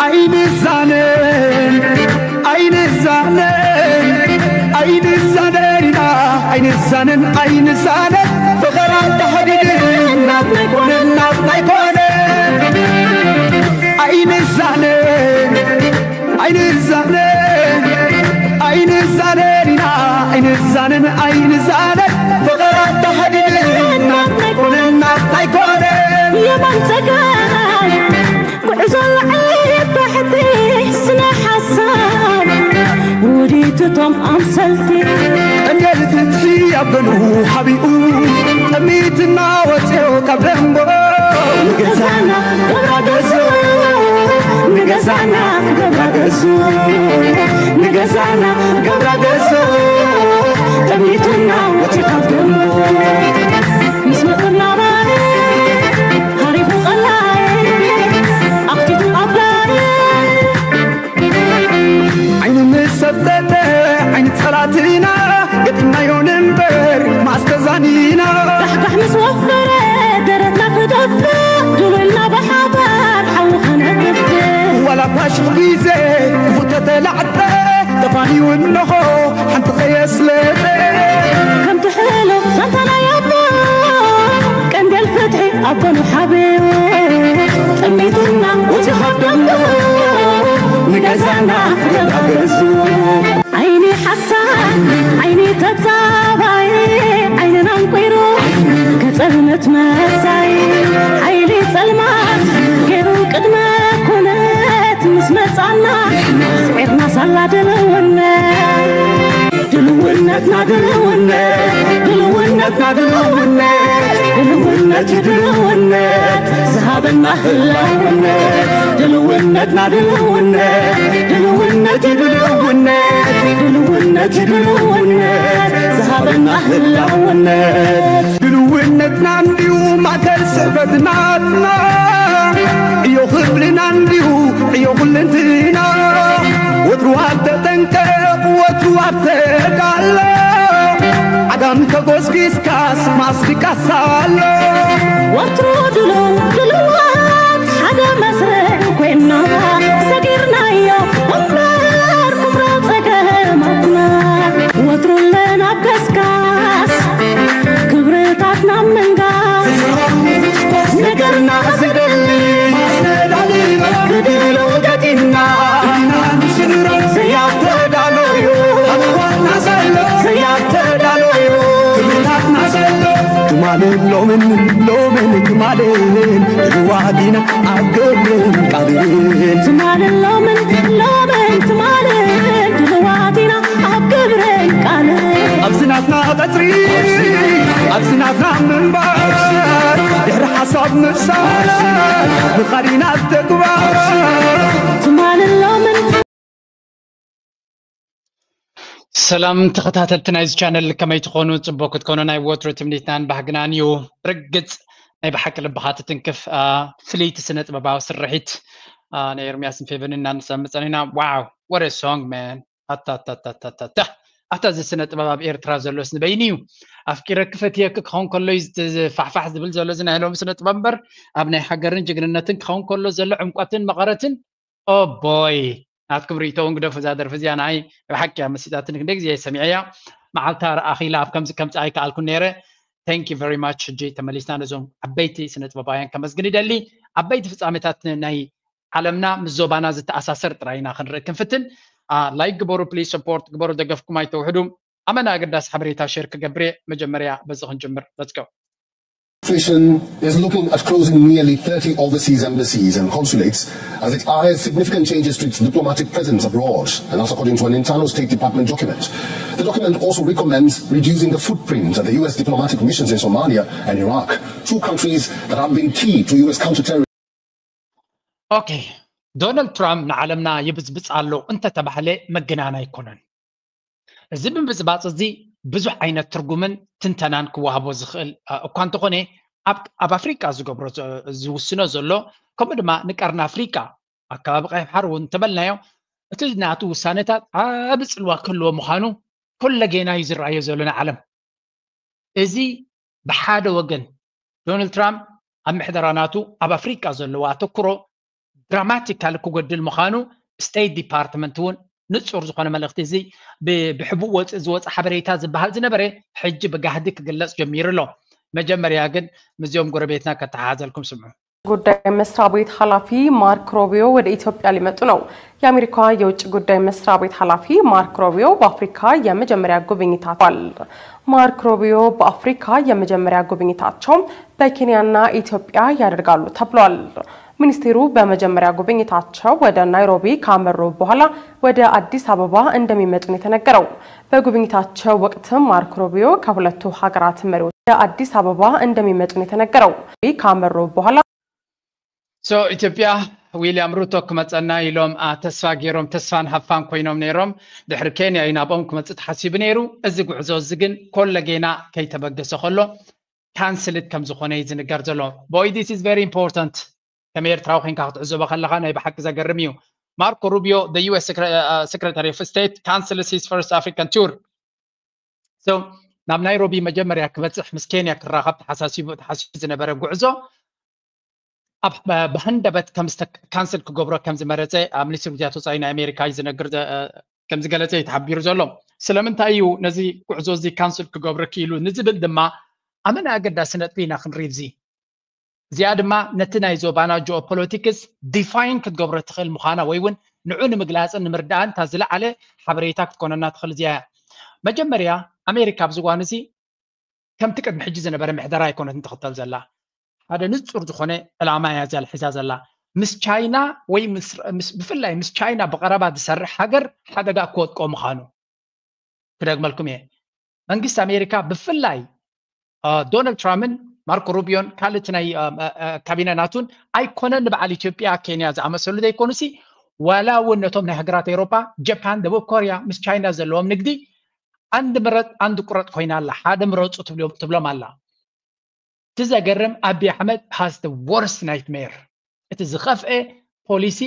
ኣይንዛነን ኣይንዛነን ኣይንዛነን ኢና ኣይንዛነን ኣይንዛነን ፍቕራ ተሕዲድ ናትና ኣይኮነን ናትና ኣይኮነን ኣይንዛነን ኣይንዛነን ኣይንዛነን ኢና ኣይንዛነን ኣይንዛነን ፍቕራ ተሕዲድ ናትና ኣይኮነን ናትና ኣይኮነን የማን ጸጋይ ጉዕዞ ልዕሊ ታሕቲ ስነ ሓሳብ ውዲት እቶም ኣምሰልቲ ቀንደል ፍትሒ ኣብ ገንኡ ሓቢኡ ጠሚትና ወፅኦ ካብ ደንቦ ንገዛና ገብራ ገዝኡ ንገዛና ገብራ ገዝኡ ንገዛና ገብራ ገዝኡ ጠሚትና ወፅኦ ካብ ደንቦ ምስ መፅና ባይ ሃሪፉ ቀላይ ኣኽቲቱ ኣባይ ዓይኑ ምስ ሰብተተ ዓይኒ ጸላትና ገጢምናዮ ንንበር ማስተዛኒና ዳሕዳሕ ምስ ወፈረ ደረትና ክደፍእ ድሉልና ብሓባር ሓዊ ከነጥፍእ ዋላ ፓሽቕ ግዜ ክፉት ተተላዕጠ ተፋንዩ እንሆ ሓንቲ ከየስለጠ ከምቲ ሕሉፍ ዛንታ ናይ ኣቦ ቀንደል ፍትሒ ኣብ ጎኑ ሓቢኡ ጠሚቱና ወፂ ካብ ደንቡ ንገዛና ገዛ ገዙ ዓይኒ ሓሳድ ዓይኒ ተጻባይ ዓይንና እንቁይሩ ከጸልመት መጻይ ሓይሊ ጸልማት ገይሩ ቅድመ ኩነት ምስ መጻና ስዒርና ሳላ ድልውነት ድልውነትና ድልውነት ድልውነትና ድልውነት ድልውነት ድልውነት ዝሃበና ህላውነት ድልውነትና ድልውነት ድልውነት ድልውነት ድልውነት ድልውነት ዝሃበና ህላውነት ድልውነትና እንዲዩ ማእከል ስዕበትናትና ዕዮ ክብልና እንዲዩ ዕዮ ኩልንትና ወትሩ ኣብ ተጠንቀቕ ወትሩ ኣብ ተዳሎ ዓጋም ተጎስጊስካስ ማስቲካስ ኣሎ ወትሩ ድሉው ድሉዋት ሓደ መስርዕ ኮይና ሰጊርናዮ እምበር ኩምራ ጸገማትና ወትሩ ኣለና ኣብ ገስጋስ ክብርታትና ምንጋስ ነገርና ዝደሊ ማስተዳሊ ብድሎ ገጢምና ዘያተዳለዩ ኣዋና ዘሎ ዘያተዳለዩ ክብርታትና ዘሎ ትማልን ሎምን ሎምን ትማልን ድልዋት ኢና ኣብ ግብርን ቃልን ትማልን ሎምን ሎምን ትማልን ድልዋት ኢና ኣብ ግብርን ቃልን ኣብዚ ናትና ቀጽሪ ኣብዚ ናትና ምንባር ድሕሪ ሓሳብ ምፍሳር ምኻድ ኢና ኣብ ተግባር ትማልን ሎምን ሰላም ተኸታተልቲ ናይዚ ቻነል ከመይ ትኾኑ? ፅቡቅ ክትኮኑ ናይ ወትሩ ትምኒትናን ባህግናን እዩ። ርግፅ ናይ ብሓቂ ልብኻ ትትንክፍ ፍልይቲ ስነ ጥበባዊ ስርሒት ናይ ኤርሚያስን ፌቨንን እናነሳምፀን ኢና። ዋው what a song man ኣታ ኣታ እዚ ስነ ጥበብ ኣብ ኤርትራ ዘሎስ ንበይኒ እዩ። ኣፍቂረኪ ፈትየኪ ክኸውን ከሎ እዩ ፋሕፋሕ ዝብል ዘሎ እዚ ናይ ሎሚ ስነ ጥበብ እምበር ኣብ ናይ ሃገርን ጅግንነትን ክኸውን ከሎ ዘሎ ዕምቆትን መቐረትን ኦቦይ ናትኩም ርእይቶ እውን ግደፉ። እዛ ደርፊ እዚኣ ንዓይ ብሓቂ እያ መሲጣትኒ። ክንደይ ግዜ እየ ሰሚዐያ። መዓልታ ረኣኺላ ኣብ ከምዚ ከምዚ ኣይከኣልኩን ነይረ። Thank you very much። ሕጂ ተመሊስና ነዞም ዓበይቲ ስነ ጥበባውያን ከመስግን ይደሊ። ዓበይቲ ፍጻሜታት ናይ ዓለምና ምስ ዞባና ዝተኣሳሰር ጥራይ ኢና ክንርኢ ክንፍትን። ላይክ ግበሩ ፕሊዝ፣ ሰፖርት ግበሩ፣ ደገፍኩም ኣይተውሕዱ። ኣመና ኣገዳሲ ሓበሬታ ሼር ክገብር እየ። መጀመርያ በዚ ክንጅምር። Let's go። Administration is looking at closing nearly thirty overseas embassies and consulates as it eyes significant changes to its diplomatic presence abroad, and that's according to an internal State Department document. The document also recommends reducing the footprint of the U S diplomatic missions in Somalia and Iraq, two countries that have been key to U S counterterrorism. ኦኬ፣ ዶናልድ ትራምፕ ንዓለምና ይብጽብጽ ኣሎ እንተተባህለ መገናን ኣይኮነን። እዚ ምብጽባጽ እዚ ብዙሕ ዓይነት ትርጉምን ትንተናን ክወሃቦ ዝኽእል እኳ እንተኾነ ኣብ ኣፍሪቃ ዝገብሮ ዝውስኖ ዘሎ ከምኡ ድማ ንቀርኒ ኣፍሪቃ ኣከባቢ ቀይሕ ባሕሪ እውን እንተበልናዮ እቲ ናቱ ውሳነታት ዓቢ ጽልዋ ክህልዎ ምዃኑ ኩለጌና እዩ ዝረኣዮ ዘሎ ንዓለም። እዚ ብሓደ ወገን ዶናልድ ትራምፕ ኣብ ምሕደራ ናቱ ኣብ ኣፍሪቃ ዘለዎ ኣተኩሮ ድራማቲካል ክጎድል ምዃኑ ስቴት ዲፓርትመንት እውን ንፁር ዝኾነ መልእኽቲ፣ እዚ ብሕቡእ ወፅእ ዝወፀ ሓበሬታ ዝበሃል ዝነበረ ሕጂ ብጋህዲ ክግለፅ ጀሚሩ ኣሎ። መጀመርያ ግን ምስዚኦም ጎረቤትና ከተሓሓዘልኩም ስምዑ። ጉዳይ መስሪያ ቤት ኃላፊ ማርክ ሮቢዮ ወደ ኢትዮጵያ ሊመጡ ነው። የአሜሪካ የውጭ ጉዳይ መስሪያ ቤት ኃላፊ ማርክ ሮቢዮ በአፍሪካ የመጀመሪያ ጉብኝታቸዋል። ማርክ ሮቢዮ በአፍሪካ የመጀመሪያ ጉብኝታቸው በኬንያና ኢትዮጵያ ያደርጋሉ ተብሏል። ሚኒስቴሩ በመጀመሪያ ጉብኝታቸው ወደ ናይሮቢ ካመሩ በኋላ ወደ አዲስ አበባ እንደሚመጡ ነው የተነገረው። በጉብኝታቸው ወቅት ማርክ ሮቢዮ ከሁለቱ ሀገራት መሪዎች ወደ አዲስ አበባ እንደሚመጡ ነው የተነገረው። ካመሩ በኋላ So ኢትዮጵያ ዊልያም ሩቶ ክመፀና ኢሎም ተስፋ ገይሮም ተስፋን ሃፋን ኮይኖም ነይሮም። ድሕሪ ኬንያ እዩ ናብኦም ክመፅእ ተሓሲቡ ነይሩ። እዚ ጉዕዞ እዚ ግን ኮለጌና ከይተበገሰ ከሎ ካንስልት ከም ዝኾነ እዩ ዝንገር ዘሎ። ቦይ this is very important። ከም ኤርትራዊ ኮይንካ ክትዕዘቦ ከለካ ናይ ብሓቂ ዘገርም እዩ። ማርኮ ሩቢዮ the US secretary of state cancels his first African tour። So ናብ ናይሮቢ መጀመርያ ክበፅሕ ምስ ኬንያ ክራኸብ ተሓሳሲቡ ተሓሲቡ ዝነበረ ጉዕዞ ኣብ ብሃንደበት ካንስል ክገብሮ ከም ዝመረፀ ሚኒስትሪ ጉዳያት ወፃኢ ናይ ኣሜሪካ እዩ ዝነግር ከም ዝገለፀ እዩ ተሓቢሩ ዘሎ። ስለምንታይ እዩ ነዚ ጉዕዞ እዚ ካንስል ክገብሮ ክኢሉ ንዝብል ድማ ኣመና ኣገዳሲ ነጥቢ ኢና ክንሪኢ እዚ። እዚኣ ድማ ነቲ ናይ ዞባና ጂኦፖለቲክስ ዲፋይን ክትገብሮ ትኽእል ምዃና ወይ እውን ንዑ ንምግላፅን ንምርዳእን እታ ዝለዓለ ሓበሬታ ክትኮነና ትኽእል እዚኣ እያ። መጀመርያ ኣሜሪካ ኣብዚ እዋን እዚ ከምቲ ቅድሚ ሕጂ ዝነበረ ምሕደራ ኣይኮነትን ትኽተል ዘላ። ሓደ ንፁር ዝኾነ ዕላማ እያ እዚኣ ሒዛ ዘላ። ምስ ቻይና ወይ ብፍላይ ምስ ቻይና ብቐረባ ዝሰርሕ ሃገር ሓደጋ ክወድቆ ምዃኑ ክደግመልኩም እየ። መንግስቲ ኣሜሪካ ብፍላይ ዶናልድ ትራምፕን ማርኮ ሩቢዮን ካልእቲ ናይ ካቢነ ናቱን ኣይኮነን ንበዓል ኢትዮጵያ ኬንያ ዝኣመሰሉ ዘይኮኑሲ ዋላ እውን ነቶም ናይ ሃገራት ኤውሮጳ ጃፓን ደቡብ ኮርያ ምስ ቻይና ዘለዎም ንግዲ አንድ ምረጥ አንድ ቁረጥ ኮይና ኣላ። ሓደ ምረፁ ትብሎም ኣላ። እቲ ዘገርም ኣቢ ኣሕመድ has the worst nightmare። እቲ ዝኸፍኤ ፖሊሲ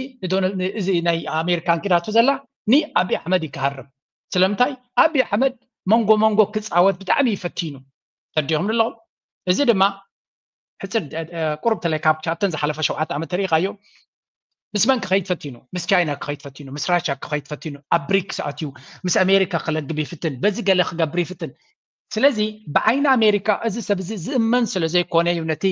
እዚ ናይ ኣሜሪካ ኣንኪዳቶ ዘላ ንኣቢ ኣሕመድ እዩ ክሃርም። ስለምንታይ ኣቢ ኣሕመድ መንጎ መንጎ ክፃወት ብጣዕሚ እዩ ፈቲኑ። ተዲኹም ኣለኹም። እዚ ድማ ሕፅር ቁሩብ ተለይ ካብ ቻተን ዝሓለፈ ሸውዓተ ዓመት ተሪኢኻዮ ምስ መን ክኸይድ ፈቲኑ? ምስ ቻይና ክኸይድ ፈቲኑ፣ ምስ ራሻ ክኸይድ ፈቲኑ፣ ኣብ ብሪክስ ኣትዩ ምስ ኣሜሪካ ክለግብ ይፍትን፣ በዚ ገለ ክገብር ይፍትን። ስለዚ ብዓይኒ ኣሜሪካ እዚ ሰብ እዚ ዝእመን ስለ ዘይኮነ እዩ ነቲ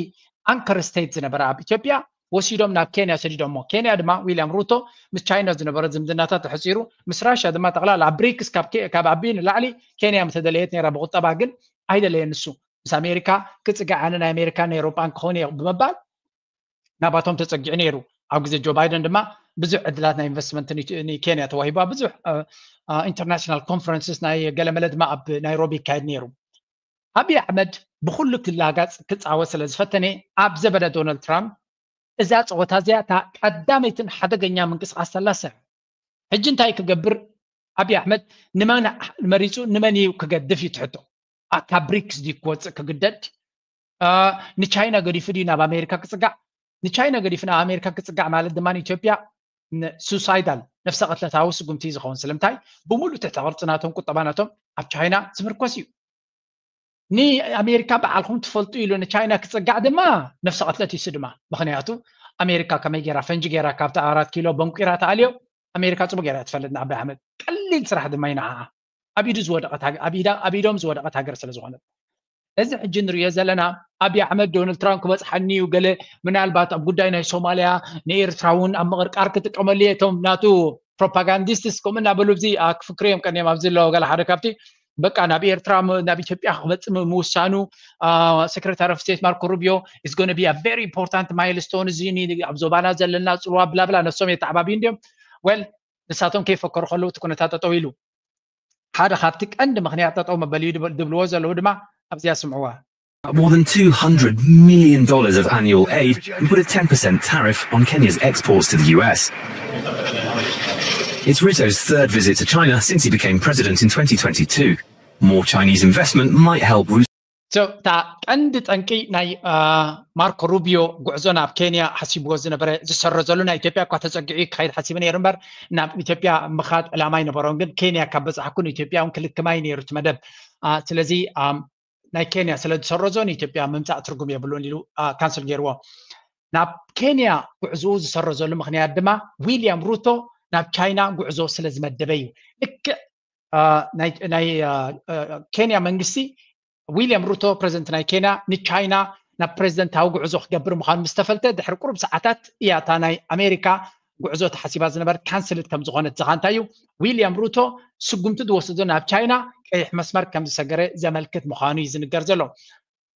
ኣንከር ስቴት ዝነበረ ኣብ ኢትዮጵያ ወሲዶም ናብ ኬንያ ሰዲዶሞ። ኬንያ ድማ ዊልያም ሩቶ ምስ ቻይና ዝነበረ ዝምድናታት ተሕፂሩ ምስ ራሻ ድማ ጠቕላላ ኣብ ብሪክስ ካብ ኣቢ ንላዕሊ ኬንያ ምተደለየት ነይራ ብቁጠባ ግን ኣይደለየ ንሱ ምስ ኣሜሪካ ክፅጋዕ ኣነ ናይ ኣሜሪካን ኤውሮጳን ክኸውን እየ ብምባል ናባቶም ተፀጊዑ ነይሩ። ኣብ ግዜ ጆ ባይደን ድማ ብዙሕ ዕድላት ናይ ኢንቨስትመንት ንኬንያ ተዋሂባ ብዙሕ ኢንተርናሽናል ኮንፈረንስስ ናይ ገለመለ ድማ ኣብ ናይሮቢ ይካየድ ነይሩ። ኣብይ ኣሕመድ ብኩሉ ክላጋፅ ክፃወት ስለ ዝፈተነ ኣብ ዘበነ ዶናልድ ትራምፕ እዛ ፀወታ እዚኣ እታ ቀዳመይትን ሓደገኛ ምንቅስቃስ ተላ ሰ ሕጂ እንታይ ክገብር ኣብይ ኣሕመድ ንመን መሪፁ ንመን እዩ ክገድፍ እዩ ትሕቶ ካብ ብሪክስ ድዩ ክወፅእ ክግደድ ንቻይና ገዲፉ ድዩ ናብ ኣሜሪካ ክፅጋዕ ንቻይና ገዲፉ ናብ ኣሜሪካ ክፅጋዕ ማለት ድማ ንኢትዮጵያ ሱሳይዳል ነፍሰ ቅትለታዊ ስጉምቲ ዝኸውን ስለምንታይ ብምሉእ ትሕተ ቅርፂ ናቶም ቁጠባ ናቶም ኣብ ቻይና ዝምርኮስ እዩ ንኣሜሪካ በዓልኩም ትፈልጡ ኢሉ ንቻይና ክፅጋዕ ድማ ነፍሰ ቅትለት እዩ ድማ ምክንያቱ ኣሜሪካ ከመይ ገይራ ፈንጂ ገይራ ካብቲ ኣራት ኪሎ በንቂራ ተኣልዮ ኣሜሪካ ፅቡቅ ገይራ ትፈልጥ ንኣቢ ኣሕመድ ቀሊል ስራሕ ድማ ይንዓዓ ኣብ ኢዱ ዝወደቀት ኣብ ኢዶም ዝወደቀት ሃገር ስለ ዝኾነት እዚ ሕጂ ንሪኦ ዘለና ኣብይ ኣሕመድ ዶናልድ ትራምፕ ክበፅሓኒ እዩ ገለ ምናልባት ኣብ ጉዳይ ናይ ሶማልያ ንኤርትራ እውን ኣብ ምቕርቃር ክጥቀመሉ እየ እቶም ናቱ ፕሮፓጋንዲስትስ ከምኡ እናበሉ እዚ ክፍክሩ እዮም ቀኒዮም ኣብዚ ኣለዎ ገለ ሓደ ካብቲ በቃ ናብ ኤርትራ ናብ ኢትዮጵያ ክመፅእ ምውሳኑ secretary of state ማርኮ ሩቢዮ is going to be a very important milestone እዚ ኣብ ዞባና ዘለና ፅልዋ ብላብላ ነሶም የተዓባብዩ እንዲዮም well ንሳቶም ከይፈከሩ ከለዉ እቲ ኩነታት ጠጠው ኢሉ ሓደ ካብቲ ቀንዲ ምክንያት ጠጠው መበል እዩ ዝብልዎ ዘለዉ ድማ ኣብዚኣ ስምዕዋ More than two hundred million dollars of annual aid and put a ten percent tariff on Kenya's exports to the U S. It's Ruto's third visit to China since he became president in twenty twenty-two. More Chinese investment might help Ruto. እታ ቀንዲ ጠንቂ ናይ ማርኮ ሩቢዮ ጉዕዞ ናብ ኬንያ ሓሲብዎ ዝነበረ ዝሰረዘሉ ናይ ኢትዮጵያ እኳ ተፀጊዑ ክኸይድ ሓሲቡ ነይሩ እምበር ናብ ኢትዮጵያ ምኻድ ዕላማ ኣይነበሮን ግን ኬንያ ካብ በፃሕኩ ንኢትዮጵያ እውን ክልክም እዩ ነይሩ እቲ መደብ ስለዚ ናይ ኬንያ ስለ ዝሰረዞ ንኢትዮጵያ ምምፃእ ትርጉም የብሉን ኢሉ ካንስል ገይርዎ ናብ ኬንያ ጉዕዝኡ ዝሰረዘሉ ምኽንያት ድማ ዊልያም ሩቶ ናብ ቻይና ጉዕዞ ስለ ዝመደበ እዩ። ልክዕ ናይ ኬንያ መንግስቲ ዊልያም ሩቶ ፕረዚደንት ናይ ኬንያ ንቻይና ናብ ፕረዚደንታዊ ጉዕዞ ክገብር ምዃኑ ምስ ተፈልጠ ድሕሪ ቁሩብ ሰዓታት እያ እታ ናይ ኣሜሪካ ጉዕዞ ተሓሲባ ዝነበረት ካንስልት ከም ዝኾነት ዝኻንታ እዩ። ዊልያም ሩቶ ስጉምቲ ዝወሰዶ ናብ ቻይና ቀይሕ መስመር ከም ዝሰገረ ዘመልክት ምዃኑ እዩ ዝንገር ዘሎ።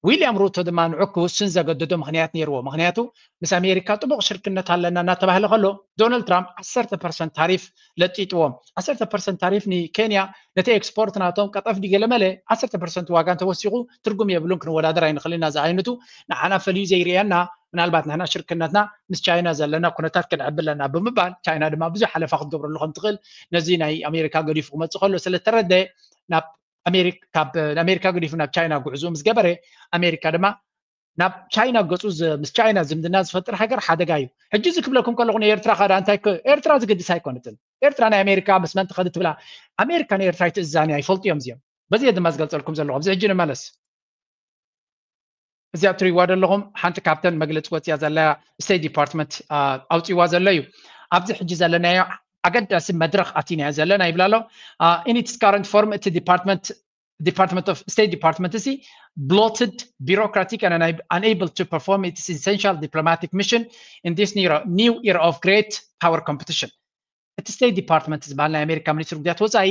ዊልያም ሩቶ ድማ ንዑ ክውስን ዘገደዶ ምኽንያት ነይርዎ። ምኽንያቱ ምስ ኣሜሪካ ጥቡቕ ሽርክነት ኣለና እናተባህለ ከሎ ዶናልድ ትራምፕ ዓሰርተ ፐርሰንት ታሪፍ ለጢጥዎም። ዓሰርተ ፐርሰንት ታሪፍ ንኬንያ ነቲ ኤክስፖርት ናቶም ቀጠፍ ድገለመለ ዓሰርተ ፐርሰንት ዋጋ እንተወሲኹ ትርጉም የብሉን፣ ክንወዳደር ኣይንኽእልና ዝዓይነቱ ንዓና ፈልዩ ዘይርእየና፣ ምናልባት ንሕና ሽርክነትና ምስ ቻይና ዘለና ኩነታት ክንዕብለና ብምባል ቻይና ድማ ብዙሕ ሓለፋ ክትገብረሉ ከም ትኽእል ነዚ ናይ ኣሜሪካ ገዲፉ ክመፅእ ከሎ ስለተረደ ናብ ኣሜሪካ ገዲፉ ናብ ቻይና ጉዕዞ ምስ ገበረ ኣሜሪካ ድማ ናብ ቻይና ገፁ ምስ ቻይና ዝምድና ዝፈጥር ሃገር ሓደጋ እዩ። ሕጂ እዚ ክብለኩም ከለኹ ንኤርትራ ካዳ እንታይ ኤርትራ ዝግድስ ኣይኮነትን። ኤርትራ ናይ ኣሜሪካ ምስ መን ትኸድ ትብላ ኣሜሪካ ንኤርትራ ኣይትእዛን እያ ይፈልጡ እዮም እዚኦም። በዚ ድማ ዝገልፀልኩም ዘለኹ ኣብዚ ሕጂ ንመለስ። እዚኣ ትሪእዋ ዘለኹም ሓንቲ ካብተን መግለፂ ወፅያ ዘላ ስቴት ዲፓርትመንት ኣውፅዋ ዘሎ እዩ። ኣብዚ ሕጂ ዘለናዮ ኣገዳሲ መድረኽ ኣቲናዮ ዘለና ይብላ ኣሎ። In its current form እቲ ዲፓርትመንት Department of State Department is bloated, bureaucratic, and unable to perform its essential diplomatic mission in this new era of great power competition. እቲ ስቴት ዲፓርትመንት ዝበሃል ናይ ኣሜሪካ ሚኒስትሪ ጉዳያት ወፃኢ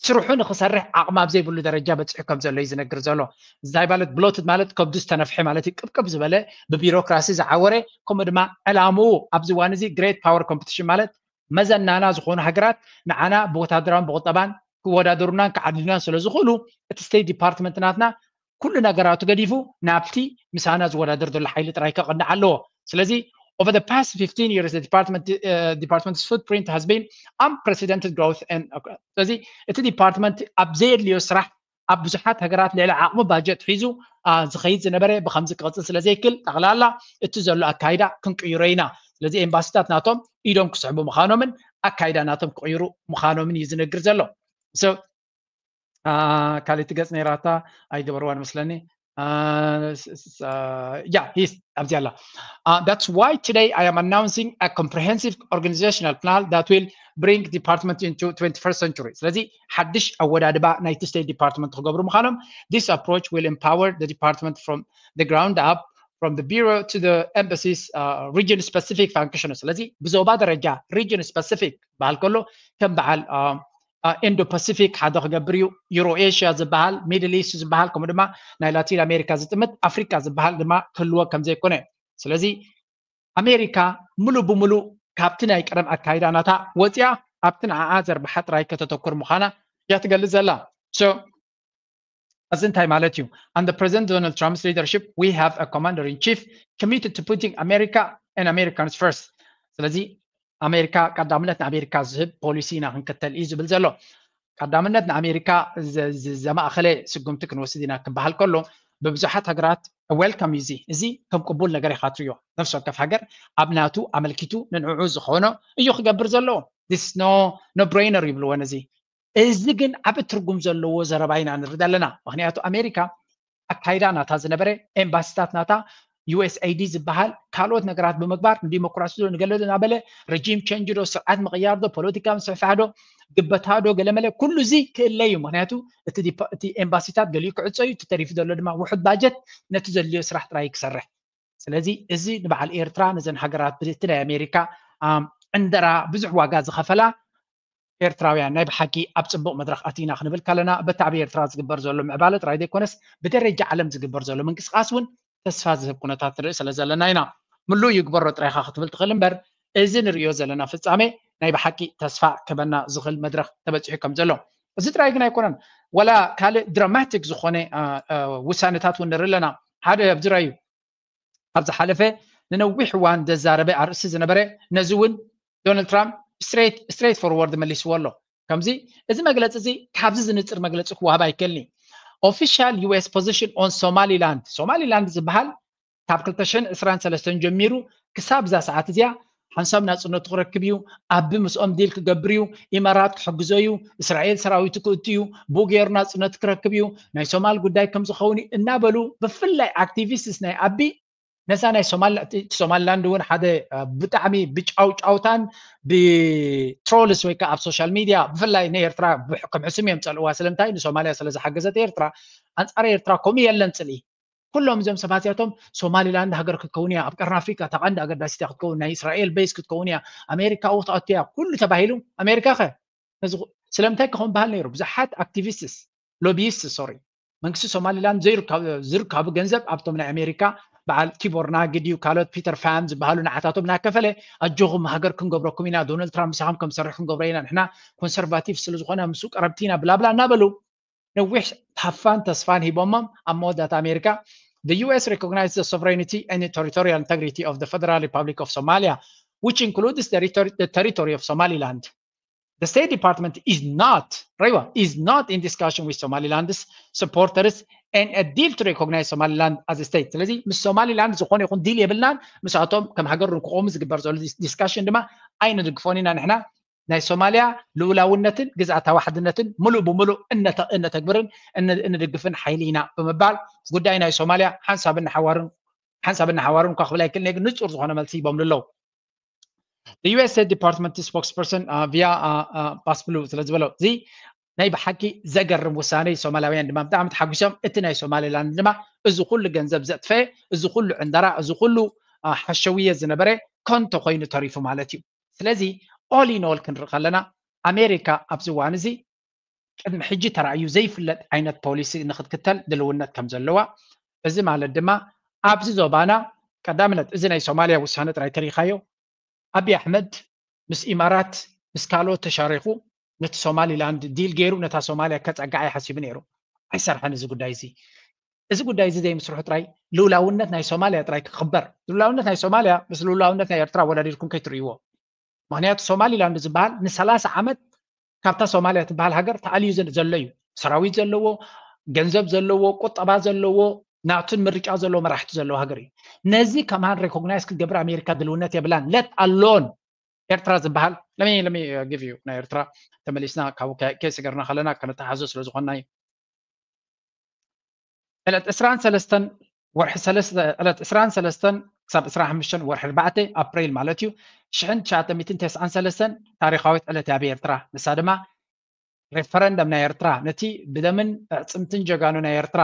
ስርሑ ንክሰርሕ ዓቕሚ ኣብ ዘይብሉ ደረጃ በፂሑ ከም ዘሎ እዩ ዝነግር ዘሎ። እንታይ ማለት ብሎትድ ማለት ከብዱ ዝተነፍሐ ማለት እዩ። ቅብቅብ ዝበለ ብቢሮክራሲ ዝዓወረ ከምኡ ድማ ዕላምኡ ኣብዚ እዋን እዚ ግሬት ፓወር ኮምፒቲሽን ማለት መዘናና ዝኾኑ ሃገራት ንዓና ብወታደራውን ብቁጠባን ክወዳደሩናን ክዓድዱናን ስለ ዝኽእሉ እቲ ስቴት ዲፓርትመንት ናትና ኩሉ ነገራቱ ገዲፉ ናብቲ ምሳና ዝወዳደር ዘሎ ሓይሊ ጥራይ ከቕንዕ ኣለዎ። ስለዚ over the past fifteen years the department uh, department's footprint has been unprecedented growth and ስለዚ እቲ ዲፓርትመንት ኣብ ዘየድልዮ ስራሕ ኣብ ብዙሓት ሃገራት ልዕሊ ዓቕሙ ባጀት ሒዙ ዝኸይድ ዝነበረ ብከምዚ ክቕፅል ስለ ዘይክል ጠቕላላ እቲ ዘሎ ኣካይዳ ክንቅይሮ ኢና። ስለዚ ኤምባሲታት ናቶም ኢዶም ክስሕቡ ምዃኖምን ኣካይዳ ናቶም ክቕይሩ ምዃኖምን እዩ ዝነግር ዘሎ። ካልእቲ ገፅ ነይራታ ኣይገበርዋን መስለኒ። ያ ሂስ ኣብዚ ኣላ። That's why today I am announcing a comprehensive organizational plan that will bring department into twenty-first century. ስለዚ ሓድሽ ኣወዳድባ ናይቲ ስቴት ዲፓርትመንት ክገብሩ ምዃኖም this approach will empower the department from the ground up from the bureau to the embassies region specific function. ስለዚ ብዞባ ደረጃ region specific በሃል ከሎ ከም በዓል ኢንዶ ፓሲፊክ ሓደ ክገብር እዩ። ዩሮ ኤሽያ ዝበሃል ሚድል ኢስት ዝበሃል ከምኡ ድማ ናይ ላቲን ኣሜሪካ ዝጥምት ኣፍሪካ ዝበሃል ድማ ክህልዎ ከም ዘይኮነ ስለዚ ኣሜሪካ ሙሉ ብሙሉ ካብቲ ናይ ቀደም ኣካይዳ ናታ ወፂኣ ኣብቲ ንዓኣ ዘርብሓ ጥራይ ከተተኩር ምዃና እያ ትገልጽ ዘላ። እዚ እንታይ ማለት እዩ? Under President Donald Trump's leadership we have a commander in chief committed to putting America and Americans first. ስለዚ ኣሜሪካ ቀዳምነት ንኣሜሪካ ዝህብ ፖሊሲ ኢና ክንከተል እዩ ዝብል ዘሎ። ቀዳምነት ንኣሜሪካ ዘማእኸለ ስጉምቲ ክንወስድ ኢና ክበሃል ከሎ ብብዙሓት ሃገራት ዌልካም እዩ። እዚ ከም ቅቡል ነገር ኢኻ ትሪኦ። ነፍሲ ወከፍ ሃገር ኣብ ናቱ ኣመልኪቱ ንንዕዑ ዝኾኖ እዩ ክገብር ዘለዎ። This no no brainer ይብልዎ ነዚ። እዚ ግን ዓቢ ትርጉም ዘለዎ ዘረባ ኢና ንርኢ ዘለና። ምኽንያቱ ኣሜሪካ ኣካይዳ ናታ ዝነበረ ኤምባሲታት ናታ ዩ ኤስ ኤ ዲ ዝበሃል ካልኦት ነገራት ብምግባር ንዲሞክራሲ ዶ ንገለ ዶ እናበለ ረጂም ቸንጅ ዶ ስርዓት ምቕያር ዶ ፖለቲካ ምስፍሕፋሕ ዶ ግበታ ዶ ገለመለ ኩሉ እዚ ክእለ እዩ። ምኽንያቱ እቲ ኤምባሲታት ገሊኡ ክዕጾ እዩ፣ እቲ ተሪፉ ዘሎ ድማ ውሑድ ባጀት ነቲ ዘድልዮ ስራሕ ጥራይ ክሰርሕ። ስለዚ እዚ ንበዓል ኤርትራ ነዘን ሃገራት ብቲ ናይ ኣሜሪካ ዕንደራ ብዙሕ ዋጋ ዝኸፈላ ኤርትራውያን ናይ ብሓቂ ኣብ ጽቡቕ መድረኽ ኣቲና ክንብል ከለና በቲ ኣብ ኤርትራ ዝግበር ዘሎ ምዕባለ ጥራይ ዘይኮነስ ብደረጃ ዓለም ዝግበር ዘሎ ምንቅስቃስ እውን ተስፋ ዝህብ ኩነታት ንርኢ ስለ ዘለና ኢና። ምሉእ ይግበሮ ጥራይካ ክትብል ትኽእል እምበር እዚ ንርእዮ ዘለና ፍጻሜ ናይ ብሓቂ ተስፋ ክበና ዝኽእል መድረኽ ተበጺሑ ከም ዘሎ እዚ ጥራይ ግን ኣይኮነን። ወላ ካልእ ድራማቲክ ዝኾነ ውሳነታት እውን ንርኢ ኣለና። ሓደ ኣብዚ ራዩ ኣብ ዝሓለፈ ንነዊሕ እዋን ዘዛረበ ኣርእስቲ ዝነበረ ነዚ እውን ዶናልድ ትራምፕ ስትሬት ፎርወርድ መሊስዎ ኣሎ። ከምዚ እዚ መግለፂ እዚ ካብዚ ዝንፅር መግለፂ ክወሃብ ኣይከልኒ። ኦፊሻል ዩ ኤስ ፖዚሽን ኦን ሶማሊላንድ ሶማሊላንድ ዝበሃል ካብ ክልተ ሽሕን ዕስራን ሰለስተን ጀሚሩ ክሳብ እዛ ሰዓት እዚኣ ሓንሳብ ናፅነቱ ክረክብ እዩ። ኣቢ ምስኦም ዲል ክገብር እዩ። ኢማራት ክሕግዞ እዩ። እስራኤል ሰራዊቱ ክእቱ እዩ። ብኡ ገይሩ ናፅነቱ ክረክብ እዩ። ናይ ሶማል ጉዳይ ከም ዝኸውን እዩ እናበሉ ብፍላይ ኣክቲቪስትስ ናይ ኣቢ ነዛ ናይ ሶማል-፣ እቲ ሶማሊላንድ እውን ሓደ፣ አ፣ ብጣዕሚ ብጫውጫውታን ብትሮልስ ወይ ከዓ ኣብ ሶሻል ሚድያ ብፍላይ ንኤርትራ ብሕ-፣ ከም ሕሱም እዮም ጸልእዋ። ስለምንታይ? ንሶማልያ ስለ ዝሓገዘት ኤርትራ። ኣንጻር ኤርትራ ከምኡ የለን ጽልኢ። ኩሎም እዞም ሰባት እዚኣቶም ሶማሊላንድ ሃገር ክትከውን እያ፣ ኣብ ቀርኒ ኣፍሪቃ እታ ቀንዲ ኣገዳሲት እያ ክትከውን፣ ናይ እስራኤል ቤዝ ክትከውን እያ፣ ኣሜሪካ ኣብኡ ክትኣቱ እያ፣ ኩሉ ተባሂሉ። ኣሜሪካ ከ ነዚ ኩ-፣ ስለምንታይ ከ ክበሃል ነይሩ? ብዙሓት ኣክቲቪስትስ፣ ሎቢይስትስ፣ ሶሪ፣ መንግስቲ ሶማሊላንድ ዘይርካብ-፣ ዝርካቡ ገንዘብ ኣብቶም ናይ ኣሜሪካ በዓል ቲቦር ናጊ ድዩ ካልኦት ፒተር ፋም ዝበሃሉ ንዓታቶም እናከፈለ፣ ኣጆኹም ሃገር ክንገብረኩም ኢና፣ ዶናልድ ትራምፕ ምሳኹም ከም ዝሰርሕ ክንገብሮ ኢና፣ ንሕና ኮንሰርቫቲቭ ስለ ዝኾነ ምስኡ ቀረብቲ ኢና፣ ብላብላ እናበሉ ነዊሕ ሃፋን ተስፋን ሂቦሞም። ኣብ መወዳእታ ኣሜሪካ፣ "The U S recognize the sovereignty and territorial integrity of the Federal Republic of Somalia, which includes the territory, the territory of Somaliland. The State Department is not," ረይዋ፣ "is not in discussion with Somaliland's supporters and a deal to recognize Somaliland as a state." ስለዚ ምስ ሶማሊላንድ ዝኾነ ይኹን ዲል የብልናን፣ ምስኣቶም ከም ሃገር ንክቆሙ ዝግበር ዘሎ ዲስ-፣ ዲስካሽን ድማ ኣይንድግፎን ኢና። ንሕና ናይ ሶማልያ ልኡላውነትን ግዝኣታዊ ሓድነትን ምሉእ ብምሉእ እነተ-፣ እነተግብርን እነ-፣ እንድግፍን ሓይሊ ኢና ብምባል ጉዳይ ናይ ሶማልያ ሓንሳብን ሓዋርን፣ ሓንሳብን ሓዋርን እኳ ክብል ኣይክእልን እየ፣ ግን ንጹር ዝኾነ መልሲ ሂቦምሉ ኣለዉ። The U S State Department spokesperson, uh, via, uh, uh, Pas Blue ስለ ዝበሎ፣ እዚ ናይ ብሓቂ ዘገርም ውሳነ እዩ። ሶማላውያን ድማ ብጣዕሚ ተሓጒሶም። እቲ ናይ ሶማሊላንድ ድማ እዚ ኩሉ ገንዘብ ዘጥፈ፣ እዚ ኩሉ ዕንደራ፣ እዚ ኩሉ፣ አ፣ ሓሸውየ ዝነበረ ከንቶ ኮይኑ ተሪፉ ማለት እዩ። ስለዚ all in all ክንርኢ ከለና ኣሜሪካ ኣብዚ እዋን እዚ ቅድሚ ሕጂ ተራእዩ ዘይፍለጥ ዓይነት ፖሊሲ ንክትክተል ድልውነት ከም ዘለዋ፣ እዚ ማለት ድማ ኣብዚ ዞባና ቀዳምነት እዚ ናይ ሶማልያ ውሳነ ጥራይ ተሪኻዮ፣ ኣቢ ኣሕመድ ምስ ኢማራት ምስ ካልኦት ተሻሪኹ ነቲ ሶማሊላንድ ዲል ገይሩ ነታ ሶማልያ ከጸግዓ እዩ ሓሲቡ ነይሩ። ኣይሰርሐን እዚ ጉዳይ እዚ። እዚ ጉዳይ እዚ ዘይምስርሑ ጥራይ ልኡላውነት ናይ ሶማልያ ጥራይ ክኽበር። ልኡላውነት ናይ ሶማልያ ምስ ልኡላውነት ናይ ኤርትራ ኣወዳዲርኩም ከይትርእይዎ። ምኽንያቱ ሶማሊላንድ ዝበሃል ንሰላሳ ዓመት ካብታ ሶማልያ ትበሃል ሃገር ተኣልዩ ዘ-፣ ዘሎ እዩ። ሰራዊት ዘለዎ፣ ገንዘብ ዘለዎ፣ ቁጠባ ዘለዎ፣ ናቱን ምርጫ ዘለዎ መራሕቲ ዘለዎ ሃገር እዩ። ነዚ ከማን ሬኮግናይዝ ክትገብር ኣሜሪካ ድልውነት የብላን። ለት ኣሎን ኤርትራ ዝበሃል። ለሚ፣ ለሚ ጊቭ ዩ ናይ ኤርትራ ተመሊስና ካብ ከ-፣ ኬስ ገርና ከለና ከነተሓዞ ስለ ዝኾንና እዩ። ዕለት ዕስራን ሰለስተን ወርሒ ሰለስተ፣ ዕለት ዕስራን ሰለስተን ክሳብ ዕስራን ሓሙሽተን ወርሒ ኣርባዕተ ኣፕሪል ማለት እዩ፣ ሽሕን ትሽዓተ ሚእትን ተስዓን ሰለስተን ታሪኻዊት ዕለት እያ ኣብ ኤርትራ። ንሳ ድማ ሬፈረንደም ናይ ኤርትራ፣ ነቲ ብደምን ኣዕጽምትን ጀጋኑ ናይ ኤርትራ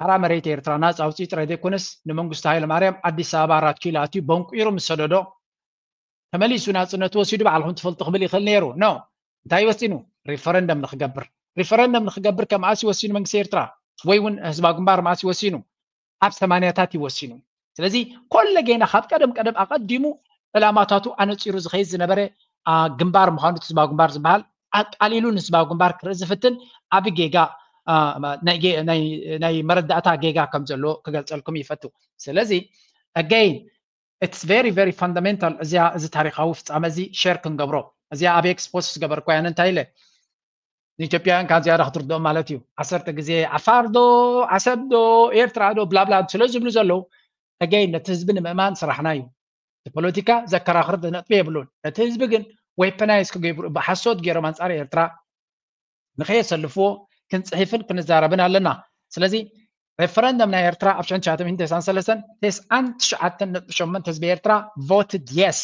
ሓራ መሬት ኤርትራ ናጻ ኣውጺኡ ጥራይ ዘይኮነስ፣ ንመንግስቱ ሃይለ ማርያም ኣዲስ ኣበባ ኣራት ኪሎ ኣትዩ በንቂሩ ምስ ሰደዶ፣ ተመሊሱ ናጽነቱ ወሲዱ ባዕልኹም ትፈልጡ ክብል ይኽእል ነይሩ። ኖ፣ እንታይ ወሲኑ? ሪፈረንደም ንክገብር። ሪፈረንደም ንክገብር ከ መኣስ እዩ ወሲኑ መንግስቲ ኤርትራ? ወይ እውን ህዝባዊ ግንባር መኣስ እዩ ወሲኑ? ኣብ ሰማንያታት እዩ ወሲኑ። ስለዚ ኮለጌና ካብ ቀደም ቀደም ኣቐዲሙ ዕላማታቱ ኣነጺሩ ዝኸይድ ዝነበረ፣ አ፣ ግንባር ምዃኑ፣ እቲ ህዝባዊ ግንባር ዝበሃል ኣቃሊሉ ንህዝባዊ ግንባር ክርኢ ዝፍትን ዓቢ ጌጋ፣ አ፣ ናይ ጌ-፣ ናይ፣ ናይ መረዳእታ ጌጋ ከም ዘለዎ ክገልጸልኩም ይፈቱ። ስለዚ ኣገይን it's very very fundamental። እዚኣ፣ እዚ ታሪኻዊ ፍጻመ እዚ ሸር ክንገብሮ። እዚኣ ኣብ ኤክስ ፖስት ዝገበርኳ እያ። እንታይ ኢለ ንኢትዮጵያውያን ካብ ዝያዳ ክትርድኦም ማለት እዩ። ዓሰርተ ግዜ ዓፋር ዶ፣ ዓሰብ ዶ፣ ኤርትራ ዶ፣ ብላብላ ስለ ዝብሉ ዘለዉ፣ ኣገይን ነቲ ህዝቢ ንምእማን ስራሕና እዩ። እቲ ፖለቲካ ዘከራኽር ነጥቢ የብሉን። ነቲ ህዝቢ ግን ዌፐናይዝ ክገብሩ፣ ብሓሶት ገይሮም ኣንጻር ኤርትራ ንኸየሰልፍዎ ክንጽሕፍን ክንዛረብን ኣለና። ስለዚ ሬፈረንደም ናይ ኤርትራ ኣብ ሽሕን ትሽዓተ ሚእትን ተስዓን ሰለስተን፣ ተስዓን ትሽዓተን ነጥቢ ሸሞንተ ህዝቢ ኤርትራ voted yes.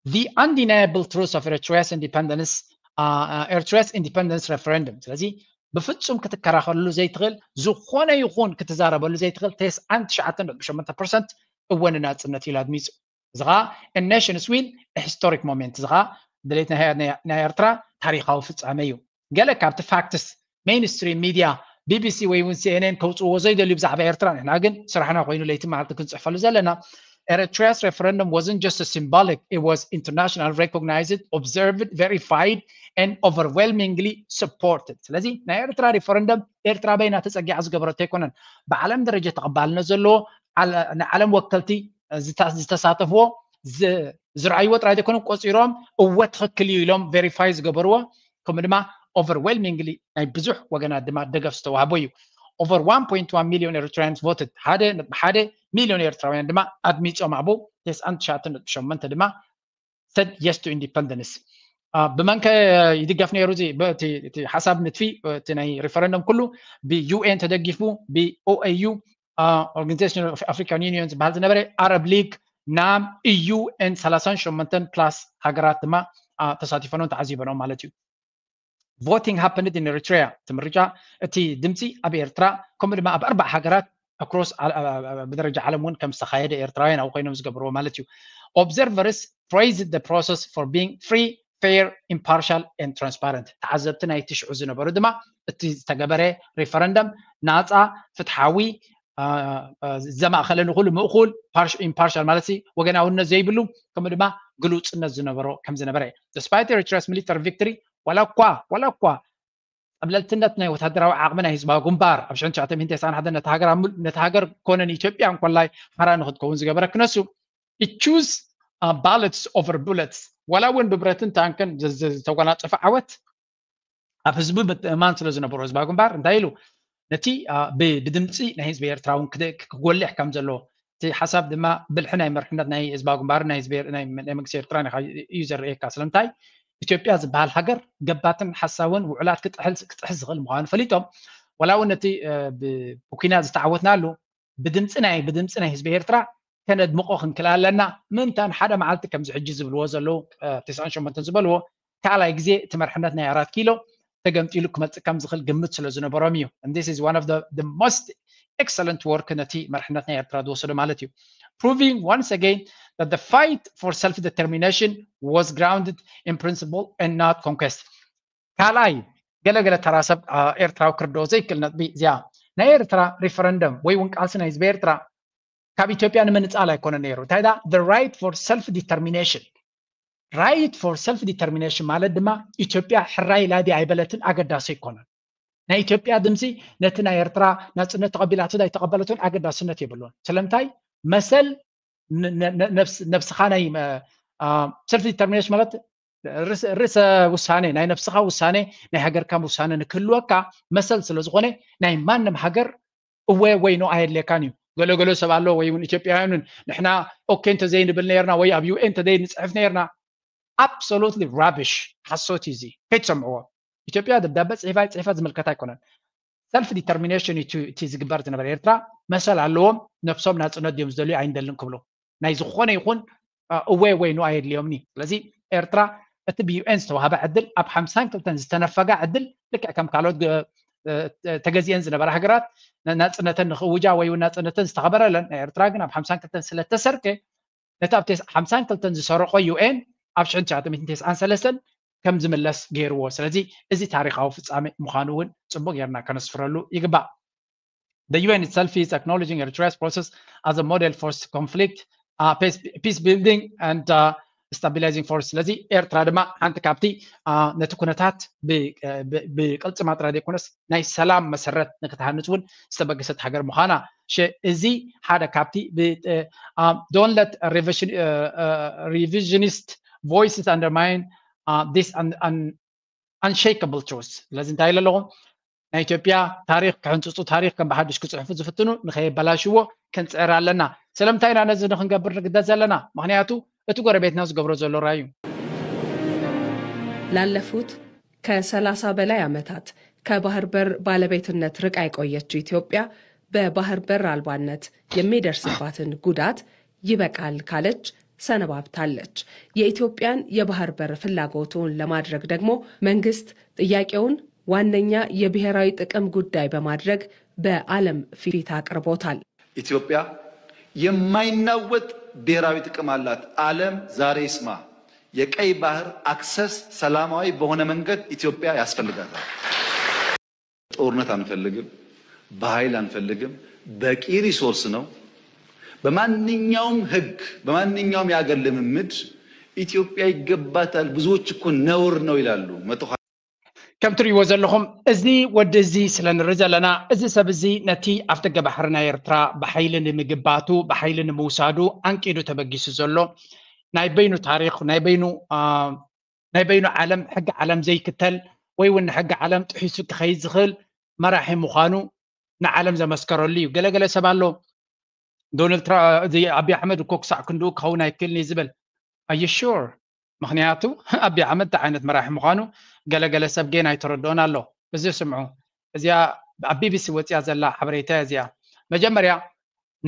The undeniable truth of Eritrea's independence, uh, uh, Eritrea's independence referendum። ስለዚ ብፍጹም ክትከራኸረሉ ዘይትኽእል፣ ዝኾነ ይኹን ክትዛረበሉ ዘይትኽእል፣ ተስዓን ትሽዓተን ነጥቢ ሸሞንተ ፐርሰንት እወ ንናጽነት ኢሉ ኣድሚጹ። እዚ ኸኣ a nation's will, a historic moment። እዚ ኸኣ ድሌት ናይ፣ ናይ፣ ናይ ኤርትራ ታሪኻዊ ፍጻመ እዩ። ገለ ካብቲ ፋክትስ ሜይንስትሪም ሚድያ፣ ቢ ቢ ሲ ወይ እውን ሲ ኤን ኤን ከውጽእዎ ዘይደልዩ ብዛዕባ ኤርትራ፣ ንሕና ግን ስራሕና ኮይኑ ለይቲ መዓልቲ ክንጽሕፈሉ ዘለና። Eritrea's referendum wasn't just a symbolic, it was international recognized, observed, verified and overwhelmingly supported። ስለዚ ናይ ኤርትራ ሪፈረንደም ኤርትራ በይና ተጸጊዓ ዝገበረቶ ኣይኮነን። ብዓለም ደረጃ ተቐባልነት ዘለዎ፣ ዓለ-፣ ናይ ዓለም ወከልቲ ዝታ-፣ ዝተሳተፍዎ፣ ዝ-፣ ዝረኣይዎ ጥራይ ዘይኮነ ቆጺሮም እወ ትኽክል እዩ ኢሎም ቬሪፋይ ዝገበርዎ፣ ከምኡ ድማ ኦቨርዌልሚንግሊ ናይ ብዙሕ ወገናት ድማ ደገፍ ዝተዋህቦ እዩ። Over one point one million Eritreans voted። ሓደ ነጥቢ ሓደ ሚልዮን ኤርትራውያን ድማ ኣድሚጾም ኣብኡ። ተስዓን ትሽዓተን ነጥቢ ሸሞንተ ድማ said yes to independence። አ፣ ብመንከ ይድገፍ ነይሩ? እዚ፣ በ-፣ እቲ፣ እቲ ሓሳብ ንድፊ፣ እቲ ናይ ሪፈረንደም ኩሉ ብ ዩ ኤን ተደጊፉ፣ ብ ኦ ኤ ዩ፣ Organization of African Union ዝበሃል ዝነበረ፣ Arab League፣ ናም፣ E U and ሰላሳን ሸሞንተን plus ሃገራት ድማ ተሳቲፈኖም ተዓዚበኖም ማለት እዩ። Voting happened in Eritrea፣ እቲ ምርጫ፣ እቲ ድምፂ ኣብ ኤርትራ ከምኡ ድማ ኣብ ኣርባዕ ሃገራት across ብደረጃ ዓለም እውን ከም ዝተኻየደ ኤርትራውያን ኣብኡ ኮይኖም ዝገብርዎ ማለት እዩ። Observers praised the process for being free, fair, impartial and transparent። ተዓዘብቲ ናይቲ ሽዑ ዝነበሩ ድማ እቲ ዝተገበረ ሪፈረንደም ናፃ፣ ፍትሓዊ፣ ዘማእኸለ፣ ንኹሉ ምእኹል፣ impartial ማለት ወገናውነት ዘይብሉ፣ ከምኡ ድማ ግሉፅነት ዝነበሮ ከም ዝነበረ። Despite Eritrea's military victory፣ ዋላ እኳ ዋላ እኳ ጠብለልትነት ናይ ወታደራዊ ዓቕሚ ናይ ህዝባዊ ግንባር ኣብ ሽሕን ትሽዓተ ሚእትን ተስዓን ሓደን ነቲ ሃገር ኮነ ንኢትዮጵያ እንኮላይ ሓራ ንክትከውን ዝገበረ ክነሱ፣ it chose bullets over bullets፣ ዋላ እውን ብብረትን ታንክን ዝተጎናፀፈ ዓወት ኣብ ህዝቢ ምትእምማን ስለ ዝነበሮ ህዝባዊ ግንባር እንታይ ኢሉ፣ ነቲ ብድምፂ ናይ ህዝቢ ኤርትራ እውን ክጎልሕ ከም ዘለዎ፣ እቲ ሓሳብ ድማ ብልሒ ናይ መርሕነት ናይ ህዝባዊ ግንባርን ናይ መንግስቲ ኤርትራ እዩ ዘርእየካ። ስለምንታይ ኢትዮጵያ ዝበሃል ሃገር ገባትን ሓሳውን ውዕላት ክጥሕስ ዝኽእል ምዃኑ ፈሊጦም፣ ዋላ እውን ነቲ ብኩናት ዝተዓወትናሉ ብድምፂ ናይ ብድምፂ ናይ ህዝቢ ኤርትራ ከነድምቆ ክንክእል ኣለና። ምእንታን ሓደ መዓልቲ ከምዚ ሕጂ ዝብልዎ ዘለዉ፣ ተስዓን ሸሞንተን ዝበልዎ፣ ካልኣይ ግዜ እቲ መርሕነት ናይ ኣራት ኪሎ ተገምጢሉ ክመፅእ ከም ዝኽእል ግምት ስለ ዝነበሮም እዩ። And this is one of the, the most excellent work ነቲ መርሕነት ናይ ኤርትራ ዝወሰዶ ማለት እዩ። Proving once again that the fight for self-determination was grounded in principle and not conquest። ካልኣይ፣ ገለገለ ተራ ሰብ ኤርትራዊ ክርድኦ ዘይክእል ነጥቢ እዚኣ፣ ናይ ኤርትራ ሪፈረንደም ወይ እውን ቃልሲ ናይ ህዝቢ ኤርትራ ካብ ኢትዮጵያ ንምንፃል ኣይኮነ ነይሩ። እንታይ ዳ the right for self determination፣ right for self determination ማለት ድማ ኢትዮጵያ ሕራይ ኢላ ድያ ኣይበለትን ኣገዳሲ ኣይኮነን። ናይ ኢትዮጵያ ድምፂ ነቲ ናይ ኤርትራ ናፅነት ተቐቢላቶ ዳ ኣይተቐበለቶን ኣገዳስነት የብሉን። ስለምንታይ መሰል ነብስኻ ናይ self determination ማለት ርእሰ ውሳኔ፣ ናይ ነብስኻ ውሳኔ፣ ናይ ሃገርካ ውሳኔ ንክህልወካ መሰል ስለ ዝኾነ ናይ ማንም ሃገር እወ ወይ ኖ ኣየድልየካን እዩ። ገለገሎ ሰብ ኣሎ ወይ እውን ኢትዮጵያውያን እውን ንሕና ኦኬ እንተዘይንብል ነርና ወይ ኣብ ዩኤን እንተዘይንፅሕፍ ነርና። Absolutely rubbish፣ ሓሶት እዩ እዚ፣ ከይትሰምዕዎ። ኢትዮጵያ ደብዳበ ፅሒፋ ፅሒፋ ዝምልከት ኣይኮነን። Self determination እቲ ዝግበር ዝነበረ ኤርትራ መሰል ኣለዎም፣ ነብሶም ናፅነት ድዮም ዝደልዩ ኣይንደልን ክብሉ ናይ ዝኾነ ይኹን እወ ወይ ኖ ኣየድልዮምኒ። ስለዚ ኤርትራ እቲ ብዩኤን ዝተዋህበ ዕድል ኣብ ሓምሳን ክልተን ዝተነፈጋ ዕድል ልክዕ ከም ካልኦት ተገዚአን ዝነበራ ሃገራት ናፅነተን ንክእውጃ ወይ እውን ናፅነተን ዝተኸበረለን ናይ ኤርትራ ግን ኣብ ሓምሳን ክልተን ስለተሰርቀ ነቲ ኣብ ሓምሳን ክልተን ዝሰረቆ ዩኤን ኣብ ሽሕን ትሽዓተ ሚእትን ተስዓን ሰለስተን ከም ዝምለስ ገይርዎ። ስለዚ እዚ ታሪኻዊ ፍጻሜ ምዃኑ እውን ጽቡቕ ጌርና ከነስፍረሉ ይግባእ። The U N itself is acknowledging Eritrea's process as a model for conflict, uh, peace, peace building and uh, stabilizing force። ስለዚ ኤርትራ ድማ ሓንቲ ካብቲ ነቲ ኩነታት ብቅልጽማ ጥራይ ዘይኮነስ ናይ ሰላም መሰረት ንክትሃንፅ እውን ዝተበገሰት ሃገር ምዃና እዚ ሓደ ካብቲ don't let revisionist voices undermine this unshakable truth። ስለዚ እንታይ ኢለ ኣለኹ? ናይ ኢትዮጵያ ታሪኽ ክሕንፅፁ፣ ታሪኽ ከም ብሓዱሽ ክፅሕፉ ዝፍትኑ ንኸየበላሽዎ ክንፅዕር ኣለና። ስለምንታይ ኢና ነዚ ንክንገብር ንግደድ ዘለና? ምክንያቱ እቲ ጎረቤትና ዝገብሮ ዘሎ ራዩ። ላለፉት ከሰላሳ በላይ ዓመታት ከባህር በር ባለቤትነት ርቃ የቆየችው ኢትዮጵያ በባህር በር አልባነት የሚደርስባትን ጉዳት ይበቃል ካለች ሰነባብታለች። የኢትዮጵያን የባህር በር ፍላጎቱን ለማድረግ ደግሞ መንግስት ጥያቄውን ዋነኛ የብሔራዊ ጥቅም ጉዳይ በማድረግ በዓለም ፊት አቅርቦታል። ኢትዮጵያ የማይናወጥ ብሔራዊ ጥቅም አላት። ዓለም ዛሬ ይስማ። የቀይ ባህር አክሰስ ሰላማዊ በሆነ መንገድ ኢትዮጵያ ያስፈልጋታል። ጦርነት አንፈልግም፣ በኃይል አንፈልግም። በቂ ሪሶርስ ነው። በማንኛውም ህግ፣ በማንኛውም የአገር ልምምድ ኢትዮጵያ ይገባታል። ብዙዎች እኮ ነውር ነው ይላሉ። መቶ ከም ትሪእዎ ዘለኹም እዚ ወዲ እዚ ስለ ንርኢ ዘለና እዚ ሰብ እዚ ነቲ ኣብ ደገ ባሕሪ ናይ ኤርትራ ብሓይሊ ንምግባቱ ብሓይሊ ንምውሳዱ ኣንቂዱ ተበጊሱ ዘሎ ናይ በይኑ ታሪኽ ናይ በይኑ ናይ በይኑ ዓለም ሕጊ ዓለም ዘይክተል ወይ እውን ንሕጊ ዓለም ጥሒሱ ክኸይድ ዝኽእል መራሒ ምዃኑ ንዓለም ዘመስከረሉ እዩ። ገለገለ ሰብ ኣሎ ዶናልድ ትራምፕ እዚ ኣቢ ኣሕመድ እኮ ክሳዕ ክንድኡ ክኸውን ኣይክእልን እዩ ዝብል ኣዩ ሹር? ምክንያቱ ኣቢ ኣሕመድ እንታይ ዓይነት መራሒ ምዃኑ ገለገለ ሰብ ጌና ኣይተረድኦን ኣሎ። እዚ ስምዑ፣ እዚኣ ኣብ ቢቢሲ ወፂኣ ዘላ ሓበሬታ እዚኣ። መጀመርያ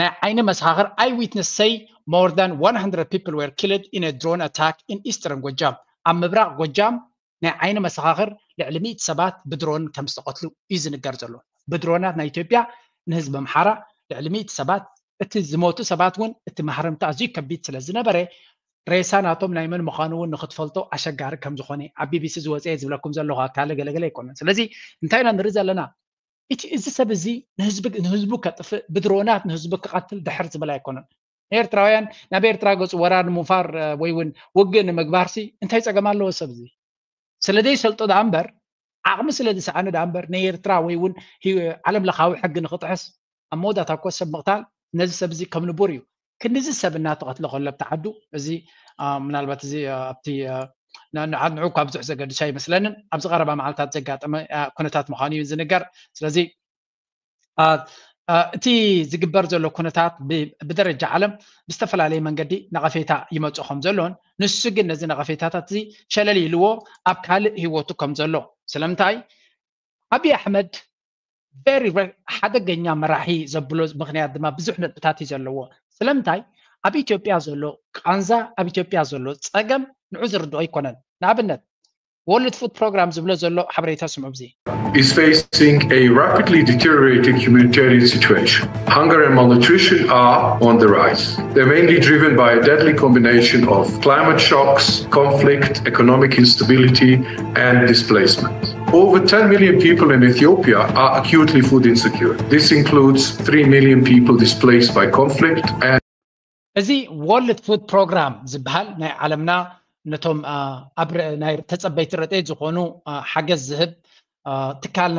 ናይ ዓይኒ መሰኻኽር eye witness say more than one hundred people were killed in a drone attack in eastern ጎጃም። ኣብ ምብራቕ ጎጃም ናይ ዓይኒ መሰኻኽር ልዕሊ ሚእቲ ሰባት ብድሮን ከም ዝተቐትሉ እዩ ዝንገር ዘሎ። ብድሮናት ናይ ኢትዮጵያ ንህዝቢ ኣምሓራ ልዕሊ ሚእቲ ሰባት፣ እቲ ዝሞቱ ሰባት እውን እቲ ማህረምታ ኣዝዩ ከቢድ ስለ ዝነበረ ሬሳ ናቶም ናይ መን ምዃኑ እውን ንክትፈልጦ ኣሸጋሪ ከም ዝኾነ ኣብ ቢቢሲ ዝወፀ ዝብለኩም ዘለኹ ኣካለ ገለገለ ኣይኮነን። ስለዚ እንታይ ኢና ንርኢ ዘለና? እቲ እዚ ሰብ እዚ ንህዝቢ ንህዝቡ ከጥፍእ ብድሮናት ንህዝቡ ክቐትል ድሕር ዝብል ኣይኮነን። ኤርትራውያን ናብ ኤርትራ ገፁ ወራር ንምውፋር ወይ እውን ውግእ ንምግባር ሲ እንታይ ፀገም ኣለዎ? ሰብ እዚ ስለ ዘይሰልጦ ደኣ እምበር ዓቕሚ ስለ ዝሰኣነ ደኣ እምበር ናይ ኤርትራ ወይ እውን ዓለም ለኻዊ ሕጊ ንክጥሕስ ኣብ መወዳእታ እኮ ሰብ ምቕታል ነዚ ሰብ እዚ ከም ንቡር እዩ። ክንድዚ ሰብ እናተቐትለ ከሎ ኣብቲ ዓዱ እዚ ምናልባት እዚ ኣብቲ ንዑ እኳ ብዙሕ ዘገድሶ ኣይመስለንን። ኣብዚ ቀረባ መዓልታት ዘጋጠመ ኩነታት ምዃኑ እዩ ዝንገር። ስለዚ እቲ ዝግበር ዘሎ ኩነታት ብደረጃ ዓለም ብዝተፈላለየ መንገዲ ነቐፌታ ይመፁ ከም ዘሎን ንሱ ግን ነዚ ነቐፌታታት እዚ ሸለል ኢልዎ ኣብ ካልእ ህይወቱ ከም ዘሎ። ስለምንታይ ኣብይ ኣሕመድ very ሓደገኛ መራሒ ዘብሎ ምክንያት ድማ ብዙሕ ነጥብታት እዩ ዘለዎ። ስለምንታይ ኣብ ኢትዮጵያ ዘሎ ቃንዛ ኣብ ኢትዮጵያ ዘሎ ፀገም ንዑ ዝርድኦ ኣይኮነን። ንኣብነት ወርልድ ፉድ ፕሮግራም ዝብሎ ዘሎ ሓበሬታ ስምዑ። እዚ is facing a rapidly deteriorating humanitarian situation. Hunger and malnutrition are on the rise. They're mainly driven by a deadly combination of climate shocks, conflict, economic instability, and displacement. Over ten million people in Ethiopia are acutely food insecure. This includes three million people displaced by conflict and እዚ ወርልድ ፉድ ፕሮግራም ዝበሃል ናይ ዓለምና ነቶም ኣብ ናይ ተፀበይቲ ረድኤት ዝኾኑ ሓገዝ ዝህብ ትካል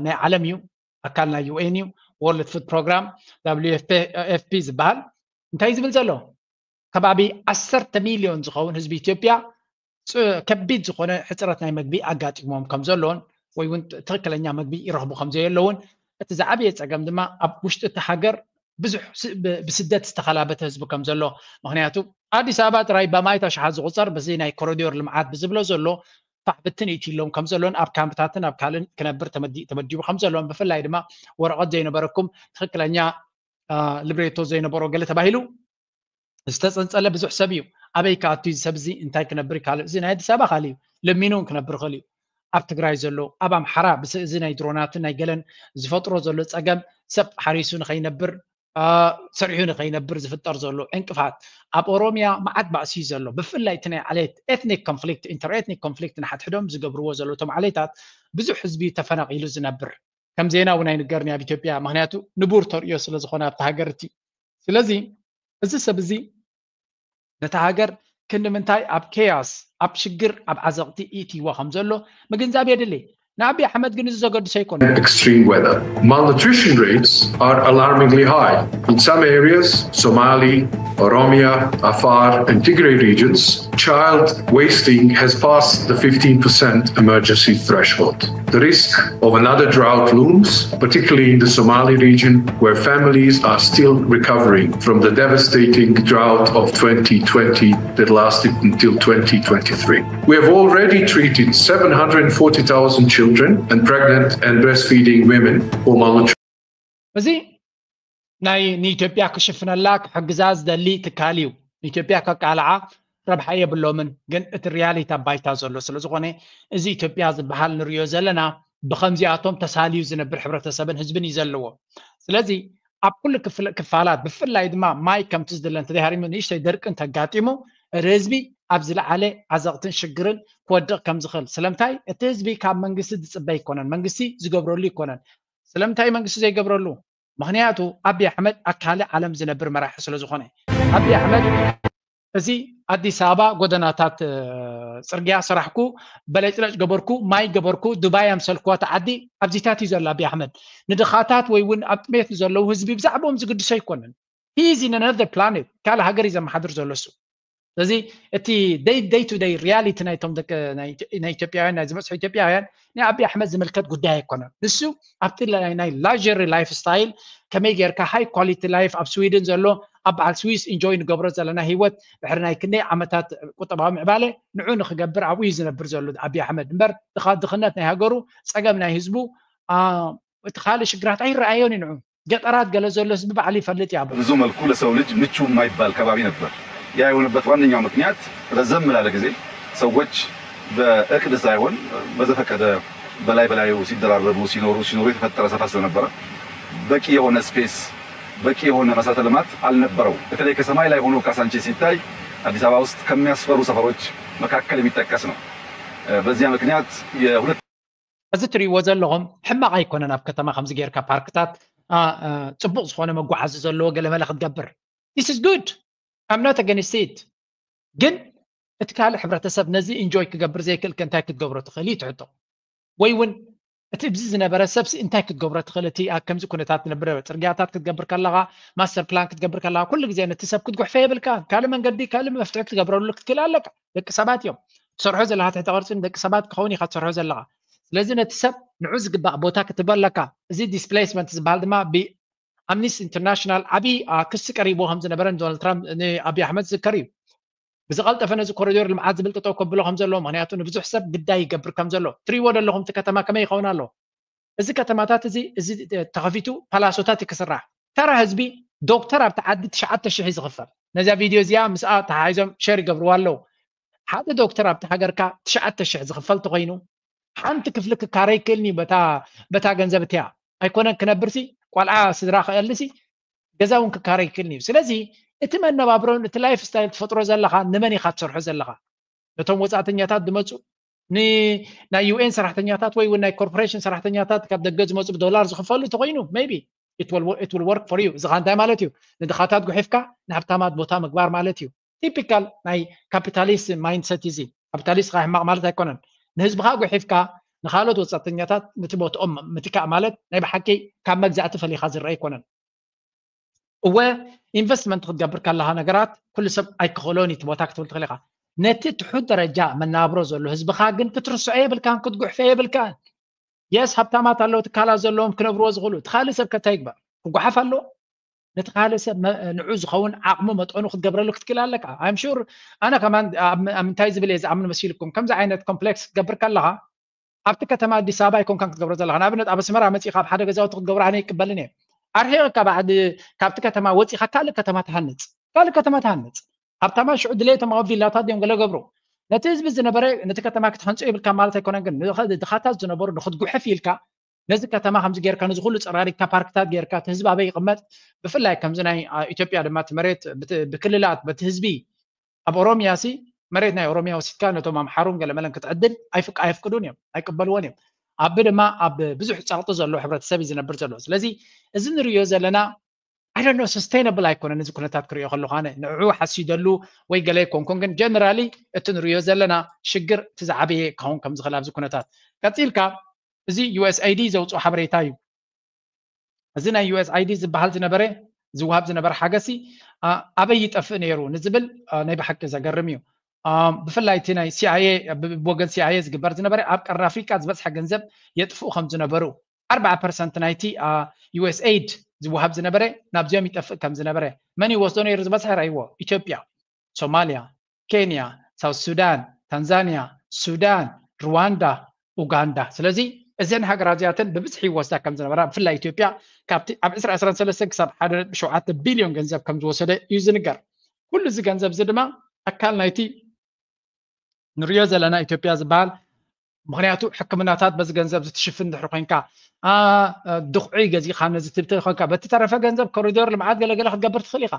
ናይ ዓለም እዩ። ኣካል ናይ ዩኤን እዩ። ወርልድ ፉድ ፕሮግራም፣ ደብሊዩ ኤፍ ፒ ዝበሃል እንታይ ዝብል ዘሎ? ከባቢ ዓሰርተ ሚልዮን ዝኸውን ህዝቢ ኢትዮጵያ ከቢድ ዝኾነ ሕፅረት ናይ መግቢ ኣጋጢሞም ከም ዘሎን ወይ እውን ትኽክለኛ መግቢ ይረኽቡ ከም ዘየለውን እቲ ዝዓበየ ፀገም ድማ ኣብ ውሽጢ እቲ ሃገር ብዙሕ ብስደት ዝተኸላበተ ህዝቢ ከም ዘሎ። ምክንያቱ ኣዲስ ኣበባ ጥራይ በማይት ኣሽሓት ዝቁፀር በዚ ናይ ኮሪዶር ልምዓት ብዝብሎ ዘሎ ፋሕ ብትን ኢትሎም ከም ዘሎን ኣብ ካምፕታትን ኣብ ካልእን ክነብር ተመዲቡ ከም ዘሎን ብፍላይ ድማ ወረቐት ዘይነበረኩም ትኽክለኛ ልብሬቶ ዘይነበሮ ገለ ተባሂሉ ዝተፀንፀለ ብዙሕ ሰብ እዩ። ኣበይ ክኣቱ እዚ ሰብ እዚ እንታይ ክነብር ካልእ እዚ ናይ ኣዲስ ኣበባ ካልእ እዩ። ለሚኑ እውን ክነብር ክእል እዩ። ኣብ ትግራይ ዘሎ ኣብ ኣምሓራ ብዚ ናይ ድሮናትን ናይ ገለን ዝፈጥሮ ዘሎ ፀገም ሰብ ሓሪሱ ንኸይነብር ሰሪሑ ንኸይነብር ዝፍጠር ዘሎ ዕንቅፋት ኣብ ኦሮሚያ መዓት ባእሲ እዩ ዘሎ። ብፍላይ እቲ ናይ ዓሌት ኤትኒክ ኮንፍሊክት ኢንተር ኤትኒክ ኮንፍሊክት ንሓድሕዶም ዝገብርዎ ዘሎ እቶም ዓሌታት ብዙሕ ህዝቢ ተፈናቒሉ ዝነብር ከም ዜና እውን ኣይንገርኒ ኣብ ኢትዮጵያ። ምክንያቱ ንቡር ተርእዮ ስለ ዝኾነ ኣብቲ ሃገር እቲ ስለዚ እዚ ሰብ እዚ ነታ ሃገር ክንዲ ምንታይ ኣብ ኬያስ ኣብ ሽግር ኣብ ዓዘቕቲ ኢትይዋ ከም ዘሎ ምግንዛብ የድሊ። ንኣቢ ኣሕመድ ግን እዚ ዘገድሶ ኣይኮነ። Extreme weather. Malnutrition rates are alarmingly high. In some areas, Somali, Oromia, Afar, and Tigray regions, child wasting has passed the fifteen percent emergency threshold. The risk of another drought looms, particularly in the Somali region, where families are still recovering from the devastating drought of twenty twenty that lasted until twenty twenty-three. We have already treated seven hundred forty thousand children and pregnant and breastfeeding women for malnutrition. እዚ ናይ ንኢትዮጵያ ክሽፍነላ ክሕግዛ ዝደሊ ትካል እዩ። ንኢትዮጵያ ከቃልዓ ረብሓ የብሎምን፣ ግን እቲ ሪያሊቲ ኣብ ባይታ ዘሎ ስለ ዝኾነ እዚ ኢትዮጵያ ዝበሃል ንሪኦ ዘለና ብኸምዚኣቶም ተሳልዩ ዝነብር ሕብረተሰብን ህዝብን እዩ ዘለዎ። ስለዚ ኣብ ኩሉ ክፋላት ብፍላይ ድማ ማይ ከምቲ ዝድለ እንተዘይሃሪሙ ንእሽተይ ደርቂ እንተጋጢሙ እቲ ህዝቢ ኣብ ዝለዓለ ዓዘቕትን ሽግርን ክወድቕ ከም ዝኽእል ስለምንታይ እቲ ህዝቢ ካብ መንግስቲ ዝፅበ ኣይኮነን፣ መንግስቲ ዝገብረሉ ኣይኮነን። ስለምንታይ መንግስቲ ዘይገብረሉ? ምክንያቱ ኣብይ ኣሕመድ ኣብ ካልእ ዓለም ዝነብር መራሒ ስለ ዝኾነ ኣብይ ኣሕመድ እዚ ኣዲስ ኣበባ ጎደናታት ፅርግያ ሰራሕኩ፣ በለጭለጭ ገበርኩ፣ ማይ ገበርኩ፣ ዱባይ ኣምሰልኩዋ እቲ ዓዲ ኣብዚታት እዩ ዘሎ ኣብይ ኣሕመድ። ንድኻታት ወይ እውን ኣብ ጥሜት ንዘለዉ ህዝቢ ብዛዕባኦም ዝግድሶ ኣይኮነን። He is in another planet፣ ካልእ ሃገር እዩ ዘመሓድር ዘሎ እሱ። ስለዚ እቲ day to day reality ናይቶም ናይ ኢትዮጵያውያን ናይ ዝበፅሑ ኢትዮጵያውያን ናይ ኣብይ ኣሕመድ ዝምልከት ጉዳይ ኣይኮነን። ንሱ ኣብቲ ናይ luxury life style ከመይ ጌርካ high quality life ኣብ ስዊድን ዘሎ ኣብ በዓል ስዊስ ኢንጆይ ንገብሮ ዘለና ህይወት ድሕሪ ናይ ክንደይ ዓመታት ቁጠባዊ ምዕባለ ንዑ ንክገብር ኣብኡ እዩ ዝነብር ዘሎ ኣብይ ኣሕመድ እምበር ድኻ ድኽነት ናይ ሃገሩ ፀገም ናይ ህዝቡ እቲ ካልእ ሽግራት ኣይረኣዮን እዩ ንዑ። ገጠራት ገለ ዘሎ ህዝቢ ባዕሉ ይፈልጥ እያ። ብዙ መልኩ ለሰው ልጅ ምቹ የማይባል ከባቢ ነበር። ያ የሆነበት ዋነኛው ምክንያት ረዘም ላለ ጊዜ ሰዎች በእቅድ ሳይሆን በዘፈቀደ በላይ በላዩ ሲደራረቡ ሲኖሩ ሲኖሩ የተፈጠረ ሰፈር ስለነበረ በቂ የሆነ space፣ በቂ የሆነ መሰረተ ልማት አልነበረው። በተለይ ከሰማይ ላይ ሆኖ ካሳንቺስ ሲታይ አዲስ አበባ ውስጥ ከሚያስፈሩ ሰፈሮች መካከል የሚጠቀስ ነው። በዚያ ምክንያት የሁለት እዚ ትሪእዎ ዘለኹም ሕማቕ ኣይኮነን። ኣብ ከተማ ከምዚ ጌርካ ፓርክታት ጽቡቕ ዝኾነ መጓዓዚ ዘለዎ ገለመለ ክትገብር፣ this is good, I'm not against it። ግን እቲ ካልእ ሕብረተሰብ ነዚ enjoy ክገብር ዘይክእል ከ እንታይ ክትገብሮ ትኽእል እዩ ትሕቶ? ወይ እውን እቲ ብዚ ዝነበረ ሰብሲ እንታይ ክትገብሮ ትኽእል? እቲ ኣብ ከምዚ ኩነታት ዝነብር ጽርግያታት ክትገብር ከለኻ፣ master plan ክትገብር ከለኻ ኩሉ ግዜ ነቲ ሰብ ክትጉሕፈ የብልካ። ካልእ መንገዲ ካልእ መፍትሒ ክትገብረሉ ክትክእል ኣለካ። ደቂ ሰባት እዮም ትሰርሖ ዘለኻ። ትሕተ ቅርጺ ንደቂ ሰባት ክኸውን ኢኻ ትሰርሖ ዘለኻ። ስለዚ ነቲ ሰብ ንዑ ዝግባእ ቦታ ክትህቦ ኣለካ። እዚ displacement ዝበሃል ድማ ብ Amnesty International ዓብዪ ክሲ ቀሪብዎ ከም ዝነበረ ንዶናልድ ትራምፕ ንኣብዪ ኣሕመድ ዝዝከር እዩ። ብዝቐልጠፈ ነዚ ኮሪዶር ልምዓት ዝብል ጠጠው ከብሎ ከም ዘለዎ፣ ምክንያቱ ንብዙሕ ሰብ ግዳይ ይገብር ከም ዘሎ። ትሪእዎ ዘለኹም እቲ ከተማ ከመይ ይኸውን ኣሎ? እዚ ከተማታት እዚ እዚ ተኸፊቱ ፓላሶታት እዩ ክስራሕ። ተራ ህዝቢ ዶክተር ኣብቲ ዓዲ ትሽዓተ ሽሕ እዩ ዝኽፈል። ነዚኣ ቪድዮ እዚኣ ምስኣ ተሓሒዞም ሸር ይገብርዋ ኣለዉ። ሓደ ዶክተር ኣብቲ ሃገርካ ትሽዓተ ሽሕ ዝኽፈል ተኾይኑ ሓንቲ ክፍሊ ክካረ ይክእልኒ በታ በታ ገንዘብ እቲያ ኣይኮነን ክነብርሲ ቆልዓ ስድራ ክእልሲ ገዛ እውን ክካረ ይክእልኒ እዩ። ስለዚ እቲ መነባብሮን እቲ ላይፍ ስታይል ትፈጥሮ ዘለኻ ንመን ኢኻ ትሰርሖ ዘለኻ? ነቶም ወፃእተኛታት ዝመፁ ናይ ዩኤን ሰራሕተኛታት ወይ እውን ናይ ኮርፖሬሽን ሰራሕተኛታት ካብ ደገ ዝመፁ ብዶላር ዝኽፈሉ ተኮይኑ maybe it will work for you። እዚ ኸዓ እንታይ ማለት እዩ? ንድኻታት ጉሒፍካ ንሃብታማት ቦታ ምግባር ማለት እዩ። ቲፒካል ናይ ካፒታሊስት ማይንድሰት እዚ። ካፒታሊስት ኸዓ ሕማቕ ማለት ኣይኮነን። ንህዝብኻ ጉሒፍካ ንኻልኦት ወፃእተኛታት ነቲ ቦትኦም ምትካእ ማለት ናይ ብሓቂ ካብ መግዛእቲ ፈሊኻ ዝረአ ኣይኮነን። እወ ኢንቨስትመንት ክትገብር ከለኻ ነገራት ኩሉ ሰብ ኣይክኽእሎን እዩ እቲ ቦታ ክትብል ትኽእል ኢኻ። ነቲ ትሑት ደረጃ መናብሮ ዘሎ ህዝብኻ ግን ክትርስዖ የብልካን ክትጉሕፈ የብልካን። የስ ሃብታማት ኣለዉ ትካላት ዘለዎም ክነብርዎ ዝኽእሉ እቲ ካልእ ሰብ ከ እንታይ ይግበር? ክጓሓፍ ኣለዎ? ነቲ ካልእ ሰብ ንዑ ዝኸውን ዓቕሙ መጠኑ ክትገብረሉ ክትክእል ኣለካ። I'm sure ኣነ ከማን ኣብ ምንታይ ዝብል እየ ዝኣምን መሲልኩም ከምዚ ዓይነት ኮምፕሌክስ ክትገብር ከለኻ ኣብቲ ከተማ ኣዲስ ኣበባ ኣይኮንካን ክትገብሮ ዘለኻ። ንኣብነት ኣብ ኣስመራ መፂእኻ ኣብ ሓደ ገዛውቲ ክትገብሮ ኣነ ይቅበልን እየ። ኣርሒቕካ ባዕዲ ካብቲ ከተማ ወፂኻ ካልእ ከተማ ትሃንፅ ካልእ ከተማ ትሃንፅ። ሃብታማት ሽዑ ድሌቶም ኣብ ቪላታት እዮም ገለ ገብሩ። ነቲ ህዝቢ ዝነበረ ነቲ ከተማ ክትሃንፆ ይብልካ ማለት ኣይኮነን፣ ግን ድኻታት ዝነበሩ ንክትጉሕፍ ኢልካ ነዚ ከተማ ከምዚ ጌርካ ነዚ ኩሉ ፀራሪግካ ፓርክታት ጌርካ እቲ ህዝቢ ኣበይ ይቕመጥ? ብፍላይ ከምዚ ናይ ኢትዮጵያ ድማ እቲ መሬት ብክልላት በቲ ህዝቢ ኣብ ኦሮሚያ ሲ መሬት ናይ ኦሮሚያ ወሲድካ ነቶም ኣምሓሩን ገለመለን ክትዕድል ኣይፍቅ ኣየፍቅዱን እዮም ኣይቅበልዎን እዮም። ኣብ ድማ ኣብ ብዙሕ ፀቕጢ ዘሎ ሕብረተሰብ እዩ ዝነብር ዘሎ። ስለዚ እዚ ንሪዮ ዘለና ኣይደኖ ሰስተይነብል ኣይኮነን። እዚ ኩነታት ክሪኦ ከለኹ ኣነ ንዕዑ ሓሲደሉ ወይ ገለ ኣይኮንኩን፣ ግን ጀነራሊ እቲ ንሪዮ ዘለና ሽግር እቲ ዝዓበየ ክኸውን ከም ዝኽእል ኣብዚ ኩነታት ቀፂልካ እዚ ዩኤስኣይዲ ዘውፅኦ ሓበሬታ እዩ። እዚ ናይ ዩኤስኣይዲ ዝበሃል ዝነበረ ዝወሃብ ዝነበረ ሓገሲ ኣበይ ይጠፍእ ነይሩ ንዝብል ናይ ብሓቂ ዘገርም እዩ። ብፍላይ እቲ ናይ ሲኣይኤ ብወገን ሲኣይኤ ዝግበር ዝነበረ ኣብ ቀርኒ ኣፍሪቃ ዝበዝሐ ገንዘብ የጥፍኡ ከም ዝነበሩ ኣርባዓ ፐርሰንት ናይቲ ዩኤስኤይድ ዝወሃብ ዝነበረ ናብዚኦም ይጠፍእ ከም ዝነበረ መን ይወስዶ ነይሩ ዝበዝሐ ራይዎ ኢትዮጵያ፣ ሶማሊያ፣ ኬንያ፣ ሳውት ሱዳን፣ ታንዛኒያ፣ ሱዳን፣ ሩዋንዳ፣ ኡጋንዳ። ስለዚ እዘን ሃገራት እዚኣተን ብብዝሒ ይወስዳ ከም ዝነበራ ብፍላይ ኢትዮጵያ ካብቲ ኣብ ዕስራ ዕስራን ሰለስተን ክሳብ ሓደ ነጥቢ ሸውዓተ ቢልዮን ገንዘብ ከም ዝወሰደ እዩ ዝንገር። ኩሉ እዚ ገንዘብ እዚ ድማ ኣካል ናይቲ ንሪኦ ዘለና ኢትዮጵያ ዝበሃል ምክንያቱ ሕክምናታት በዚ ገንዘብ ዝትሽፍን ድሕሪ ኮይንካ ድኩዒ ገዚእካ ነዚ ትብተ ኮይንካ በቲ ተረፈ ገንዘብ ኮሪዶር ልምዓት ገለገለ ክትገብር ትኽእል ኢኻ።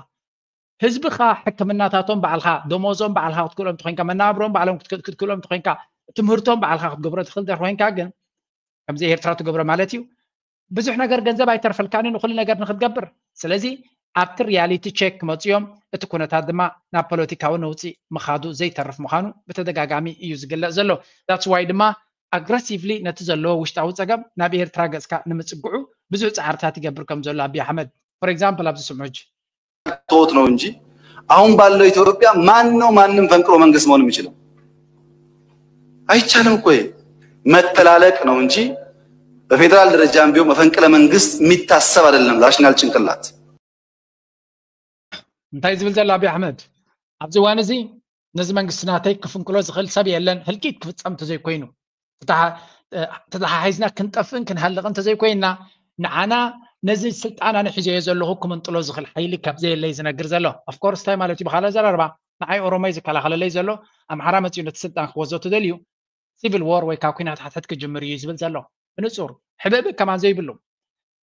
ህዝብኻ ሕክምናታቶም ባዕልኻ ደሞዞም ባዕልኻ ክትክእሎም ተኮይንካ መናብሮም ባዕሎም ክትክእሎም ተኮይንካ ትምህርቶም ባዕልኻ ክትገብሮ ትኽእል ድሕሪ ኮይንካ ግን ከምዚ ኤርትራ ትገብሮ ማለት እዩ። ብዙሕ ነገር ገንዘብ ኣይተርፈልካን ንኩሉ ነገር ንክትገብር። ስለዚ ኣብቲ ሪያሊቲ ቼክ ክመፅዮም እቲ ኩነታት ድማ ናብ ፖለቲካዊ ነውፂ ምኻዱ ዘይተርፍ ምዃኑ ብተደጋጋሚ እዩ ዝግለፅ ዘሎ። ዳትስ ዋይ ድማ ኣግረሲቭሊ ነቲ ዘለዎ ውሽጣዊ ፀገም ናብ ኤርትራ ገፅካ ንምፅግዑ ብዙሕ ፃዕርታት ይገብር ከም ዘሎ ኣቢ ኣሕመድ ፎር ኤግዛምፕል ኣብዚ ስምዑ ሕጂ ቶት ነው እንጂ አሁን ባለው ኢትዮጵያ ማን ነው ማንም ፈንቅሎ መንግስት መሆን የሚችለው? አይቻልም እኮ። መተላለቅ ነው እንጂ በፌዴራል ደረጃም ቢሆን መፈንቅለ መንግስት የሚታሰብ አይደለም። ራሽናል ጭንቅላት እንታይ ዝብል ዘሎ ኣቢ ኣሕመድ ኣብዚ እዋን እዚ ነዚ መንግስቲ ናተይ ክፍንቅሎ ዝኽእል ሰብ የለን። ህልቂት ክፍፀም እንተዘይኮይኑ ተተሓሒዝና ክንጠፍእን ክንሃልቕን እንተዘይኮይንና ንዓና ነዚ ስልጣን ኣነ ሒዘዮ ዘለኹ ክምንጥሎ ዝኽእል ሓይሊ ካብ ዘየለይ ዝነግር ዘሎ። Of course እንታይ ማለት እዩ? ብኻልእ ኣዘራርባ ንዓይ ኦሮሞ እዩ ዝከላኸለለይ ዘሎ፣ ኣምሓራ መፂኡ ነቲ ስልጣን ክወስዶ ተደልዩ ሲቪል ዎር ወይ ካብ ኩናት ሓድሕድ ክጅምር እዩ ዝብል ዘሎ። ብንፁር ሕብእብእ ከማን ዘይብሉ።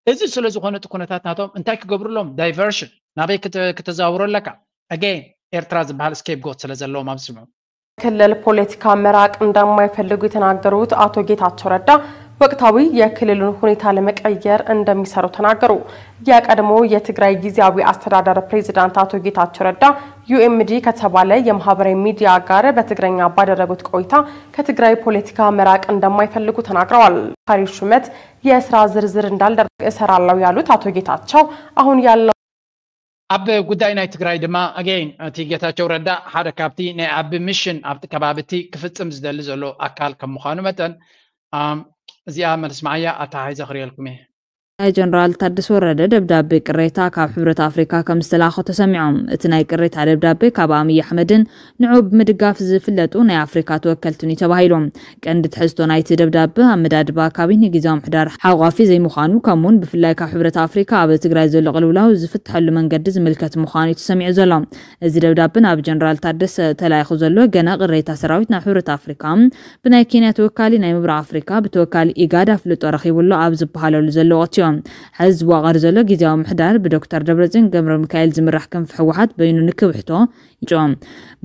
እዚ ስለ ዝኾነ እቲ ኩነታት ናቶም እንታይ ክገብሩሎም? ዳይቨርሽን ናበይ ክተ- ክተዘዋውሮ ኣለካ? ኣገይን ኤርትራ ዝበሃል ስኬፕጎት ስለ ዘለዎም ኣብዚ ስምዑ። ክልል ፖለቲካ መራቅ እንደማይፈልጉ የተናገሩት አቶ ጌታቸው ረዳ ወቅታዊ የክልሉን ሁኔታ ለመቀየር እንደሚሰሩ ተናገሩ። የቀድሞ የትግራይ ጊዜያዊ አስተዳደር ፕሬዚዳንት አቶ ጌታቸው ረዳ ዩኤምዲ ከተባለ የማህበራዊ ሚዲያ ጋር በትግረኛ ባደረጉት ቆይታ ከትግራይ ፖለቲካ መራቅ እንደማይፈልጉ ተናግረዋል። ካሪ ሹመት የስራ ዝርዝር እንዳልደረግ እሰራለሁ ያሉት አቶ ጌታቸው አሁን ያለው ኣብ ጉዳይ ናይ ትግራይ ድማ ኣገይን እቲ ጌታቸው ረዳ ሓደ ካብቲ ናይ ዓቢ ሚሽን ኣብቲ ከባቢ እቲ ክፍጽም ዝደሊ ዘሎ ኣካል ከም ምዃኑ መጠን እዚኣ መልስ መዓያ ኣተሓሒዘ ክርእየልኩም እየ። ናይ ጀነራል ታደሰ ወረደ ደብዳቤ ቅሬታ ካብ ሕብረት ኣፍሪካ ከም ዝተላእኾ ተሰሚዖም። እቲ ናይ ቅሬታ ደብዳቤ ካብ ኣምይ ኣሕመድን ንዑ ብምድጋፍ ዝፍለጡ ናይ ኣፍሪካ ተወከልትን እዩ ተባሂሉ። ቀንዲ ትሕዝቶ ናይቲ ደብዳበ ኣመዳድባ ካቢነ ግዝያዊ ምሕዳር ሓቋፊ ዘይምዃኑ ከምኡውን ብፍላይ ካብ ሕብረት ኣፍሪካ ኣብ ትግራይ ዘሎ ቅልውላው ዝፍትሐሉ መንገዲ ዝምልከት ምዃኑ እዩ ተሰሚዑ ዘሎ። እዚ ደብዳበ ናብ ጀነራል ታደሰ ተላኢኹ ዘሎ ገና ቅሬታ ሰራዊት ናብ ሕብረት ኣፍሪካ ብናይ ኬንያ ተወካሊ ናይ ምብራቕ ኣፍሪካ ብተወካሊ ኢጋድ ኣፍልጦ ረኺቡ ኣሎ ኣብ ዝበሃለሉ ዘሎ ወቅት እዩ። ሕዚ ዝዋቐር ዘሎ ግዝያዊ ምሕዳር ብዶክተር ደብረፅዮን ገብረ ሚካኤል ዝምራሕ ክንፊ ህወሓት በይኑ ንክብሕቶ ይጭኦም።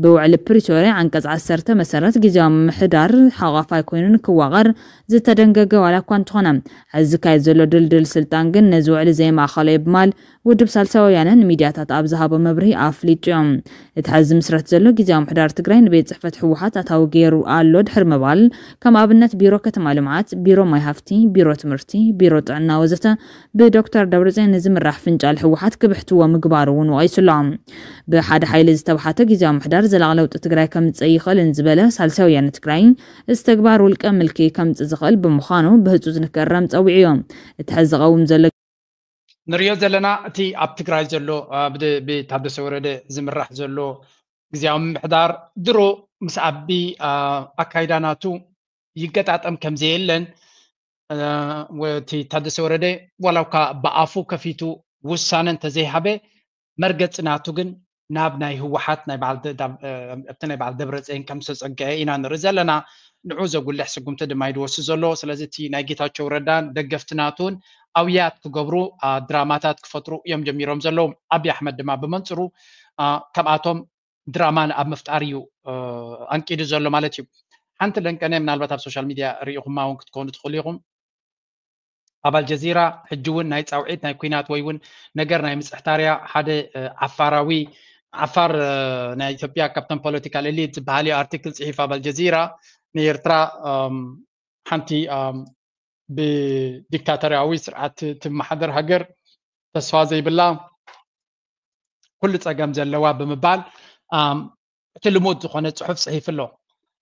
ብውዕሊ ፕሪቶርያ ዓንቀፅ ዓሰርተ መሰረት ግዝያዊ ምሕዳር ሓቋፋይ ኮይኑ ንክዋቐር ዝተደንገገ ዋላ እኳ እንተኾነ ሕዚ ዝካየድ ዘሎ ድልድል ስልጣን ግን ነዚ ውዕሊ ዘይማእኸሎ እዩ ብማል ውድብ ሳልሳይ ወያነ ንሚድያታት ኣብ ዝሃቦ መብርሂ ኣፍሊጡ እዮም። እቲ ሕዚ ዝምስረት ዘሎ ግዝያዊ ምሕዳር ትግራይ ንቤት ፅሕፈት ህወሓት ኣታዊ ገይሩ ኣሎ ድሕሪ ምባል ከም ኣብነት ቢሮ ከተማ ልምዓት፣ ቢሮ ማይ ሃፍቲ፣ ቢሮ ትምህርቲ፣ ቢሮ ጥዕና ወዘተ ብዶክተር ደብረፅዮን ንዝምራሕ ፍንጫል ህወሓት ክብሕትዎ ምግባሩ እውን ወቒሱ ኣሎ። ብሓደ ሓይሊ ዝተብሓተ ግዝያዊ ምሕዳር ዘላቒ ለውጢ ትግራይ ከምፅእ ይኽእልን ዝበለ ሳልሳይ ወያነ ትግራይ እዚ ተግባር ውልቀ ምልኪ ከምፅእ ዝኽእል ብምዃኑ ብህፁፅ ንክእረም ፀዊዑ እዩ። እቲ ሕዚ ዝቐውም ዘሎ ንሪኦ ዘለና እቲ ኣብ ትግራይ ዘሎ ብታደሰ ወረደ ዝምራሕ ዘሎ ግዝያዊ ምምሕዳር ድሮ ምስ ኣቢ ኣካይዳ ናቱ ይገጣጠም ከም ዘየለን እቲ ታደሰ ወረደ ዋላ እኳ ብኣፉ ከፊቱ ውሳነ እንተዘይሃበ መርገፂ ናቱ ግን ናብ ናይ ህወሓት ናይ በዓል ደ- ዳብ- እ፣ ኣብቲ ናይ በዓል ደብረፅዮን ከም ዝተፀግዐ ኢና ንርኢ ዘለና። ንዑ ዘጉልሕ ስጉምቲ ድማ እዩ ዝወስድ ዘሎ። ስለዚ እቲ ናይ ጌታቸው ረዳን ደገፍቲ ናቱን ኣውያት ክገብሩ ኣ፣ ድራማታት ክፈጥሩ እዮም ጀሚሮም ዘለዉ። ኣብይ ኣሕመድ ድማ ብመንፅሩ ኣ፣ ከምኣቶም ድራማ ኣብ ምፍጣር እዩ እ፣ ኣንቂዱ ዘሎ ማለት እዩ። ሓንቲ ለንቀነ ምናልባት ኣብ ሶሻል ሚድያ ርኢኹማ እውን ክትኮኑ ትኽእሉ ኢኹም። ኣብ ኣልጀዚራ ሕጂ እውን ናይ ፃውዒት ናይ ኩናት ወይ እውን ነገር ናይ ምፅሕታርያ ሓደ ዓፋራዊ ዓፋር ናይ ኢትዮጵያ ካብቶም ፖለቲካል ኤሊት ዝበሃል እዩ ኣርቲክል ፅሒፍ ኣብ ኣልጀዚራ ንኤርትራ ሓንቲ ብዲክታተርያዊ ስርዓት ትመሓደር ሃገር ተስፋ ዘይብላ ኩሉ ፀገም ዘለዋ ብምባል እቲ ልሙድ ዝኾነ ፅሑፍ ፅሒፍ ኣሎ።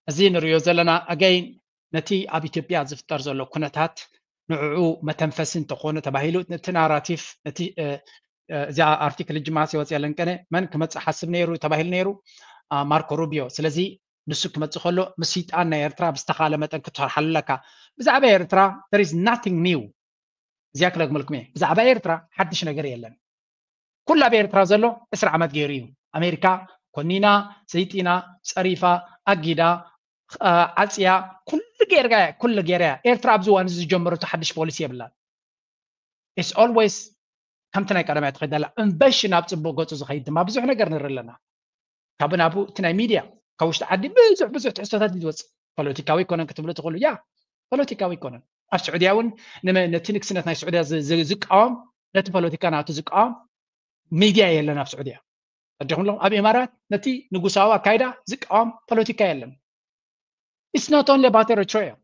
እዚ ንሪኦ ዘለና ኣገይን ነቲ ኣብ ኢትዮጵያ ዝፍጠር ዘሎ ኩነታት ንዕኡ መተንፈሲ እንተኾነ ተባሂሉ ነቲ ናራቲቭ ነቲ እዚኣ ኣርቲክል ጅማስ የወፅያ ለንቀነ መን ክመፅእ ሓስብ ነይሩ ተባሂሉ ነይሩ ማርኮ ሩቢዮ። ስለዚ ንሱ ክመፅእ ከሎ ምስ ስልጣን ናይ ኤርትራ ብዝተኻለ መጠን ክትሰርሓሉ ኣለካ። ብዛዕባ ኤርትራ there is nothing new። እዚኣ ክለግመልኩም እየ። ብዛዕባ ኤርትራ ሓድሽ ነገር የለን። ኩሉ ኣብ ኤርትራ ዘሎ ዕስራ ዓመት ገይሩ እዩ። ኣሜሪካ ኮኒና፣ ሰይጢና፣ ፀሪፋ፣ ኣጊዳ፣ ዓፅያ፣ ኩሉ ገይርካ እያ፣ ኩሉ ገይራ እያ። ኤርትራ ኣብዚ እዋን እዚ ዝጀመረቶ ሓድሽ ፖሊሲ የብላን። It's always ከምቲ ናይ ቀደም እያ ትኸይድ ዘላ። እምበሺ ናብ ፅቡቅ ገፁ ዝኸይድ ድማ ብዙሕ ነገር ንርኢ ኣለና። ካብ ናብኡ እቲ ናይ ሚድያ ካብ ውሽጢ ዓዲ ብዙሕ ብዙሕ ትሕዝቶታት እዩ ዝወፅእ። ፖለቲካዊ ኣይኮነን ክትብሉ ትኽእሉ። ያ ፖለቲካዊ ኣይኮነን። ኣብ ስዑድያ እውን ነቲ ንግስነት ናይ ስዑድያ ዝቃወም ነቲ ፖለቲካ ናቱ ዝቃወም ሚድያ የለን ኣብ ስዑድያ። ኣዲኹም ኣለኹም ኣብ ኢማራት ነቲ ንጉሳዊ ኣካይዳ ዝቃወም ፖለቲካ የለን። It's not only about Eritrea።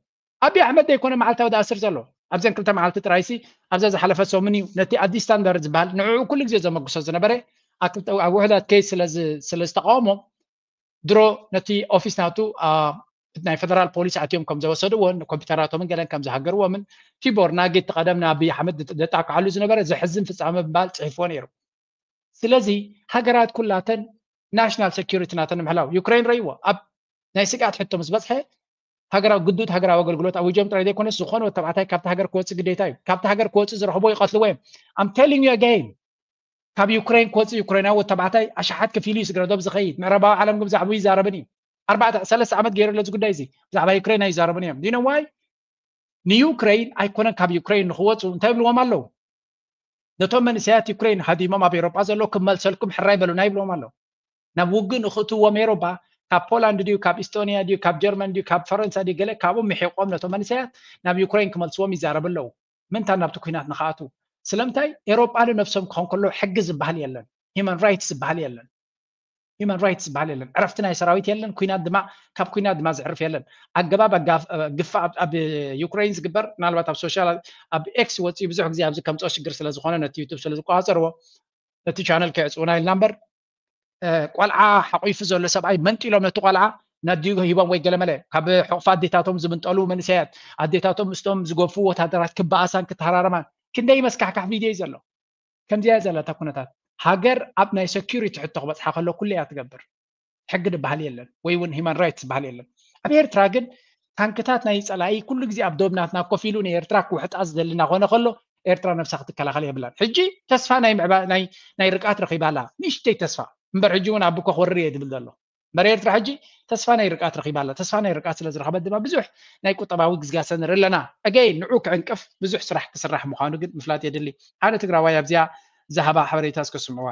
ኣብይ ኣሕመድ ዘይኮነ መዓልታዊ ዝኣስር ዘሎ ኣብዘን ክልተ መዓልቲ ጥራይሲ ኣብዛ ዝሓለፈ ሰሙን እዩ ነቲ ኣዲስ ስታንዳርድ ዝበሃል ንዕኡ ኩሉ ግዜ ዘመግሶ ዝነበረ ኣብ ውሕዳት ኬስ ስለ ዝተቃወሞ ድሮ ነቲ ኦፊስ ናቱ ናይ ፈደራል ፖሊስ ኣትዮም ከም ዘወሰድዎን ኮምፒተራቶምን ገለን ከም ዝሃገርዎምን ቲቦር ናጌ እቲ ቀደም ንኣብይ ኣሕመድ ዘጣቅዓሉ ዝነበረ ዘሕዝን ፍፃመ ብምባል ፅሒፍዎ ነይሩ። ስለዚ ሃገራት ኩላተን ናሽናል ሴኩሪቲ ናተን ንምሕላው ዩክሬን ረይዎ ኣብ ናይ ስግኣት ሕቶ ምስ በፅሐ ሃገራዊ ግዱድ ሃገራዊ ኣገልግሎት ኣውጆም ጥራይ ዘይኮነስ፣ ዝኾነ ወዲ ተባዕታይ ካብቲ ሃገር ክወፅእ ግዴታ እዩ። ካብቲ ሃገር ክወፅእ ዝረኽቦ ይቐትልዎ እዮም። I'm telling you again፣ ካብ ዩክሬን ክወፅእ ዩክሬናዊ ወዲ ተባዕታይ ኣሽሓት ከፊሉ እዩ ስግረ ዶብ ዝኸይድ። ምዕራባዊ ዓለም ግን ብዛዕባኡ ይዛረብን እዩ። ኣርባዕተ ሰለስተ ዓመት ገይሩ ኣሎ እዚ ጉዳይ እዚ። ብዛዕባ ዩክሬን ኣይዛረብን እዮም። Do you know why? ንዩክሬን ኣይኮነን ካብ ዩክሬን ንክወፁ እንታይ ይብልዎም ኣለዉ? ነቶም መንእሰያት ዩክሬን ሃዲሞም ኣብ ኤሮጳ ዘለዉ ክመልሰልኩም ሕራይ በሉና ይብልዎም ኣለዉ። ናብ ውግእ ንክእትዎም ኤሮጳ ካብ ፖላንድ ድዩ፣ ካብ ኢስቶንያ ድዩ፣ ካብ ጀርመን ድዩ፣ ካብ ፈረንሳ ድዩ፣ ገለ ካብኡ ምሒቖም ነቶም መንእሰያት ናብ ዩክሬን ክመልስዎም ይዛረቡ ኣለዉ። ምንታ ናብቲ ኩናት ንክኣትዉ። ስለምንታይ? ኤሮጳ ንነብሶም ክኾን ከሎ ሕጊ ዝበሃል የለን፣ ሂማን ራይትስ ዝበሃል የለን። ሂማን ራይትስ ዝበሃል የለን። ዕረፍቲ ናይ ሰራዊት የለን። ኩናት ድማ፣ ካብ ኩናት ድማ ዘዕርፍ የለን። ኣገባብ ኣጋፍ- ግፋ ኣብ- ኣብ ዩክሬን ዝግበር፣ ምናልባት ኣብ ሶሻል፣ ኣብ ኤክስ ወፂኡ ብዙሕ ግዜ ኣብዚ ከምፅኦ ሽግር ስለ ዝኾነ፣ ነቲ ዩቱብ ስለ ዝቆፃፀርዎ፣ ነቲ ቻነል ከየዕፅውና ኢልና እምበር፣ እ፣ ቆልዓ ሓቂፉ ዘሎ ሰብኣይ መንጢሎም ነቲ ቆልዓ ናዲኡ ሂቦም ወይ ገለመለ፣ ካብ ሕቑፋ ኣዴታቶም ዝምንጠሉ መንእሰያት፣ ኣዴታቶም ምስቶም ዝገፉ ወታደራት ክበኣሳን ክተሃራረማን፣ ክንደይ መስካሕካሕ ቪድዮ እዩ ዘሎ። ከምዚኣ ዘላ እታ ኩነታት፣ ሃገር ኣብ ናይ ሴኩሪቲ ሕቶ ክበፅሓ ከሎ ኩሉ እያ ትገብር። ሕጊ ዝበሃል የለን፣ ወይ እውን ሂማን ራይትስ ዝበሃል የለን። ኣብ ኤርትራ ግን ታንክታት ናይ ፀላኢ ኩሉ ግዜ ኣብ ዶብ ናትና ኮፍ ኢሉ ንኤርትራ ክውሕጣ ዝደሊ እናኾነ ከሎ፣ ኤርትራ ነብሳ ክትከላኸል የብላን። ሕጂ ተስፋ ናይ ምዕባ- ናይ ናይ ርቃት ረኺባ ኣላ፣ ንእሽተይ ተስፋ እምበር፣ ሕጂ እውን ኣብ ብኮ ክወርር እየ ዝብል ዘሎ። እምበር ኤርትራ ሕጂ ተስፋ ናይ ርቃት ረኺባ ኣላ። ተስፋ ናይ ርቃት ስለ ዝረኸበት ድማ ብዙሕ ናይ ቁጠባዊ ግስጋሰ ንርኢ ኣለና። ኣገይ ንዑ ክዕንቅፍ ብዙሕ ስራሕ ክስራሕ ምዃኑ ግን ምፍላጥ የድሊ። ሓደ ትግራዋይ ኣብዚኣ ዝሃባ ሓበሬታ እስከ ስምዕዋ።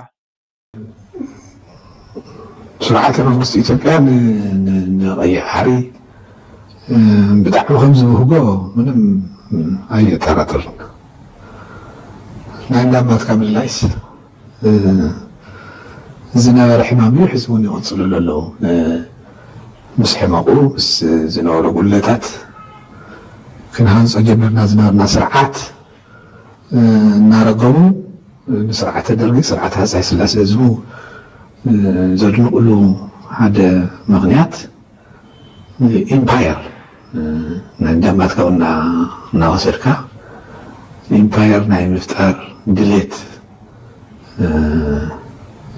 ስርዓተ መንግስቲ ኢትዮጵያ ን- ን- ንቐይሕ ባሕሪ እ፣ ብጣዕሚ ከም ዝብህጎ ምንም ኣየጠራጥርን። ናይ እንዳማትካ ምልላይስ እ፣ ዝነበረ ሕማም እዩ፣ ሕዚ እውን ይቕፅልሉ ኣለዉ። እ፣ ምስ ሕመቑ፣ ምስ ዝነበሩ ጉድለታት ክንሃንፆ ጀሚርና ዝነበርና ስርዓት እ፣ እናረገሙ ንስርዓተ ደርጊ፣ ስርዓተ ሃፀይ ስላሴ ዝህቡ እ፣ ዘድንቕሉ ሓደ ምኽንያት እ፣ ኢምፓየር እ፣ ናይ እንዳማትካ እና እናወሰድካ ኢምፓየር ናይ ምፍጣር ድሌት እ፣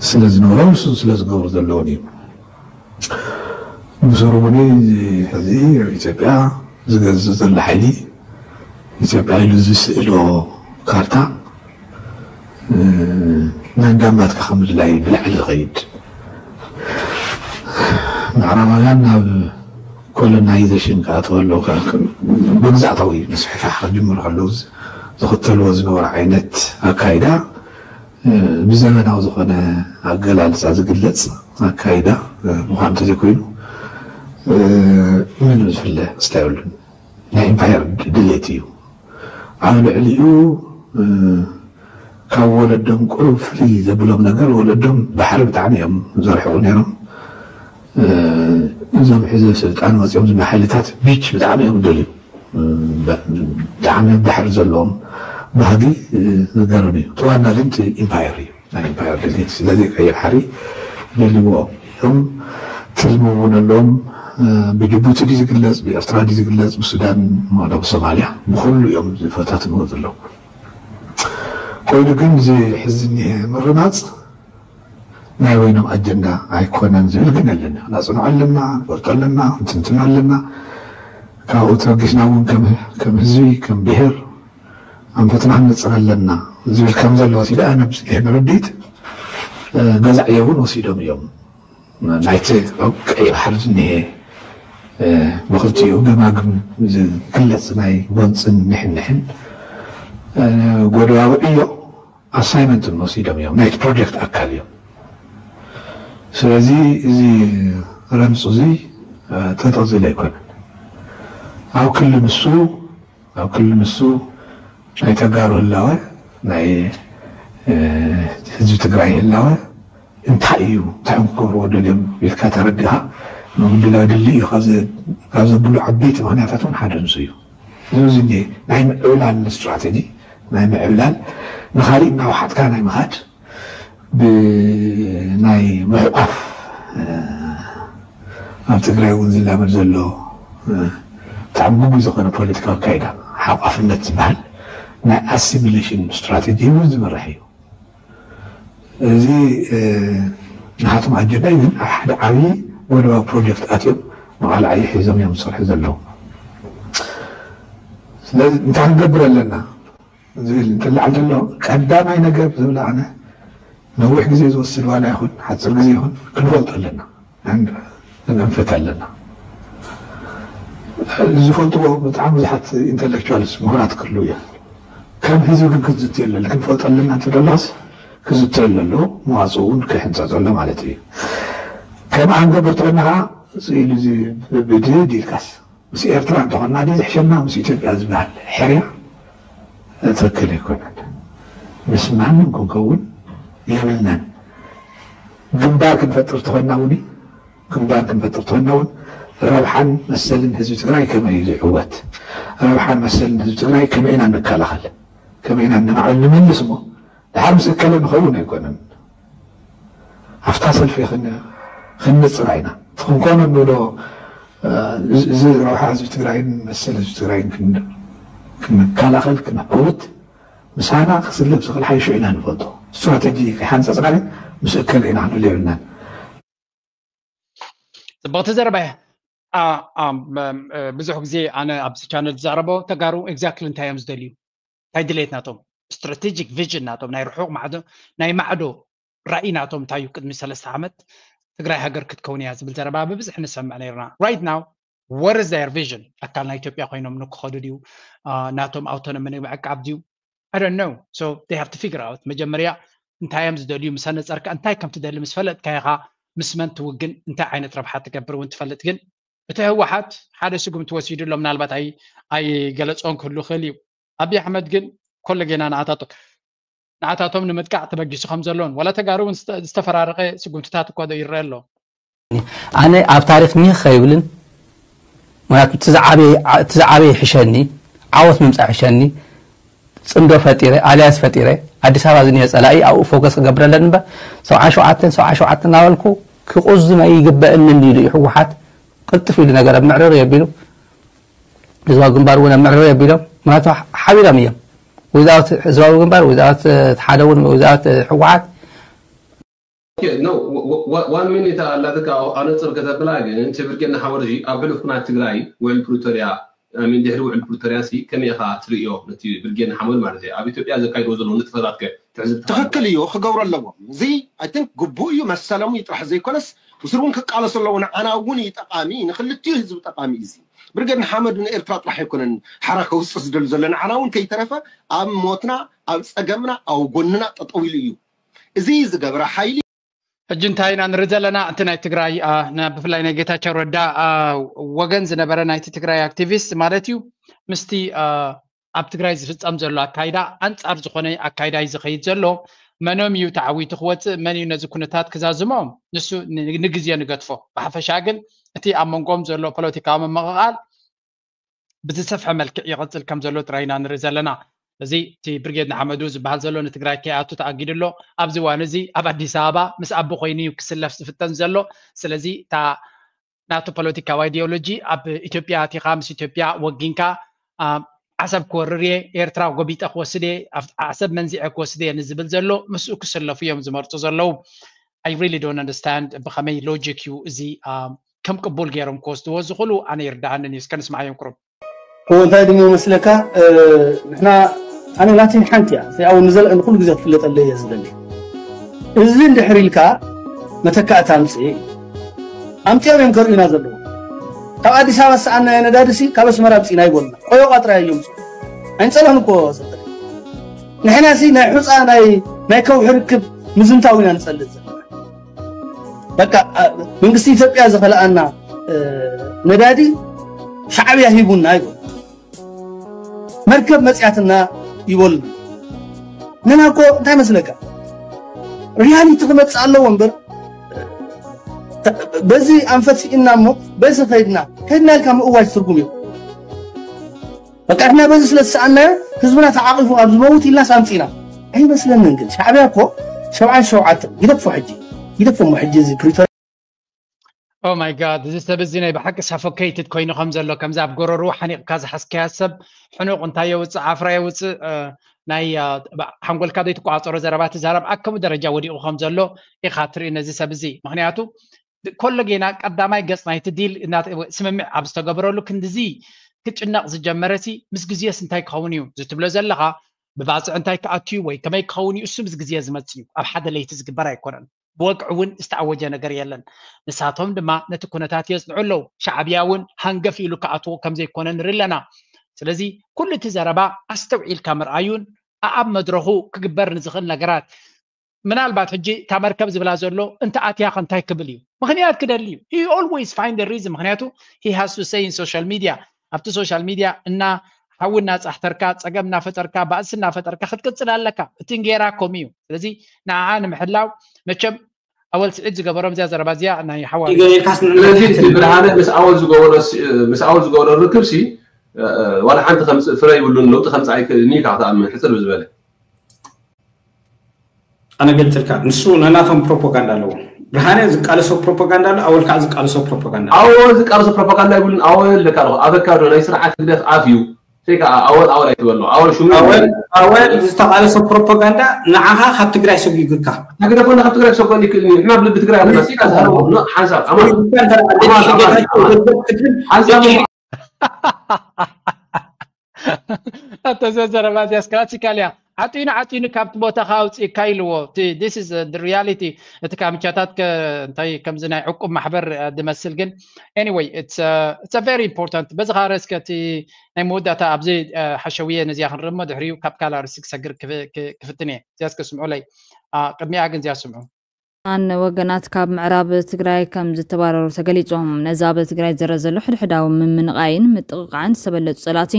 ስለ ዝነበሮም እሱ ስለ ዝገብሩ ዘለውን እዩ። ብሰሩ እውን ሕዚ ኣብ ኢትዮጵያ ዝገዝእ ዘሎ ሓይሊ ኢትዮጵያ ኢሉ ዝስእሎ ካርታ እ፣ ናይ እንዳማትካ ከም ምድላይ ብላዕሊ ዝኸይድ ምዕራባውያን ናብ ኮሎናይዜሽን ክኣተወ ኣለዉ። ከ- ከ- መግዛእታዊ ምስፍሕፋሕ ክጅምሩ ከለዉ ዝ- ዝኽተልዎ ዝነበሩ ዓይነት ኣካይዳ እ፣ ብዘመናዊ ዝኾነ ኣገላልፃ ዝግለፅ ኣካይዳ እ፣ ምዃኑ እንተዘይኮይኑ እ፣ ምንም ዝፍለ ክስታ የብሉን። ናይ ኢምፓየር ድሌት እዩ። ኣብ ልዕሊኡ እ፣ ካብ ወለዶም ቁሩብ ፍልይ ዘብሎም ነገር ወለዶም ባሕሪ ብጣዕሚ እዮም ዘርሕቑ ነይሮም። እ፣ እዞም ሕዚ ስልጣን መፂኦም ዝና ሓይልታት ቢች ብጣዕሚ እዮም ደልዩ። እ፣ ብ- ብጣዕሚ ባሕሪ ዘለዎም ባህጊ እ፣ ዝገርም እዩ። እቲ ዋና ግን እቲ ኢምፓየር እዩ። ናይ ኢምፓየር ድሌት ስለዚ ቀይሕ ባሕሪ ደልይዎ እዮም። ትልሚ እውን ኣለዎም። እ፣ ብጅቡቲ ድዩ ዝግለፅ፣ ብኤርትራ ድዩ ዝግለፅ፣ ብሱዳን፣ ብሶማልያ፣ ብኩሉ እዮም ዝፈታትንዎ ዘለዉ። ኮይኑ ግን እዚ ሕዚ እኒሀ ምርማፅ ናይ ወይኖም ኣጀንዳ ኣይኮነን ዝብል ግን ኣለና። ነፅንዖ ኣለና፣ ንፈልጦ ኣለና፣ ንትንትኖ ኣለና። ካብኡ ተበጊስና እውን ከም ከም ህዝቢ፣ ከም ብሄር ኣንፈትና ክንነፅር ኣለና ዝብል ከም ዘሎ ወሲደ ኣነ ብዝኒሀ ንርድኢት እ፣ ገዛዕዮ እውን ወሲዶም እዮም። ናይቲ ኣብ ቀይ ባሕሪ ዝኒሀ እ፣ ብክልቲኡ ገማግም ዝግለፅ ናይ ጎንፅን ንሕንሕን እ፣ ጎደባብዕዮ ኣሳይመንት ወሲዶም እዮም። ናይቲ ፕሮጀክት ኣካል እዮም። ስለዚ እዚ ረምፁ እዚ እ፣ ተጠቕዚሉ ኣይኮነን። ኣብ ክሊ ንሱ ኣብ ክሊ ንሱ ናይ ተጋሩ ህላወ ናይ እ፣ ህዝቢ ትግራይ ህላወ እንታይ እዩ እንታይ እዮም ክገብርዎ ደልዮም ኢልካ ተረዲኻ ንምድላው ድሊ እዩ ካብ ዘ- ካብ ዘብሉ ዓበይቲ ምክንያታት እውን ሓደ ንሱ እዩ። እዚ እኒ ናይ ምዕብላል ስትራቴጂ ናይ ምዕብላል ንኻሊእ እናውሓጥካ ናይ ምኻድ ብናይ ምሕቋፍ እ፣ ኣብ ትግራይ እውን ዝላመድ ዘሎ እ፣ ብጣዕሚ ግጉይ ዝኾነ ፖለቲካዊ ኣካይዳ ሓቋፍነት ዝበሃል ናይ ኣሲሚሌሽን ስትራቴጂ እውን ዝምራሕ እዩ። እዚ እ፣ ናሃቶም ኣጀንዳ እዩ፣ ግን ኣብ ሓደ ዓብዪ ወደባዊ ፕሮጀክት ኣትዮም መቓልዓ ሒዞም እዮም ዝሰርሑ ዘለዉ። ስለዚ እንታይ ክንገብር ኣለና ዝብል እንትልዓል ዘሎ ቀዳማይ ነገር ዝብል ኣነ ነዊሕ ግዜ ዝወስድ ዋላ ይኹን ሓፂር ግዜ ይኹን ክንፈልጦ ኣለና። ኣንድ ክንንፍት ኣለና። ዝፈልጥዎ ብጣዕሚ ብዙሓት ኢንተሌክቹዋልስ ምሁራት ክህልዉ እዮም። ከም ህዝቢ ግን ክትዝትዮ ኣለና። ክንፈልጦ ኣለና እንተ ደለኻስ ክዝትዮ ኣለዎ። መዋፅኡ እውን ክሕንፀፅ ኣሎ ማለት እዩ። ከም ኣንገብር ተኾይና ከዓ ስኢሉ እዚ ብድድ ኢልካስ ምስ ኤርትራ እንተኾንና ድዩ ዝሕሸና ምስ ኢትዮጵያ ዝበሃል ሕርያ ትኽክል ኣይኮነን። ምስ ማንም ክንከውን የብልናን። ግንባር ክንፈጥር ተኾይና እውን ግንባር ክንፈጥር ተኾይና እውን ረብሓን መሰልን ህዝቢ ትግራይ ከመይ እዩ ዝዕወት፣ ረብሓን መሰልን ህዝቢ ትግራይ ከመይ ኢና ንከላኸል፣ ከመይ ኢና ንባዕሉ ንመልስ እሞ ድሓር ምስ እከለ ንኸውን ኣይኮነን። ኣብታ ሰልፊ ክን- ክንጽራ ኢና። እቲ ክንኮኖ እንብሎ እ፣ እዚ ረብሓ ህዝቢ ትግራይን መሰል ህዝቢ ትግራይን ክን- ክንከላኸል ክንዕውት ምሳና ክስለፍ ዝኽእል ሓይሹ ኢና ንፈልጦ። ስትራተጂ ከይሓንፀፅና ግን ምስ እከለ ኢና ክንብል የብልናን። ፅብቕቲ ዘረባ እያ። አ- አ- ም- እ፣ ብዙሕ ግዜ ኣነ ኣብዚ ቻነል ዝዛረቦ ተጋሩ ኤግዛክትሊ እንታይ እዮም ዝደልዩ፣ እንታይ ድሌት ናቶም፣ ስትራቴጂክ ቪዥን ናቶም፣ ናይ ርሑቕ ማዕዶ፣ ናይ ማዕዶ ራእይ ናቶም እንታይ እዩ፣ ቅድሚ ሰለስተ ዓመት ትግራይ ሃገር ክትከውን እያ ዝብል ዘረባ ብብዝሒ ንሰምዕ ነይርና። Right now what is their vision? ኣካል ናይ ኢትዮጵያ ኮይኖም ንክኸዱ ድዩ? አ፣ ናቶም ኣውቶኖሚ ንምዕቃብ ድዩ? I don't know. So they have to figure out መጀመርያ እንታይ እዮም ዝደልዩ። ምስ ኣነፀርካ እንታይ ከም ትደሊ ምስ ፈለጥካ ኢኻ ምስ መን ትውግን፣ እንታይ ዓይነት ረብሓ ትገብር እውን ትፈልጥ። ግን እቲ ህወሓት ሓደ ስጉምቲ ወሲዱ ኣሎ። ምናልባት ኣይ ኣይገለፆን ክህሉ ይኽእል እዩ። ኣብይ ኣሕመድ ግን ኮለጌና ንዓታቶ ንዓታቶም ንምጥቃዕ ተበጊሱ ከም ዘሎን ዋላ ተጋሩ እውን ዝተ- ዝተፈራረቐ ስጉምትታት እኳ ዶ ይረአ ኣሎ። ኣነ ኣብ ታሪክ ኒኽ ከይብልን፣ ምክንያቱ እቲ ዝዓበየ እቲ ዝዓበየ ይሕሸኒ፣ ዓወት ምምፃእ ይሕሸኒ። ፅምዶ ፈጢረ፣ ኣልያንስ ፈጢረ፣ ኣዲስ ኣበባ ዝኒሀ ፀላኢ ኣብኡ ፎከስ ክገብር ኣለኒ እምበር፣ ሰብዓን ሸውዓተን ሰብዓን ሸውዓተን እናበልኩ ክቁዝም ኣይግበእንን ኢሉ እዩ ህወሓት። ቅልጥፍ ኢሉ ነገር ኣብ ምዕርር የቢሉ፣ ህዝባዊ ግንባር እውን ኣብ ምዕርር የቢሎም። ምክንያቱ ሓቢሮም እዮም። ዊዛውት ህዝባዊ ግንባር፣ ዊዛውት ሓደ እውን፣ ዊዛውት ህወሓት ኖ ዋን ሚኒት ኣላትካ ኣነፅር ከተብላ ግን እቲ ብርጌድ ንሓመዱ ኣብ ሕሉፍ ኩናት ትግራይ ውዕል ፕሪቶርያ ሚን ድሕሪ ውዕል ፕሪቶርያ ሲ ከመይ ኢኻ ትርእዮ ነቲ ብርጌድ ንሓመዱ ማለት እዩ ኣብ ኢትዮጵያ ዘካይድዎ ዘለዉ ንጥፈታት ከ ትሕዝብቲ ትኽክል እዩ ክገብሩ ኣለዎም። እዚ ኣይ ቲንክ ግቡእ እዩ መሰሎም እዩ ጥራሕ ዘይኮነስ ምስሩ እውን ክቃለሱ ኣለዎ። ንዓና እውን እዩ ጠቃሚ ንክልቲኡ ህዝቢ ጠቃሚ እዩ። እዚ ብርጌድ ንሓመዱ ንኤርትራ ጥራሕ ኣይኮነን ሓራ ከውፅእ ዝደሊ ዘሎ ንዓና እውን ከይተረፈ ኣብ ሞትና ኣብ ፀገምና ኣብ ጎንና ጠጠው ኢሉ እዩ። እዚ ዝገብረ ሓይሊ ሕጂ እንታይ ኢና ንርኢ ዘለና? እቲ ናይ ትግራይ አ፣ ና- ብፍላይ ናይ ጌታቸው ረዳ አ፣ ወገን ዝነበረ ናይቲ ትግራይ ኣክቲቪስት ማለት እዩ ምስቲ አ፣ ኣብ ትግራይ ዝፍፀም ዘሎ ኣካይዳ ኣንፃር ዝኾነ ኣካይዳ እዩ ዝኸይድ ዘሎ። መኖም እዩ ተዓዊቱ ክወፅእ፣ መን እዩ ነዚ ኩነታት ክዛዝሞ? ንሱ ን- ንግዜ ንገድፎ። ብሓፈሻ ግን እቲ ኣብ መንጎም ዘሎ ፖለቲካዊ ምምቕቓል ብዝሰፍሐ መልክዕ ይቐፅል ከም ዘሎ ጥራይ ኢና ንርኢ ዘለና። እዚ እቲ ብርጌድ ንሓመዱ ዝበሃል ዘሎ ንትግራይ ከይኣቱ ተኣጊዱ ኣሎ። ኣብዚ እዋን እዚ ኣብ ኣዲስ ኣበባ ምስ ኣቢ ኮይኑ እዩ ክስለፍ ዝፍተን ዘሎ። ስለዚ እታ ናቱ ፖለቲካዊ ኣይዲዮሎጂ ኣብ ኢትዮጵያ ኣቲኻ ምስ ኢትዮጵያ ወጊንካ አ፣ ዓሰብ ክወርር እየ፣ ኤርትራ ጎቢጠ ክወስድ እየ፣ ኣብ- ዓሰብ መንዚዐ ክወስድ እየ ንዝብል ዘሎ ምስኡ ክስለፉ እዮም ዝመርፁ ዘለዉ። I really don't understand ብኸመይ ሎጂክ እዩ እዚ አ፣ ከም ቅቡል ገይሮም ክወስድዎ ዝኽእሉ ኣነ ይርድኣንን እዩ። እስከ ንስምዓዮም ቁሩብ። እዎ እንታይ ድሞ መስለካ እ፣ ንሕና ኣነ ናተይ ሓንቲ እያ እዚኣ እውን ንዘልአ ንኩሉ ግዜ ክትፍለጠለይ እየ ዝደሊ። እዚ እንድሕር ኢልካ መተካእታ ኣምፅእ እዩ ኣምፅኦም እዮም ከርእዩና ዘለዉ። ካብ ኣዲስ ኣበባ ዝሰኣናዮ ነዳዲ ሲ ካብ ኣስመራ ኣምፂእና ይበሉና ቆዮ ቋጥራ እዮም ኣይንፀልኦን እኮ ዘበለ ንሕና ሲ ናይ ሑፃ ናይ ናይ ከውሒ ርክብ ምዝንታው ኢና ንፀልእ ዘለና። በቃ አ- መንግስቲ ኢትዮጵያ ዝኸለኣና እ፣ ነዳዲ ሻዕብያ ሂቡና ይበሉ። መርከብ መፅያትና ይበሉ። ንሕና እኮ እንታይ መስለካ ሪያሊቲ ክመፅእ ኣለዎ እምበር ተ- በዚ ኣንፈት ስኢንና እሞ በዚ ከይድና ከይድና ኢልካ ምእዋጅ ትርጉም እዩ። በቃ ንሕና በዚ ስለ ዝሰኣናዮ ህዝብና ተዓቒፉ ኣብ ዝመውት ኢልናስ ኣምፂእና ኣይመስለንን። ግን ሻዕብያ እኮ ሸብዓን ሸውዓተን ግደፎ ሕጂ ግደፎ እሞ ሕጂ እዚ ፕሪቶርያ Oh my God እዚ ሰብ እዚ ናይ ብሓቂ ሳፎኬትድ ኮይኑ ከም ዘሎ ከምዚ ኣብ ጎረርኡ ሓኒቕካ ዝሓዝካያ ሰብ ሕኑቕ እንታይ የውፅእ ዓፍራ የውፅእ እ፣ ናይ እ፣ ብ- ሓንጎልካ ዘይትቆፃፀሮ ዘረባ ትዛረብ ኣብ ከምኡ ደረጃ ወዲቑ ከም ዘሎ ኢኻ ትርኢ ነዚ ሰብ እዚ ምክንያቱ ኮለጌና ቀዳማይ ገጽ ናይቲ ዲል ስምምዕ ኣብ ዝተገበረሉ ክንድዚ ክጭነቕ ዝጀመረሲ ምስ ግዜስ እንታይ ክኸውን እዩ ዝትብሎ ዘለኻ፣ ብባፅዕ እንታይ ክኣትዩ ወይ ከመይ ክኸውን እዩ፣ እሱ ምስ ግዜ ዝመጽእ እዩ። ኣብ ሓደ ለይቲ ዝግበር ኣይኮነን። ብወግዒ እውን ዝተኣወጀ ነገር የለን። ንሳቶም ድማ ነቲ ኩነታት የጽንዑ ኣለዉ። ሻዕብያ እውን ሃንገፍ ኢሉ ክኣትዎ ከም ዘይኮነ ንርኢ ኣለና። ስለዚ ኩሉ እቲ ዘረባ ኣስተውዒልካ ምርኣዩን ኣኣብ መድረኹ ክግበር ንዝኽእል ነገራት፣ ምናልባት ሕጂ እታ መርከብ ዝብላ ዘሎ እንተ ኣትያ ከ እንታይ ክብል እዩ? ምኽንያት ክደሊ እዩ። He always find a reason። ምኽንያቱ he has to say in social media፣ ኣብቲ ሶሻል ሚድያ እና ሓዊ እናጻሕተርካ፣ ጸገም እናፈጠርካ፣ ባእሲ እናፈጠርካ ክትቅጽል ኣለካ። እቲ እንጌራ ከምኡ እዩ። ስለዚ ንዓኣ ንምሕላው መቸም ኣወል ስዒድ ዝገበሮም እዚኣ ዘረባ እዚኣ ናይ ሓዋ ኢልካስ ስለዚ እቲ ብርሃነ ምስ ኣወል ዝገበሮ ምስ ኣወል ዝገበሮ ርክብ ሲ ዋላ ሓንቲ ከምፅእ ፍረ ይብሉን ለውጢ ከምፅእ ኣይክእልን እዩ ካብ ተኣምን ሕፅር ብዝበለ ኣነ ገልፅልካ ንሱ ነናቶም ፕሮፓጋንዳ ኣለዎ። ብርሃነ ዝቃለሶ ፕሮፓጋንዳ ኣሎ፣ ኣወል ከዓ ዝቃለሶ ፕሮፓጋንዳ ኣሎ። ኣወል ዝቃለሶ ፕሮፓጋንዳ ይብሉን ኣወል ለካ ኣለኹ ኣበካዶ ናይ ስርዓት ህግደፍ ኣፍ እዩ። ተይ ከዓ ኣወል ኣወል ኣይትበሎ ኣወል ሽሙ ኣወል ኣወል ዝተቃለሶ ፕሮፓጋንዳ ንዓኻ ካብ ትግራይ ሰጒጉካ። ህግደፍ ወላ ካብ ትግራይ ሰጎን ይክእል እዩ። ንሕና ብልቢ ትግራይ ኣለና። ሲካ ዝሃርቦ ሓንሳብ ኣማን ኣማን ኣማን ሓንሳብ ኣተዘ ዘረባ እዚያስ ክላሲካል እያ። ዓጢኑ ዓጢኑ ካብቲ ቦታኻ ኣውፅእካ ኢልዎ። This is the reality። እቲ ካምቻታት እንታይ ከምዚ ናይ ዕቁብ ማሕበር ድመስል ግን anyway it's very important። በዚ ከዓ ርእስከ እቲ ናይ መወዳእታ ኣብዚ ሓሸውየ ነዚኣ ክንርሞ ድሕሪኡ ካብ ካልእ ኣርእስቲ ክሰግር ክፍትን እየ። እዚያስ ከስምዑለይ ቅድሚኣ ግን እዚያ ስምዑ። ኣን ወገናት ካብ ምዕራብ ትግራይ ከም ዝተባረሩ ተገሊጾም። ነዚ ኣብ ትግራይ ዝረአ ዘሎ ሕድሕዳዊ ምምንቓይን ምጥቕቓዕን ዝተበለጹ ጸላእቲ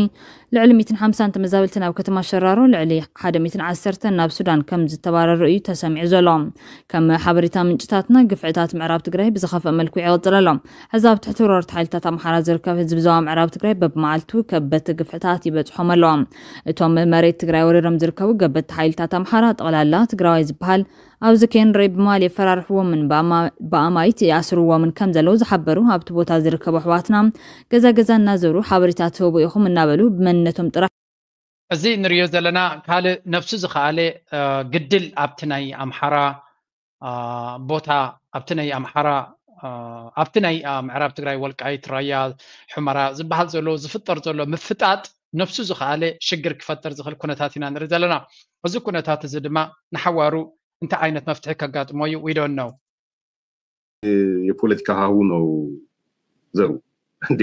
ልዕሊ ሚእትን ሓምሳን ተመዛበልቲ ናብ ከተማ ሸራሮ ልዕሊ ሓደ ሚእትን ዓሰርተን ናብ ሱዳን ከም ዝተባረሩ እዩ ተሰሚዑ ዘሎ። ከም ሓበሬታ ምንጭታትና ግፍዕታት ምዕራብ ትግራይ ብዝኸፍአ መልክዑ ይቕጽል ኣሎ። ሕዚ ኣብ ትሕቲ ወረርቲ ሓይልታት ኣምሓራ ዝርከብ ህዝቢ ዞባ ምዕራብ ትግራይ በብመዓልቱ ከበድቲ ግፍዕታት ይበጽሖም ኣለዎ። እቶም መሬት ትግራይ ወሪሮም ዝርከቡ ገበቲ ሓይልታት ኣምሓራ ጠቕላላ ትግራዋይ ዝበሃል ኣብዚ ከይንርኢ ብማል የፈራርሕዎምን ብኣማይት ይኣስርዎምን ከም ዘለዉ ዝሓበሩ ኣብቲ ቦታ ዝርከቡ ኣሕዋትና ገዛ ገዛ እናዘሩ ሓበሬታ ትህቡ ኢኹም እናበሉ ብመንነቶም ጥራሕ እዚ ንሪኦ ዘለና ካልእ ነብሱ ዝኸኣለ ግድል ኣብቲ ናይ ኣምሓራ ቦታ ኣብቲ ናይ ኣምሓራ ኣብቲ ናይ ምዕራብ ትግራይ ወልቃይት ራያ ሑመራ ዝበሃል ዘሎ ዝፍጠር ዘሎ ምፍጣጥ ነብሱ ዝኸኣለ ሽግር ክፈጥር ዝኽእል ኩነታት ኢና ንርኢ ዘለና። እዚ ኩነታት እዚ ድማ ንሓዋሩ እንታይ ዓይነት መፍትሒ ከጋጥሞ እዩ? We don't know። የፖለቲካ ሀሁ ነው ዘሩ። እንዴ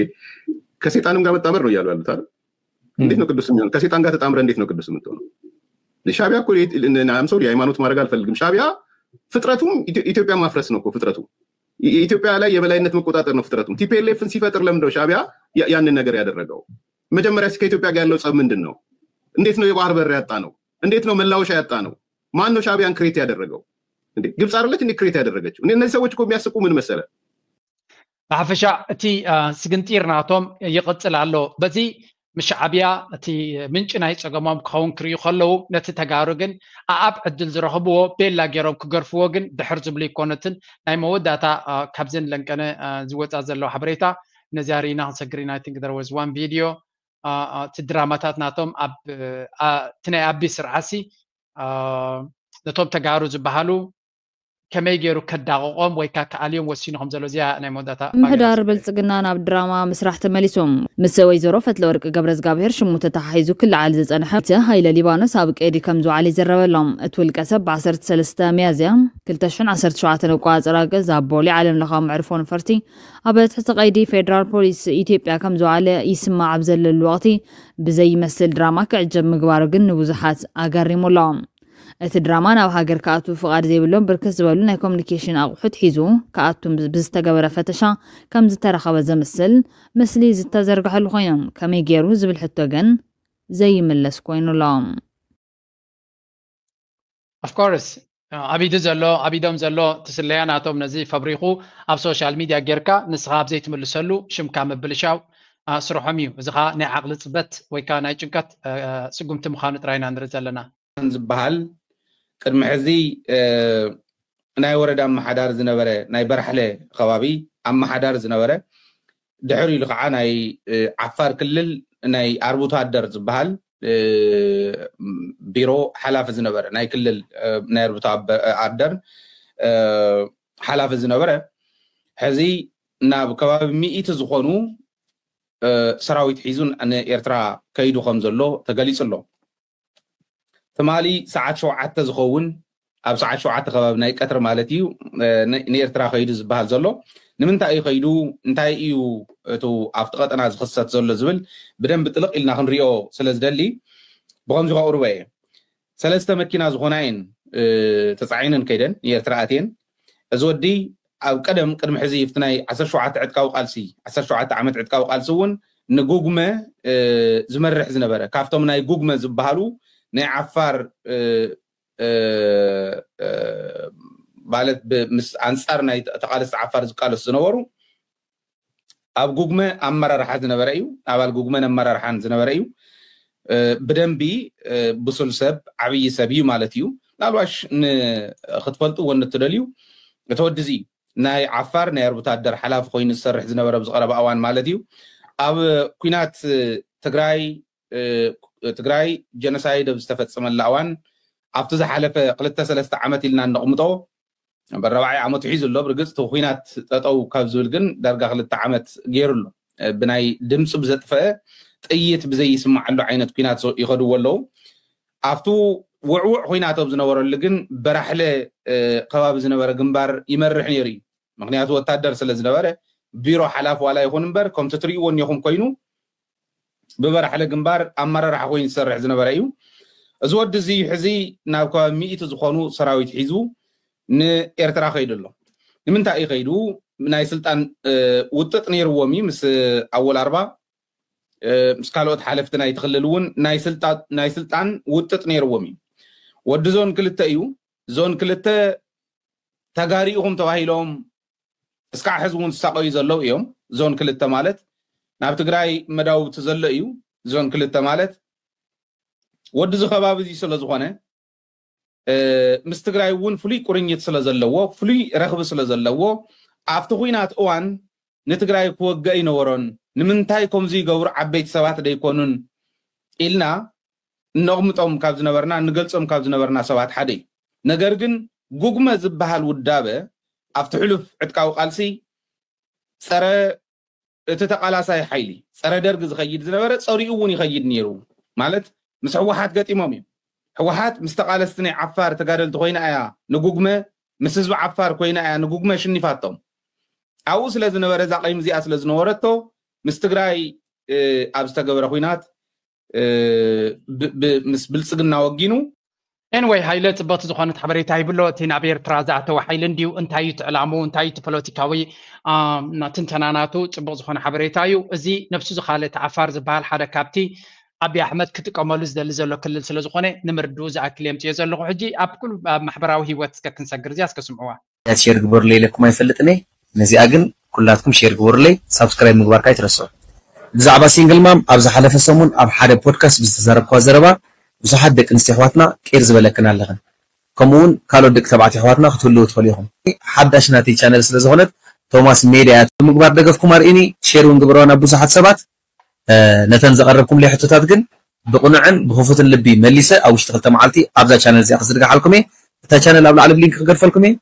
ከሴጣንም ጋር መጣመር ነው እያሉ ያሉት አይደል? እንዴት ነው ቅዱስ የሚሆን? ከሴጣን ጋር ተጣምረ እንዴት ነው ቅዱስ የምትሆነው? ሻቢያ እኮ I'm sorry የሃይማኖት ማድረግ አልፈልግም። ሻቢያ ፍጥረቱም ኢትዮጵያ ማፍረስ ነው እኮ ፍጥረቱ። ኢትዮጵያ ላይ የበላይነት መቆጣጠር ነው ፍጥረቱም። ቲፒኤልኤፍን ሲፈጥር ለምንድነው ሻቢያ ያንን ነገር ያደረገው? መጀመሪያ ከኢትዮጵያ ጋር ያለው ጸብ ምንድን ነው? እንዴት ነው የባህር በር ያጣ ነው? እንዴት ነው መላወሻ ያጣ ነው? ማን ነው ሻቢያን create ያደረገው? እንዴ ግብጽ አይደለች እንዴ create ያደረገችው? እነዚህ ሰዎች እኮ የሚያስቁ ምን መሰለ ብሓፈሻ እቲ ስግንጢር ናቶም ይቕጽል ኣሎ። በዚ ምሻዕብያ እቲ ምንጪ ናይ ጸገሞም ክኸውን ክርእዩ ከለዉ ነቲ ተጋሩ ግን ኣኣብ ዕድል ዝረኽብዎ ቤላ ገይሮም ክገርፍዎ ግን ድሕር ዝብሉ ይኮኑትን ናይ መወዳእታ ካብዘን ለንቀነ ዝወፃ ዘለዋ ሓበሬታ ነዚኣ ርኢና ክንሰግር ኢና። I think there was one video እቲ ድራማታት ናቶም እቲ ናይ ኣቢ ስርዓሲ ነቶም ተጋሩ ዝበሃሉ ከመይ ገይሩ ከዳቕቖም ወይ ከዓ ክኣልዮም ወሲኑ ከም ዘሎ እዚኣ ናይ መወዳእታ ምምሕዳር ብልፅግና ናብ ድራማ ምስራሕ ተመሊሱ። ምስ ወይዘሮ ፈትለወርቂ ገብረዝጋብሄር ሽሙ ተተሓሒዙ ክለዓል ዝፀንሐ እቲ ሃይለ ሊባኖስ ኣብ ቀይዲ ከም ዝወዓለ ይዝረበሎም። እቲ ውልቀ ሰብ ብ ዓሰርተ ሰለስተ ሚያዝያ ክልተ ሽሕን ዓሰርተ ሸውዓተን ኣቆፃፅራ ገዛ ኣብ ቦሌ ዓለም ለኻዊ መዕርፎ ነፈርቲ ኣብ ትሕቲ ቀይዲ ፌደራል ፖሊስ ኢትዮጵያ ከም ዝወዓለ ይስማዕ ኣብ ዘለሉ ወቕቲ ብዘይመስል ድራማ ክዕጀብ ምግባሩ ግን ንብዙሓት ኣገሪሙ ኣሎ። እቲ ድራማ ናብ ሃገር ክኣቱ ፍቓድ ዘይብሎም ብርክት ዝበሉ ናይ ኮሙኒኬሽን ኣቑሑት ሒዙ ክኣቱ ብዝተገበረ ፈተሻ ከም ዝተረኸበ ዘምስል ምስሊ ዝተዘርግሐሉ ኮይኖም ከመይ ገይሩ ዝብል ሕቶ ግን ዘይምለስ ኮይኑ ኣሎ። Of course ኣብ ኢዱ ዘሎ ኣብ ኢዶም ዘሎ ትስለያ ናቶም ነዚ ፈብሪኹ ኣብ ሶሻል ሚድያ ጌርካ ንስኻ ኣብ ዘይትምልሰሉ ሽምካ ምብልሻው ስርሖም እዩ። እዚ ከዓ ናይ ዓቕሊ ፅበት ወይ ከዓ ናይ ጭንቀት ስጉምቲ ምዃኑ ጥራይ ኢና ንርኢ ዘለና። ዝበሃል ቅድሚ ሕዚ ናይ ወረዳ ኣመሓዳሪ ዝነበረ ናይ በራሕለ ከባቢ ኣመሓዳሪ ዝነበረ ድሕር ኢሉ ከዓ ናይ ዓፋር ክልል ናይ ኣርብቶ ኣደር ዝበሃል ቢሮ ሓላፊ ዝነበረ ናይ ክልል ናይ ኣርብቶ ኣደር ሓላፊ ዝነበረ ሕዚ ናብ ከባቢ ሚእቲ ዝኾኑ ሰራዊት ሒዙ ንኤርትራ ከይዱ ከም ዘሎ ተገሊጹ ኣሎ። ትማሊ ሰዓት ሸውዓተ ዝኸውን፣ ኣብ ሰዓት ሸውዓተ ከባቢ ናይ ቀትሪ ማለት እዩ፣ ንኤርትራ ከይዱ ዝበሃል ዘሎ። ንምንታይ እዩ ከይዱ? እንታይ እዩ እቲ ኣብቲ ቀጠና ዝኽሰት ዘሎ ዝብል ብደንብ ጥልቕ ኢልና ክንሪኦ ስለ ዝደሊ ብኸምዚ ከቕርቦ እየ። ሰለስተ መኪና ዝኾና እየን ተፃዒነን ከይደን ንኤርትራ ኣትየን። እዚ ወዲ ኣብ ቀደም ቅድሚ ሕዚ ኣብቲ ናይ ዓሰርተ ሸውዓተ ዕጥቃዊ ቃልሲ፣ ዓሰርተ ሸውዓተ ዓመት ዕጥቃዊ ቃልሲ እውን ንጉግመ ዝመርሕ ዝነበረ፣ ካብቶም ናይ ጉግመ ዝበሃሉ ናይ ዓፋር ማለት ምስ ኣንፃር ናይ ተቃለስቲ ዓፋር ዝቃለሱ ዝነበሩ ኣብ ጉግመ ኣመራርሓ ዝነበረ እዩ። ኣባል ጉግመን ኣመራርሓን ዝነበረ እዩ። ብደንቢ ብሱል ሰብ፣ ዓብዪ ሰብ እዩ ማለት እዩ። ምናልባሽ ክትፈልጥዎ እንትደልዩ፣ እቲ ወዲ እዚ ናይ ዓፋር ናይ ኣርብቶ ኣደር ሓላፊ ኮይኑ ዝሰርሕ ዝነበረ ኣብዚ ቀረባ እዋን ማለት እዩ። ኣብ ኲናት ትግራይ ትግራይ ጀኖሳይድ ኣብ ዝተፈፀመላ እዋን፣ ኣብቲ ዝሓለፈ ክልተ ሰለስተ ዓመት ኢልና እነቕምጦ፣ በረባዓይ ዓመቱ ሒዙ ኣሎ። ብርግፅ እቲ ኲናት ጠጠው ካብ ዝብል ግን ዳርጋ ክልተ ዓመት ገይሩ ኣሎ። ብናይ ድምፂ ብዘጥፈአ ጥይት ብዘይስማዓሉ ዓይነት ኲናት ይኸድዎ ኣለዉ። ኣብቲ ውዕውዕ ኲናት ኣብ ዝነበረሉ ግን በራሕለ ከባቢ ዝነበረ ግንባር ይመርሕ ነይሩ እዩ። ምክንያቱ ወታደር ስለ ዝነበረ፣ ቢሮ ሓላፊ ዋላ ይኹን እምበር፣ ከምቲ ትርእይዎ እኒኹም ኮይኑ ብበራሕለ ግንባር ኣመራርሓ ኮይኑ ዝሰርሕ ዝነበረ እዩ። እዚ ወዲ እዚ ሕዚ ናብ ከባቢ ሚእቲ ዝኾኑ ሰራዊት ሒዙ ንኤርትራ ከይዱ ኣሎ። ንምንታይ እዩ ከይዱ? ናይ ስልጣን ውጥጥ ነይርዎም እዩ። ምስ ኣወል ኣርባ ምስ ካልኦት ሓለፍቲ ናይ ትኽልል እውን ናይ ስልጣን ውጥጥ ነይርዎም እዩ። ወዲ ዞን ክልተ እዩ። ዞን ክልተ ተጋሩ ኢኹም ተባሂሎም እስካዕ ሕዚ እውን ዝሳቀዩ ዘለዉ እዮም። ዞን ክልተ ማለት ናብ ትግራይ መዳውብቲ ዘሎ እዩ። ዞን ክልተ ማለት ወዲ እዚ ከባቢ እዚ ስለ ዝኾነ፣ ምስ ትግራይ እውን ፍሉይ ቁርኝት ስለ ዘለዎ፣ ፍሉይ ረኽቢ ስለ ዘለዎ፣ ኣብቲ ኲናት እዋን ንትግራይ ክወግእ ኣይነበሮን። ንምንታይ ከምዚ ይገብሩ ዓበይቲ ሰባት ደይኮኑን ኢልና እነቕምጦም ካብ ዝነበርና፣ እንገልጾም ካብ ዝነበርና ሰባት ሓደ እዩ። ነገር ግን ጉግመ ዝበሃል ውዳበ ኣብቲ ሕሉፍ ዕጥቃዊ ቃልሲ ጸረ እቲ ተቃላሳይ ሓይሊ፣ ጸረ ደርግ ዝኸይድ ዝነበረ ጸሪኡ እውን ይኸይድ ነይሩ። ማለት ምስ ህወሓት ገጢሞም እዮም። ህወሓት ምስ ተቃለስቲ ናይ ዓፋር ተጋደልቲ ኮይና እያ ንጉግመ፣ ምስ ህዝቢ ዓፋር ኮይና እያ ንጉግመ ሽኒፋቶም። ኣብኡ ስለ ዝነበረ፣ እዛ ቀይም እዚኣ ስለ ዝነበረቶ፣ ምስ ትግራይ ኣብ ዝተገበረ ኲናት ምስ ብልፅግና ወጊኑ። ኤንወይ፣ ሃይለ ጽብቕቲ ዝኾነት ሓበሬታ ይብሎ። እቲ ናብ ኤርትራ ዝኣተወ ሓይሊ እንድዩ፣ እንታይ እዩ እቲ ዕላሙ፣ እንታይ እዩ እቲ ፖለቲካዊ ትንተና ናቱ? ጽቡቕ ዝኾነ ሓበሬታ እዩ። እዚ ነብሱ ዝኻለ እቲ ዓፋር ዝበሃል ሓደ ካብቲ ኣብይ ኣሕመድ ክጥቀመሉ ዝደሊ ዘሎ ክልል ስለ ዝኾነ ንምርድኡ ዝኣክል የምጽዮ ዘለኹ። ሕጂ ኣብ ኩሉ ኣብ ማሕበራዊ ህይወት እስከ ክንሰግር እዚኣ እስከ ስምዕዋ። ሸር ግበሩለይ ኢለኩም ኣይፈልጥን እየ። ነዚኣ ግን ኩላትኩም ሸር ግበሩለይ፣ ሳብስክራይብ ምግባር ካይትረስዑ። ብዛዕባ ሲንግል ማም ኣብ ዝሓለፈ ሰሙን ኣብ ሓደ ፖድካስት ብዝተዛረብኳ ዘረባ ብዙሓት ደቂ ኣንስትዮ ኣሕዋትና ቅር ዝበለክን ኣለኽን። ከምኡ እውን ካልኦት ደቂ ተባዕትዮ ኣሕዋትና ክትህልዉ ትኽእሉ ኢኹም። ሓዳሽ ናተይ ቻነል ስለ ዝኾነት ቶማስ ሜድያ እያ ብምግባር ደገፍኩም ኣርእዩኒ። ሸር እውን ግበርዋ ናብ ብዙሓት ሰባት። ነተን ዘቐረብኩምለይ ሕቶታት ግን ብቕኑዕን ብኽፉትን ልቢ መሊሰ ኣብ ውሽጢ ክልተ መዓልቲ ኣብዛ ቻነል እዚኣ ክዝርግሓልኩም እየ። እታ ቻነል ኣብ ላዕሊ ብሊንክ ክገድፈልኩም እየ።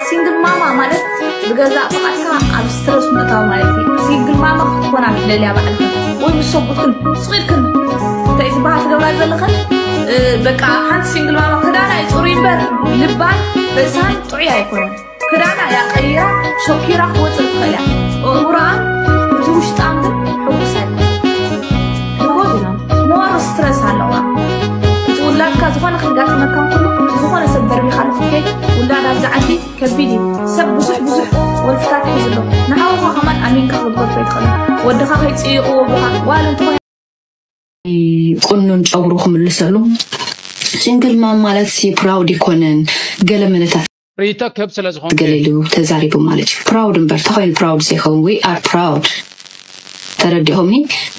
ሲንግል ማማ ማለት ብገዛእ ፍቓድካ ኣብ ስትረስ ምእታው ማለት እዩ። ሲንግል ማማ ክትኮና ትደልያ ባዕልክን ወይ ምስ ሰጉርክን ስቕ ኢልክን እንታይ ዝበሃል ትገብራ ዘለኽን በቃ ሓንቲ ሲንግል ማማ ክዳና እዩ ፅሩይ እምበር ልባን ርእሳን ጥዑይ ኣይኮነን። ክዳና እያ ቀይራ ሸኪራ ክትወፅእ ትኽእል እያ። ኣእምሮኣን እቲ ውሽጣን ግን ሕጉስ ኣይኮነን። ሕጎት ኢና ሞር ስትረስ ኣለዋ። እቲ ውላድካ ዝኾነ ከጋጥመካ እንከሎ ዝኾነ ሰብ ደርቢኻ ንክትከይድ ውላድ ኣብዚ ዓዲ ከቢድ እዩ። ሰብ ብዙሕ ብዙሕ ወልፍታት ሒዙ ኣሎ። ንሓውኻ ከማን ኣሚንካ ክትጎድፎ ኣይትኽእልን። ወድኻ ከይፅይቕዎ ብኻ ጓል እንተኾይና ቁኑን ጨጉሩ ክምልሰሉ ሲንግል ማም ማለት ሲ ፕራውድ ይኮነን ገለ መለታት ርእይቶ ክህብ ስለ ዝኾንኩ ገለ ኢሉ ተዛሪቡ ማለት እዩ። ፕራውድ እምበር ተኾይኑ ፕራውድ ዘይኸውን we are proud ተረዲኦምኒ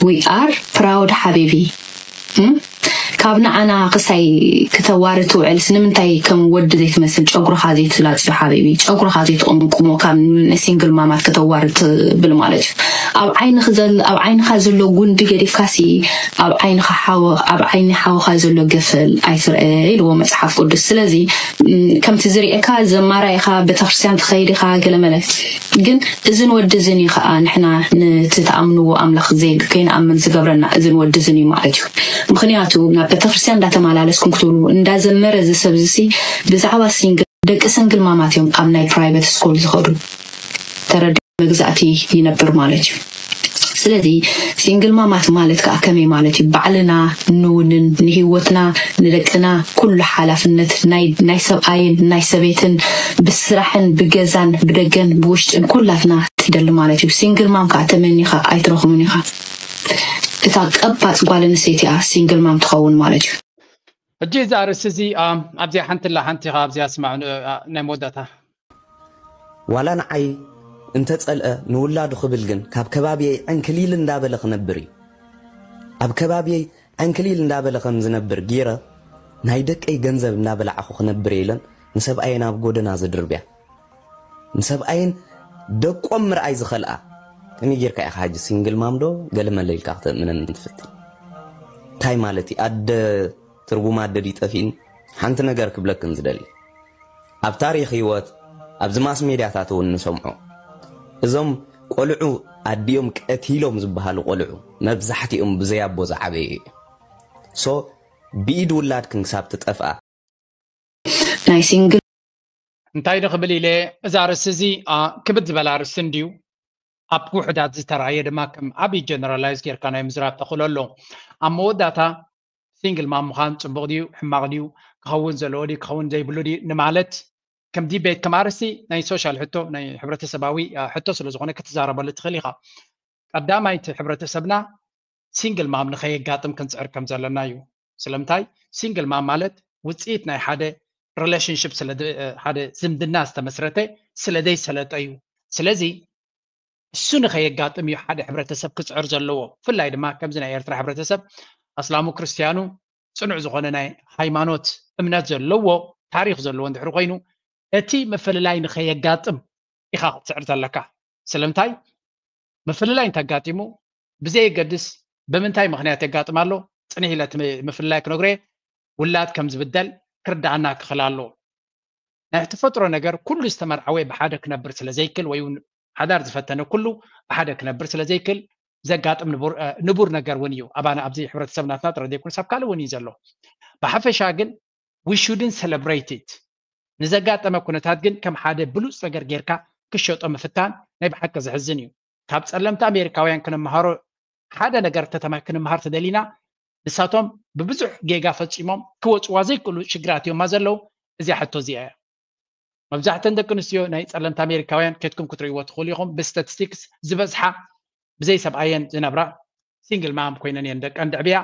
we are proud ሓቢቢ እም? ካብ ንዓና ክሳይ ክተዋርድ ትውዕልስ ንምንታይ ከም ወዲ ዘይትመስል ጨጉርኻ ዘይትላፅዮ ሓቢቢ ጨጉርኻ ዘይትቕምቁሞ ካብ ሲንግል ማማት ክተዋርድ ትብል ማለት እዩ። ኣብ ዓይንኻ ዘሎ ጉንዲ ገዲፍካሲ ኣብ ዓይንኻ ሓወ ኣብ ዓይኒ ሓወኻ ዘሎ ገፈል ኣይትርአ ኢልዎ መፅሓፍ ቅዱስ። ስለዚ ከምቲ ዝርእየካ ዘማራ ኢኻ፣ ቤተክርስትያን ትኸይድ ኢኻ፣ ገለመለ። ግን እዝን ወዲ እዝን እዩ ከዓ ንሕና ነቲ ተኣምንዎ ኣምላኽ ከይንኣምን ዝገብረና እዝን ወዲ እዝን እዩ ማለት እዩ። ምክንያቱ ናብ ቤተክርስትያን እንዳተመላለስኩም ክትብሉ እንዳዘመረ እዚ ሰብ እዚ ብዛዕባ ሲንግል ደቂ ሲንግል ማማት እዮም ኣብ ናይ ፕራይቬት ስኩል ዝኸዱ። ተረዲ መግዛእቲ ይነብር ማለት እዩ። ስለዚ ሲንግል ማማት ማለት ከዓ ከመይ ማለት እዩ? ባዕልና ንውንን ንህይወትና ንደቅና ኩሉ ሓላፍነት ናይ ሰብኣይን ናይ ሰበይትን ብስራሕን ብገዛን ብደገን ብውሽጥን ኩላትና ትደሊ ማለት እዩ። ሲንግል ማም ከዓ ተመኒኻ ኣይትረኽቡን ኢኻ። እታ ቀባፅ ጓል ኣንስተይቲ እያ ሲንግል ማም ትኸውን ማለት እዩ። ሕጂ እዚ ኣርእስቲ እዚ ኣብዚኣ ሓንቲ ላ ሓንቲ ኢኻ ኣብዚኣ ስማዕ ናይ መወዳእታ ዋላ ንዓይ እንተጸልአ ንውላዱ ክብል ግን ካብ ከባቢየይ ዕንክሊል እንዳበለ ክነብር እዩ። ኣብ ከባቢየይ ዕንክሊል እንዳበለ ከም ዝነብር ጊረ ናይ ደቀይ ገንዘብ እንዳበላዕኹ ክነብር ኢለን ንሰብኣየን ኣብ ጎደና ዝድርብያ ንሰብኣየን ደቆም ምርኣይ ዝኸልኣ ከመይ ጌርካ ኢኻ ሕጂ ሲንግል ማም ዶ ገለመለ ኢልካ ክተእምነን ትፍትን እንታይ ማለት እዩ ኣደ ትርጉም ኣደ ድዩ ጠፊእኒ ሓንቲ ነገር ክብለክን ዝደሊ ኣብ ታሪኽ ህይወት ኣብዚ ማስ ሜድያታት እውን ንሰምዖ እዞም ቆልዑ ኣዲኦም ቀቲሎም ዝበሃሉ ቆልዑ መብዛሕትኦም ብዘይ ኣቦ ዝዓበዩ እዩ ሶ ብኢድ ውላድክን ክሳብ ትጠፍኣ ናይ ሲንግል እንታይ ንኽብል ኢለ እዛ ርእሲ እዚ ክብድ ዝበላ ርእሲ እንድዩ ኣብ ውሕዳት ዝተራእየ ድማ ከም ዓብዪ ጀነራላይዝ ጌርካ ናይ ምዝራብ ተኽእሎ ኣሎ ኣብ መወዳእታ ሲንግል ማም ምዃን ፅቡቕ ድዩ ሕማቕ ድዩ ክኸውን ዘለዎ ድዩ ክኸውን ዘይብሉ ድዩ ንማለት ከም ዲቤት ከም ኣርእስቲ ናይ ሶሻል ሕቶ ናይ ሕብረተሰባዊ ሕቶ ስለ ዝኾነ ክትዛረበሉ ትኽእል ኢኻ ቀዳማይ እቲ ሕብረተሰብና ሲንግል ማም ንኸየጋጥም ክንፅዕር ከም ዘለና እዩ ስለምንታይ ሲንግል ማም ማለት ውፅኢት ናይ ሓደ ሪሌሽንሽፕ ሓደ ዝምድና ዝተመስረተ ስለ ዘይሰለጠ እዩ ስለዚ እሱ ንኸየጋጥም እዩ ሓደ ሕብረተሰብ ክፅዕር ዘለዎ ብፍላይ ድማ ከምዚ ናይ ኤርትራ ሕብረተሰብ ኣስላሙ ክርስትያኑ ፅኑዕ ዝኾነ ናይ ሃይማኖት እምነት ዘለዎ ታሪክ ዘለዎ እንድሕር ኮይኑ እቲ ምፍልላይ ንኸየጋጥም ኢኻ ክትፅዕር ዘለካ ስለምንታይ ምፍልላይ እንተጋጢሙ ብዘየገድስ ብምንታይ ምኽንያት የጋጥም ኣሎ ፅንሕ ኢለ ምፍልላይ ክነግሮ ውላድ ከም ዝብደል ክርዳኣና ክኽእል ኣለዎ ናይ ተፈጥሮ ነገር ኩሉ ዝተመርዓወ ብሓደ ክነብር ስለ ዘይክል ወይ ሓዳር ዝፈተነ ኩሉ ብሓደ ክነብር ስለ ዘይክል ዘጋጥም ንቡር ነገር እውን እዩ ኣባና ኣብዚ ሕብረተሰብ ናትና ጥረ ዘይኮነስ ኣብ ካልእ እውን እዩ ዘሎ ብሓፈሻ ግን we shouldn't celebrate it ንዘጋጠመ ኩነታት ግን ከም ሓደ ብሉፅ ነገር ጌርካ ክሸጦ ምፍታን ናይ ብሓቂ ዘሕዝን እዩ ካብ ፀለምቲ ኣሜሪካውያን ክንምሃሮ ሓደ ነገር ተተማ ክንምሃር ተደሊና ንሳቶም ብብዙሕ ጌጋ ፈፂሞም ክወፅዋ ዘይክእሉ ሽግራት እዮም ዘለዉ እዚኣ ሕቶ እዚኣ እያ መብዛሕተን ደቂ ኣንስትዮ ናይ ፀለምቲ ኣሜሪካውያን ከድኩም ክትርእይዎ ትኽእሉ ኢኹም ብስታቲስቲክስ ዝበዝሓ ብዘይ ሰብኣየን ዝነብራ ሲንግል ማም ኮይነን እየን ደቀን ድዕብያ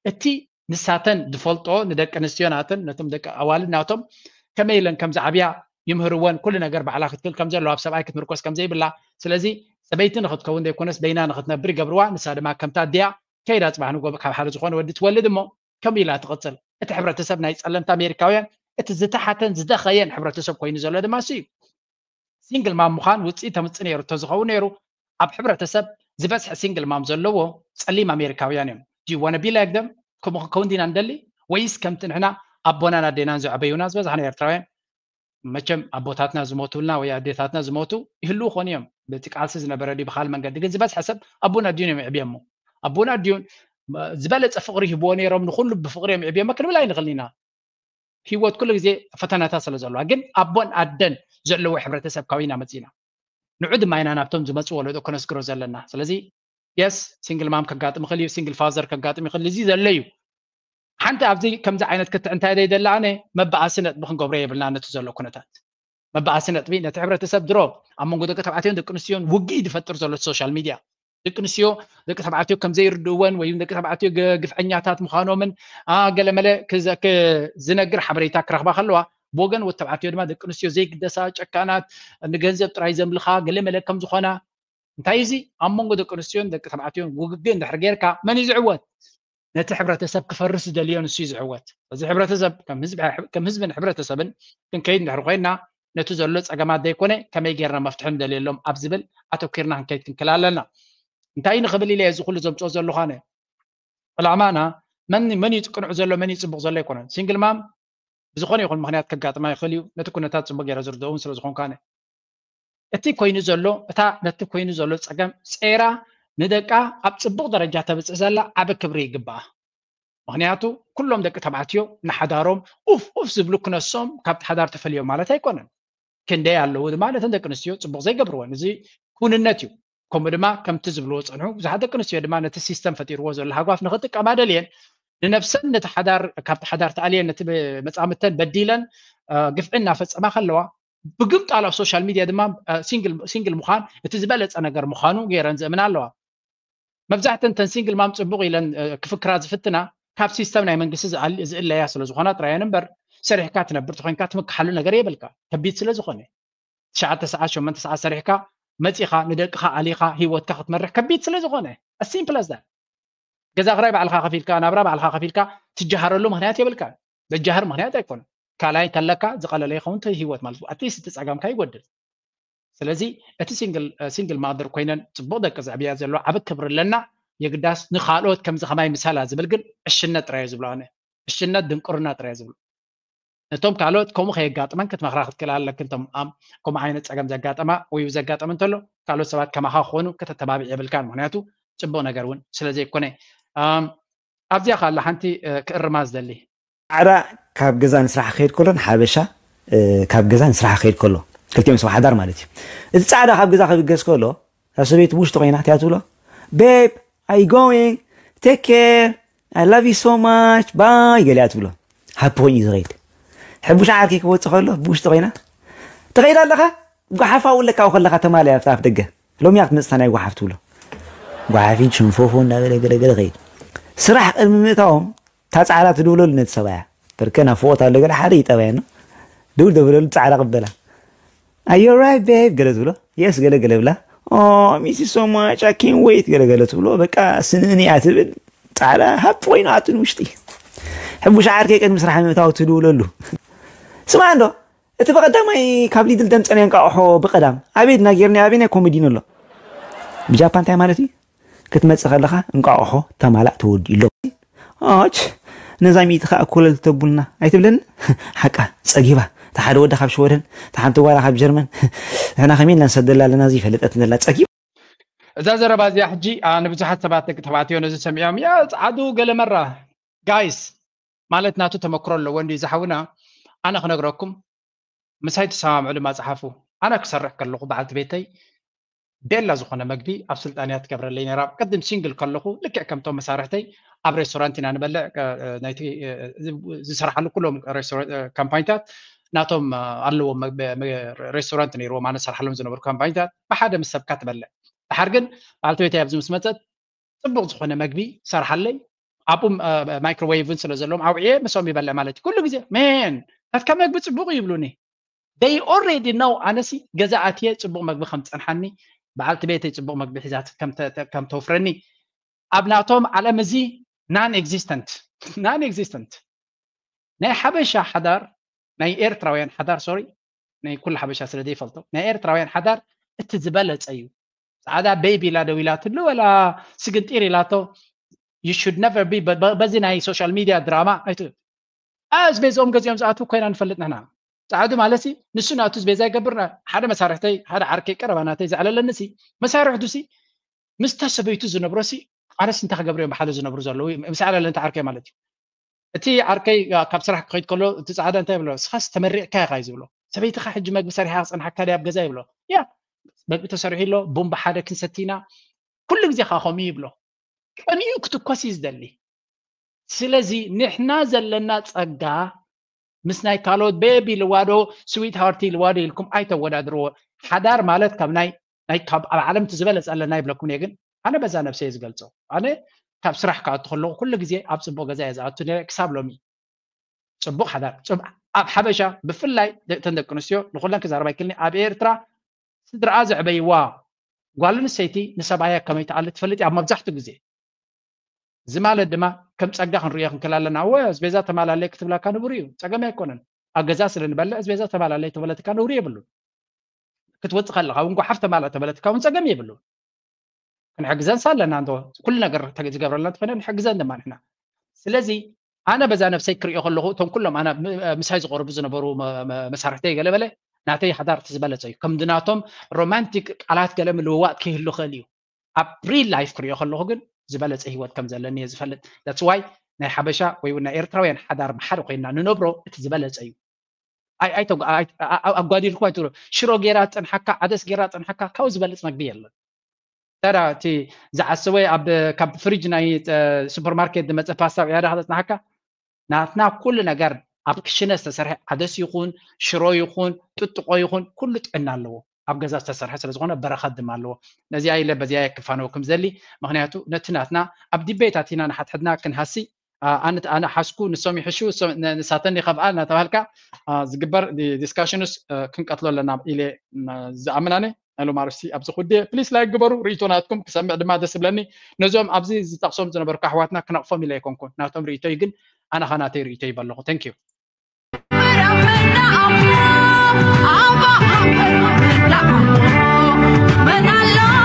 እቲ ንሳተን ዝፈልጦ ንደቂ ኣንስትዮ ናተን ነቶም ደቂ ኣዋልድ ናቶም ከመይ ኢለን ከም ዝዓብያ ይምህርወን ኩሉ ነገር ባዕላ ክትክል ከም ዘለዋ ኣብ ሰብኣይ ክትምርኮስ ከም ዘይብላ ስለዚ ሰበይቲ ንክትከውን ዘይኮነስ በይና ንክትነብር ይገብርዋ ንሳ ድማ ከምታ ኣዲያ ከይዳ ፅባሕ ንጎ ካብ ሓደ ዝኾነ ወዲ ትወልድ እሞ ከምኡ ኢላ ትቕፅል እቲ ሕብረተሰብ ናይ ፀለምቲ ኣሜሪካውያን እቲ ዝተሓተን ዝደኸየን ሕብረተሰብ ኮይኑ ዘሎ ድማ እሱ እዩ ሲንግል ማም ምዃን ውፅኢት ተምፅእ ነይሩ ተዝኸውን ነይሩ ኣብ ሕብረተሰብ ዝበዝሐ ሲንግል ማም ዘለዎ ፀሊም ኣሜሪካውያን እዮም do you wanna be like them ከምኡ ክንከውን ዲና ንደሊ ወይስ ከምቲ ንሕና ኣቦናን ኣዴናን ዘዕበዩና ዝበዝሓና ኤርትራውያን መቸም ኣቦታትና ዝሞቱልና ወይ ኣዴታትና ዝሞቱ ይህልው ኾኑ እዮም በቲ ቃልሲ ዝነበረ ድዩ ብካል መንገዲ ግን ዝበዝሐ ሰብ ኣቦን ኣዲኡን እዮም የዕብዮሞ ኣቦን ኣዲኡን ዝበለፀ ፍቅሪ ይህብዎ ነይሮም ንኩሉ ብፍቅሪ እዮም የዕብዮሞ ክንብል ኣይንኽእል ኢና ህይወት ኩሉ ግዜ ፈተናታት ስለ ዘለዋ ግን ኣቦን ኣደን ዘለዎ ሕብረተሰብ ካበይና መፂና ንዑ ድማ ኢና ናብቶም ዝመፁ ወለዶ ከነስግሮ ዘለና ስለዚ የስ ሲንግል ማም ከጋጥም ይኽእል እዩ ሲንግል ፋዘር ከጋጥም ይኽእል እዚ ዘሎ እዩ ሓንቲ ኣብዚ ከምዚ ዓይነት ክትዕ እንታይ ደይ ደላ ኣነ መበኣሲ ነጥቢ ክንገብሮ የብልና ነቲ ዘሎ ኩነታት መበኣሲ ነጥቢ ነቲ ሕብረተሰብ ድሮ ኣብ መንጎ ደቂ ተባዕትዮን ደቂ ኣንስትዮን ውግኢ ዝፈጥር ዘሎ ሶሻል ሚድያ ደቂ ኣንስትዮ ደቂ ተባዕትዮ ከም ዘይርድእወን ወይ ደቂ ተባዕትዮ ግፍዐኛታት ምዃኖምን ገለመለ ዝነግር ሓበሬታ ክረኽባ ከለዋ ብወገን ወዲ ተባዕትዮ ድማ ደቂ ኣንስትዮ ዘይግደሳ ጨካናት ንገንዘብ ጥራይ ዘምልኻ ገለመለ ከም ዝኾና እንታይ እዚ ኣብ መንጎ ደቂ ኣንስትዮን ደቂ ተባዕትዮን ውግግእ እንድሕር ጌርካ መን እዩ ዝዕወት ነቲ ሕብረተሰብ ክፈርስ ዝደልዮ ንሱ እዩ ዝዕወት እዚ ሕብረተሰብ ከም ህዝብን ሕብረተሰብን ክንከይድ እንድሕር ኮይና ነቲ ዘሎ ፀገማት ዘይኮነ ከመይ ጌርና መፍትሒ ንደልየሎም ኣብ ዝብል ኣተኪርና ክንከይድ ክንክእል ኣለና እንታይ ንኽብል ኢለ እዚ ኩሉ ዘምፅኦ ዘለኹ ኣነ? ዕላማና መን መን እዩ ቅኑዕ ዘሎ፣ መን እዩ ፅቡቕ ዘሎ ኣይኮነን። ሲንግል ማም ብዝኾነ ይኹን ምኽንያት ከጋጥማ ይኽእል እዩ። ነቲ ኩነታት ፅቡቕ ገይረ ዝርድኦም ስለ ዝኾንኩ ኣነ፣ እቲ ኮይኑ ዘሎ እታ ነቲ ኮይኑ ዘሎ ፀገም ጼራ ንደቃ ኣብ ፅቡቕ ደረጃ ተብፅእ ዘላ ዓቢ ክብሪ ይግባኣ። ምኽንያቱ ኩሎም ደቂ ተባዕትዮ ንሓዳሮም ኡፍ ኡፍ ዝብሉ ክነሶም ካብቲ ሓዳር ተፈልዮም ማለት ኣይኮነን። ክንደይ ኣለዉ ድማ ነተን ደቂ ኣንስትዮ ፅቡቕ ዘይገብርወን። እዚ ኩንነት እዩ። ከምኡ ድማ ከምቲ ዝብልዎ ዝፀንሑ ብዙሓት ደቂ ኣንስትዮ ድማ ነቲ ሲስተም ፈጢርዎ ዘሎ ሃጓፍ ንኽጥቀማ ደልየን ንነብሰን ነቲ ሓዳር ካብቲ ሓዳር ተኣልየን ነቲ መፃምተን በዲለን ግፍዒ እናፈፀማ ከለዋ ብግምጣል ኣብ ሶሻል ሚድያ ድማ ሲንግል ምዃን እቲ ዝበለፀ ነገር ምዃኑ ገይረን ዝእምና ኣለዋ። መብዛሕተን ተን ሲንግል ማም ፅቡቕ ኢለን ክፍክራ ዝፍትና ካብ ሲስተም ናይ መንግስቲ ዝእለያ ስለ ዝኾና ጥራየን እምበር ሰሪሕካ ትነብር ተኮይንካ ትምክሓሉ ነገር የብልካ። ከቢድ ስለ ዝኾነ ትሽዓተ ሰዓት ሸሞንተ ሰዓት ሰሪሕካ መፂኻ ንደቅኻ ኣሊኻ ህይወትካ ክትመርሕ ከቢድ ስለ ዝኾነ simple as that። ገዛ ክራይ ባዕልኻ ከፊልካ ናብራ ባዕልኻ ከፊልካ ትጀሃረሉ ምክንያት የብልካ። ዘጀሃር ምክንያት ኣይኮነ ካልኣይ እንተለካ ዝቀለለ ይኸውን ህይወት ማለት ኣትሊስት እቲ ፀገምካ ይጎድል። ስለዚ እቲ ሲንግል ማደር ኮይነን ፅቡቅ ደቂ ዘዕብያ ዘሎ ዓብ ክብሪ ኣለና። የግዳስ ንካልኦት ከምዚ ከማይ ምሳላ ዝብል ግን ዕሽነት ጥራይ ዝብሎ ኣነ ዕሽነት ድንቁርና ጥራይ ዝብሎ ነቶም ካልኦት ከምኡ ከየጋጥመን ክትመክራ ክትክእል ኣለክን ከምኡ ዓይነት ፀገም ዘጋጠማ ወይ ዘጋጠመ እንተሎ ካልኦት ሰባት ከማኻ ክኾኑ ከተተባብዕ የብልካን። ምክንያቱ ፅቡቅ ነገር እውን ስለዘይኮነ ኣብዚኣ ካላ ሓንቲ ክእርማ ዝደሊ ፃዕዳ ካብ ገዛ ንስራሕ ክሄድ ከሎ ንሓበሻ ካብ ገዛ ንስራሕ ክሄድ ከሎ ክልቲኦም ሰብ ሓዳር ማለት እዩ። እቲ ፃዕዳ ካብ ገዛ ክብገስ ከሎ እታ ሰበይቲ ብውሽጢ ኮይና እንታይ ትብሎ? Babe, are you going? Take care. I love you so much. Bye ገሊኣ ትብሎ። ሃቢ ኮይኑ እዩ ዝኸይድ። ሕቡሽ ዓርኪ ክወፅእ ከሎ ብውሽጢ ኮይና ትኸይድ ኣለኻ? ጓሓፋ ውለካ ከለካ ተማልያ ኣብታ ኣፍ ደገ ሎሚ እያ ክትመፅታ ናይ ጓሓፍ ትብሎ። ጓሓፊ ሽንፎፎ እናበለ ገለገለ ኸይድ። ስራሕ ቅድሚ ምእታዎም እታ ፃዕዳ ትድውለሉ ነቲ ሰብኣያ በርከ ናብ ፎቆት ኣሎ ገለ ሓደ ይጠባየና ድውል ደብለሉ ፃዕዳ ቅበላ ኣዮ ራይት ቤብ ገለ ትብሎ የስ ገለ ገለ ብላ ሚስ ሶ ማች ኣኪን ወይት ገለ ገለ ትብሎ በቃ ስንእኒ እያ ትብል ፃዕዳ ሃብ ኮይኑ ኣቱ ንውሽጢ ሕቡሽ ዓርከይ ቅድሚ ስራሕ ምእታው ትድውለሉ ስማ እንዶ እቲ ብቐዳማይ ካብ ሊድል ደምፀናዮ እንቃቑሖ ብቐዳም ኣቤት ናጌርኒ ኣበይ ናይ ኮሜዲን ኣሎ ብጃፓን እንታይ ማለት እዩ ክትመፅእ ከለኻ እንቋቑሖ ተማላእ ተወዲኡ ኣሎ ኣች ነዛ ሚእቲ ከዓ ኮለል ተቡልና ኣይትብለኒ ሓቃ ፀጊባ እቲ ሓደ ወዳ ካብ ሽወደን እቲ ሓንቲ ጓላ ካብ ጀርመን ንሕና ከመይ ኢልና ንሰደላ ኣለና እዚ ይፈለጠት ዘላ ፀጊባ እዛ ዘረባ እዚኣ ሕጂ ንብዙሓት ሰባት ደቂ ተባዕትዮ ነዚ ሰሚዖም ያ ፀዓዱ ገለመራ ጋይስ ማለት ናቱ ተመክሮ ኣለዎ እንዲ ዝሓውና ኣነ ክነግረኩም ምሳይ ትሰማምዑ ድማ ፀሓፉ ኣነ ክሰርሕ ከለኹ በዓልቲ ቤተይ ቤላ ዝኾነ መግቢ ኣብ ስልጣንያ ትገብረለይ ነራ ቅድም ሲንግል ከለኹ ልክዕ ከምቶም መሳርሕተይ ኣብ ሬስቶራንት ኢና ንበልዕ ናይቲ ዝሰርሓሉ ኩሎም ካምፓኒታት ናቶም ኣለዎም ሬስቶራንት ነይርዎም ኣነ ሰርሓሎም ዝነበሩ ካምፓኒታት ብሓደ ምስ ሰብካ ትበልዕ ድሓር ግን በዓልቲ ቤተይ ኣብዚ ምስ መፀት ፅቡቅ ዝኾነ መግቢ ሰርሓለይ ኣብኡ ማይክሮዌቭን ስለ ዘለዎም ኣውዕየ ምሶም ይበልዕ ማለት እዩ ኩሉ ግዜ ሜን ናትካ መግቢ ፅቡቅ ይብሉኒ they already know ኣነሲ ገዛ ኣትየ ፅቡቅ መግቢ ከም ዝፀንሓኒ በዓልቲ ቤተይ ፅቡቅ መግቢ ሒዛ ከም ተውፍረኒ ኣብ ናቶም ዓለም እዚ non existent non existent ናይ ሓበሻ ሓዳር ናይ ኤርትራውያን ሓዳር sorry ናይ ኩሉ ሓበሻ ስለ ዘይፈልጦ ናይ ኤርትራውያን ሓዳር እቲ ዝበለፀ እዩ ፃዕዳ ቤቢ ኢላ ደው ኢላትሉ ወላ ስግንጢር ኢላቶ you should never be በዚ ናይ social media ድራማ ኣይት ኣስቤዝኦም ገዚኦም ዝኣትዉ ኮይና ንፈልጥ ንሕና ፃዕዱ ማለት ንሱ ናቱ ስቤዛ ይገብር ሓደ መሳርሕተይ ሓደ ዓርከይ ቀረባ ናተይ ዘዕለለኒ ሲ መሳርሕቱ ሲ ምስታ ሰበይቱ ዝነብሮ ሲ ኣነስ እንታይ ክገብር እዮም ብሓደ ዝነብሩ ዘለዉ ምስ ኣዕለለ እንታይ ዓርከይ ማለት እዩ እቲ ዓርከይ ካብ ስራሕ ክኸይድ ከሎ እቲ ፃዕዳ እንታይ ይብሎ ስኻስ ተመሪዕካ ኢኻ እዩ ዝብሎ ሰበይትኻ ሕጂ መግቢ ሰሪሓ ክፀንሓካ ድያ ኣብ ገዛ ይብሎ ያ መግቢ ተሰሪሑ ኣሎ ቡን ብሓደ ክንሰቲና ኩሉ ግዜ ከዓ ከምኡ ይብሎ ቀኒኡ ክትኮስ እዩ ዝደሊ ስለዚ ንሕና ዘለና ፀጋ ምስ ናይ ካልኦት ቤቢ ልዋዶ ስዊት ሃርቲ ልዋዶ ኢልኩም ኣይተወዳድርዎ ሓዳር ማለት ካብ ናይ ናይ ካብ ኣብ ዓለም እቲ ዝበለፀ ኣለና ይብለኩም እየ ግን ኣነ በዛ ነብሰ እየ ዝገልፆ ኣነ ካብ ስራሕ ክኣቱ ከለኩ ኩሉ ግዜ ኣብ ፅቡቅ ገዛ እየ ዝኣቱ ነረ ክሳብ ሎሚ ፅቡቅ ሓዳር ኣብ ሓበሻ ብፍላይ እተን ደቂ ኣንስትዮ ንኩለን ክዛረባ ይክልኒ ኣብ ኤርትራ ስድራኣ ዘዕበይዋ ጓል ኣንስተይቲ ንሰብኣያ ከመይ ትኣሊ ትፈልጥ እያ መብዛሕትኡ ግዜ እዚ ማለት ድማ ከም ፀጋ ክንሪኦ ክንክእል ኣለና እወ ኣስቤዛ ተማላለይ ክትብላካ ንቡር እዩ ፀገም ኣይኮነን ኣብ ገዛ ስለ ንበልዕ ኣስቤዛ ተማላለይ ተበለትካ ንቡር የብሉን ክትወፅእ ከለካ እውን ጓሓፍ ተማልእ ተበለትካ እውን ፀገም የብሉን ክንሕግዘን ኣለና እንዶ ኩሉ ነገር ዝገብረልና እንተኾይነ ንሕግዘን ድማ ንሕና። ስለዚ ኣነ በዛ ነብሰይ ክሪኦ ከለኹ እቶም ኩሎም ኣነ ምሳይ ዝቆርቡ ዝነበሩ መሳርሕተይ ገለ በለ ናተይ ሓዳር እቲ ዝበለጸ እዩ። ከምዚ ናቶም ሮማንቲክ ቃላት ገለ ምልውዋጥ ክህሉ ክእል እዩ። ኣብ ሪል ላይፍ ክሪኦ ከለኹ ግን ዝበለጸ ህይወት ከም ዘለኒ እየ ዝፈልጥ። That's why ናይ ሓበሻ ወይ እውን ናይ ኤርትራውያን ሓዳር ብሓደ ኮይንና ንነብሮ እቲ ዝበለጸ እዩ። ኣጓዲልኩ ኣይትብሎ። ሽሮ ጌራ ትጸንሓካ፣ ዓደስ ጌራ ትጸንሓካ ካብኡ ዝበልጽ መግቢ የለን። ተራ እቲ ዝዓሰወ ኣብ ካብ ፍሪጅ ናይ ሱፐርማርኬት ዝመጸ ፓስታ ኣብ ዕያዳ ከተጽንሓካ ናትና ኩሉ ነገር ኣብ ክሽነ ዝተሰርሐ ዓደስ ይኹን ሽሮ ይኹን ጥጥቆ ይኹን ኩሉ ጥዕና ኣለዎ። ኣብ ገዛ ዝተሰርሐ ስለ ዝኾነ በረኸት ድማ ኣለዎ። ነዚኣ ኢለ በዚኣ እየ ክፋነወኩም ዘሊ። ምኽንያቱ ነቲ ናትና ኣብ ዲቤት ኣቲና ንሓድሕድና ክንሃሲ ኣነ ሓስኩ ንሶም ይሕሹ ንሳተን ይኸፍኣ እናተባሃልካ ዝግበር ዲስካሽንስ ክንቀትሎ ኣለና ኢለ ዝኣምን ኣነ። ናይ ሎም ኣርእስቲ ኣብዚ ኩዴ ፕሊስ ላይክ ግበሩ። ርእይቶ ናትኩም ክሰምዕ ድማ ደስ ብለኒ። ነዞም ኣብዚ ዝጠቕሶም ዝነበርኩ ኣሕዋትና ክነቕፎም ኢለ ኣይኮንኩን። ናቶም ርእይቶ እዩ ግን ኣነ ኸ ናተይ ርእይቶ ይበለኹ። Thank you።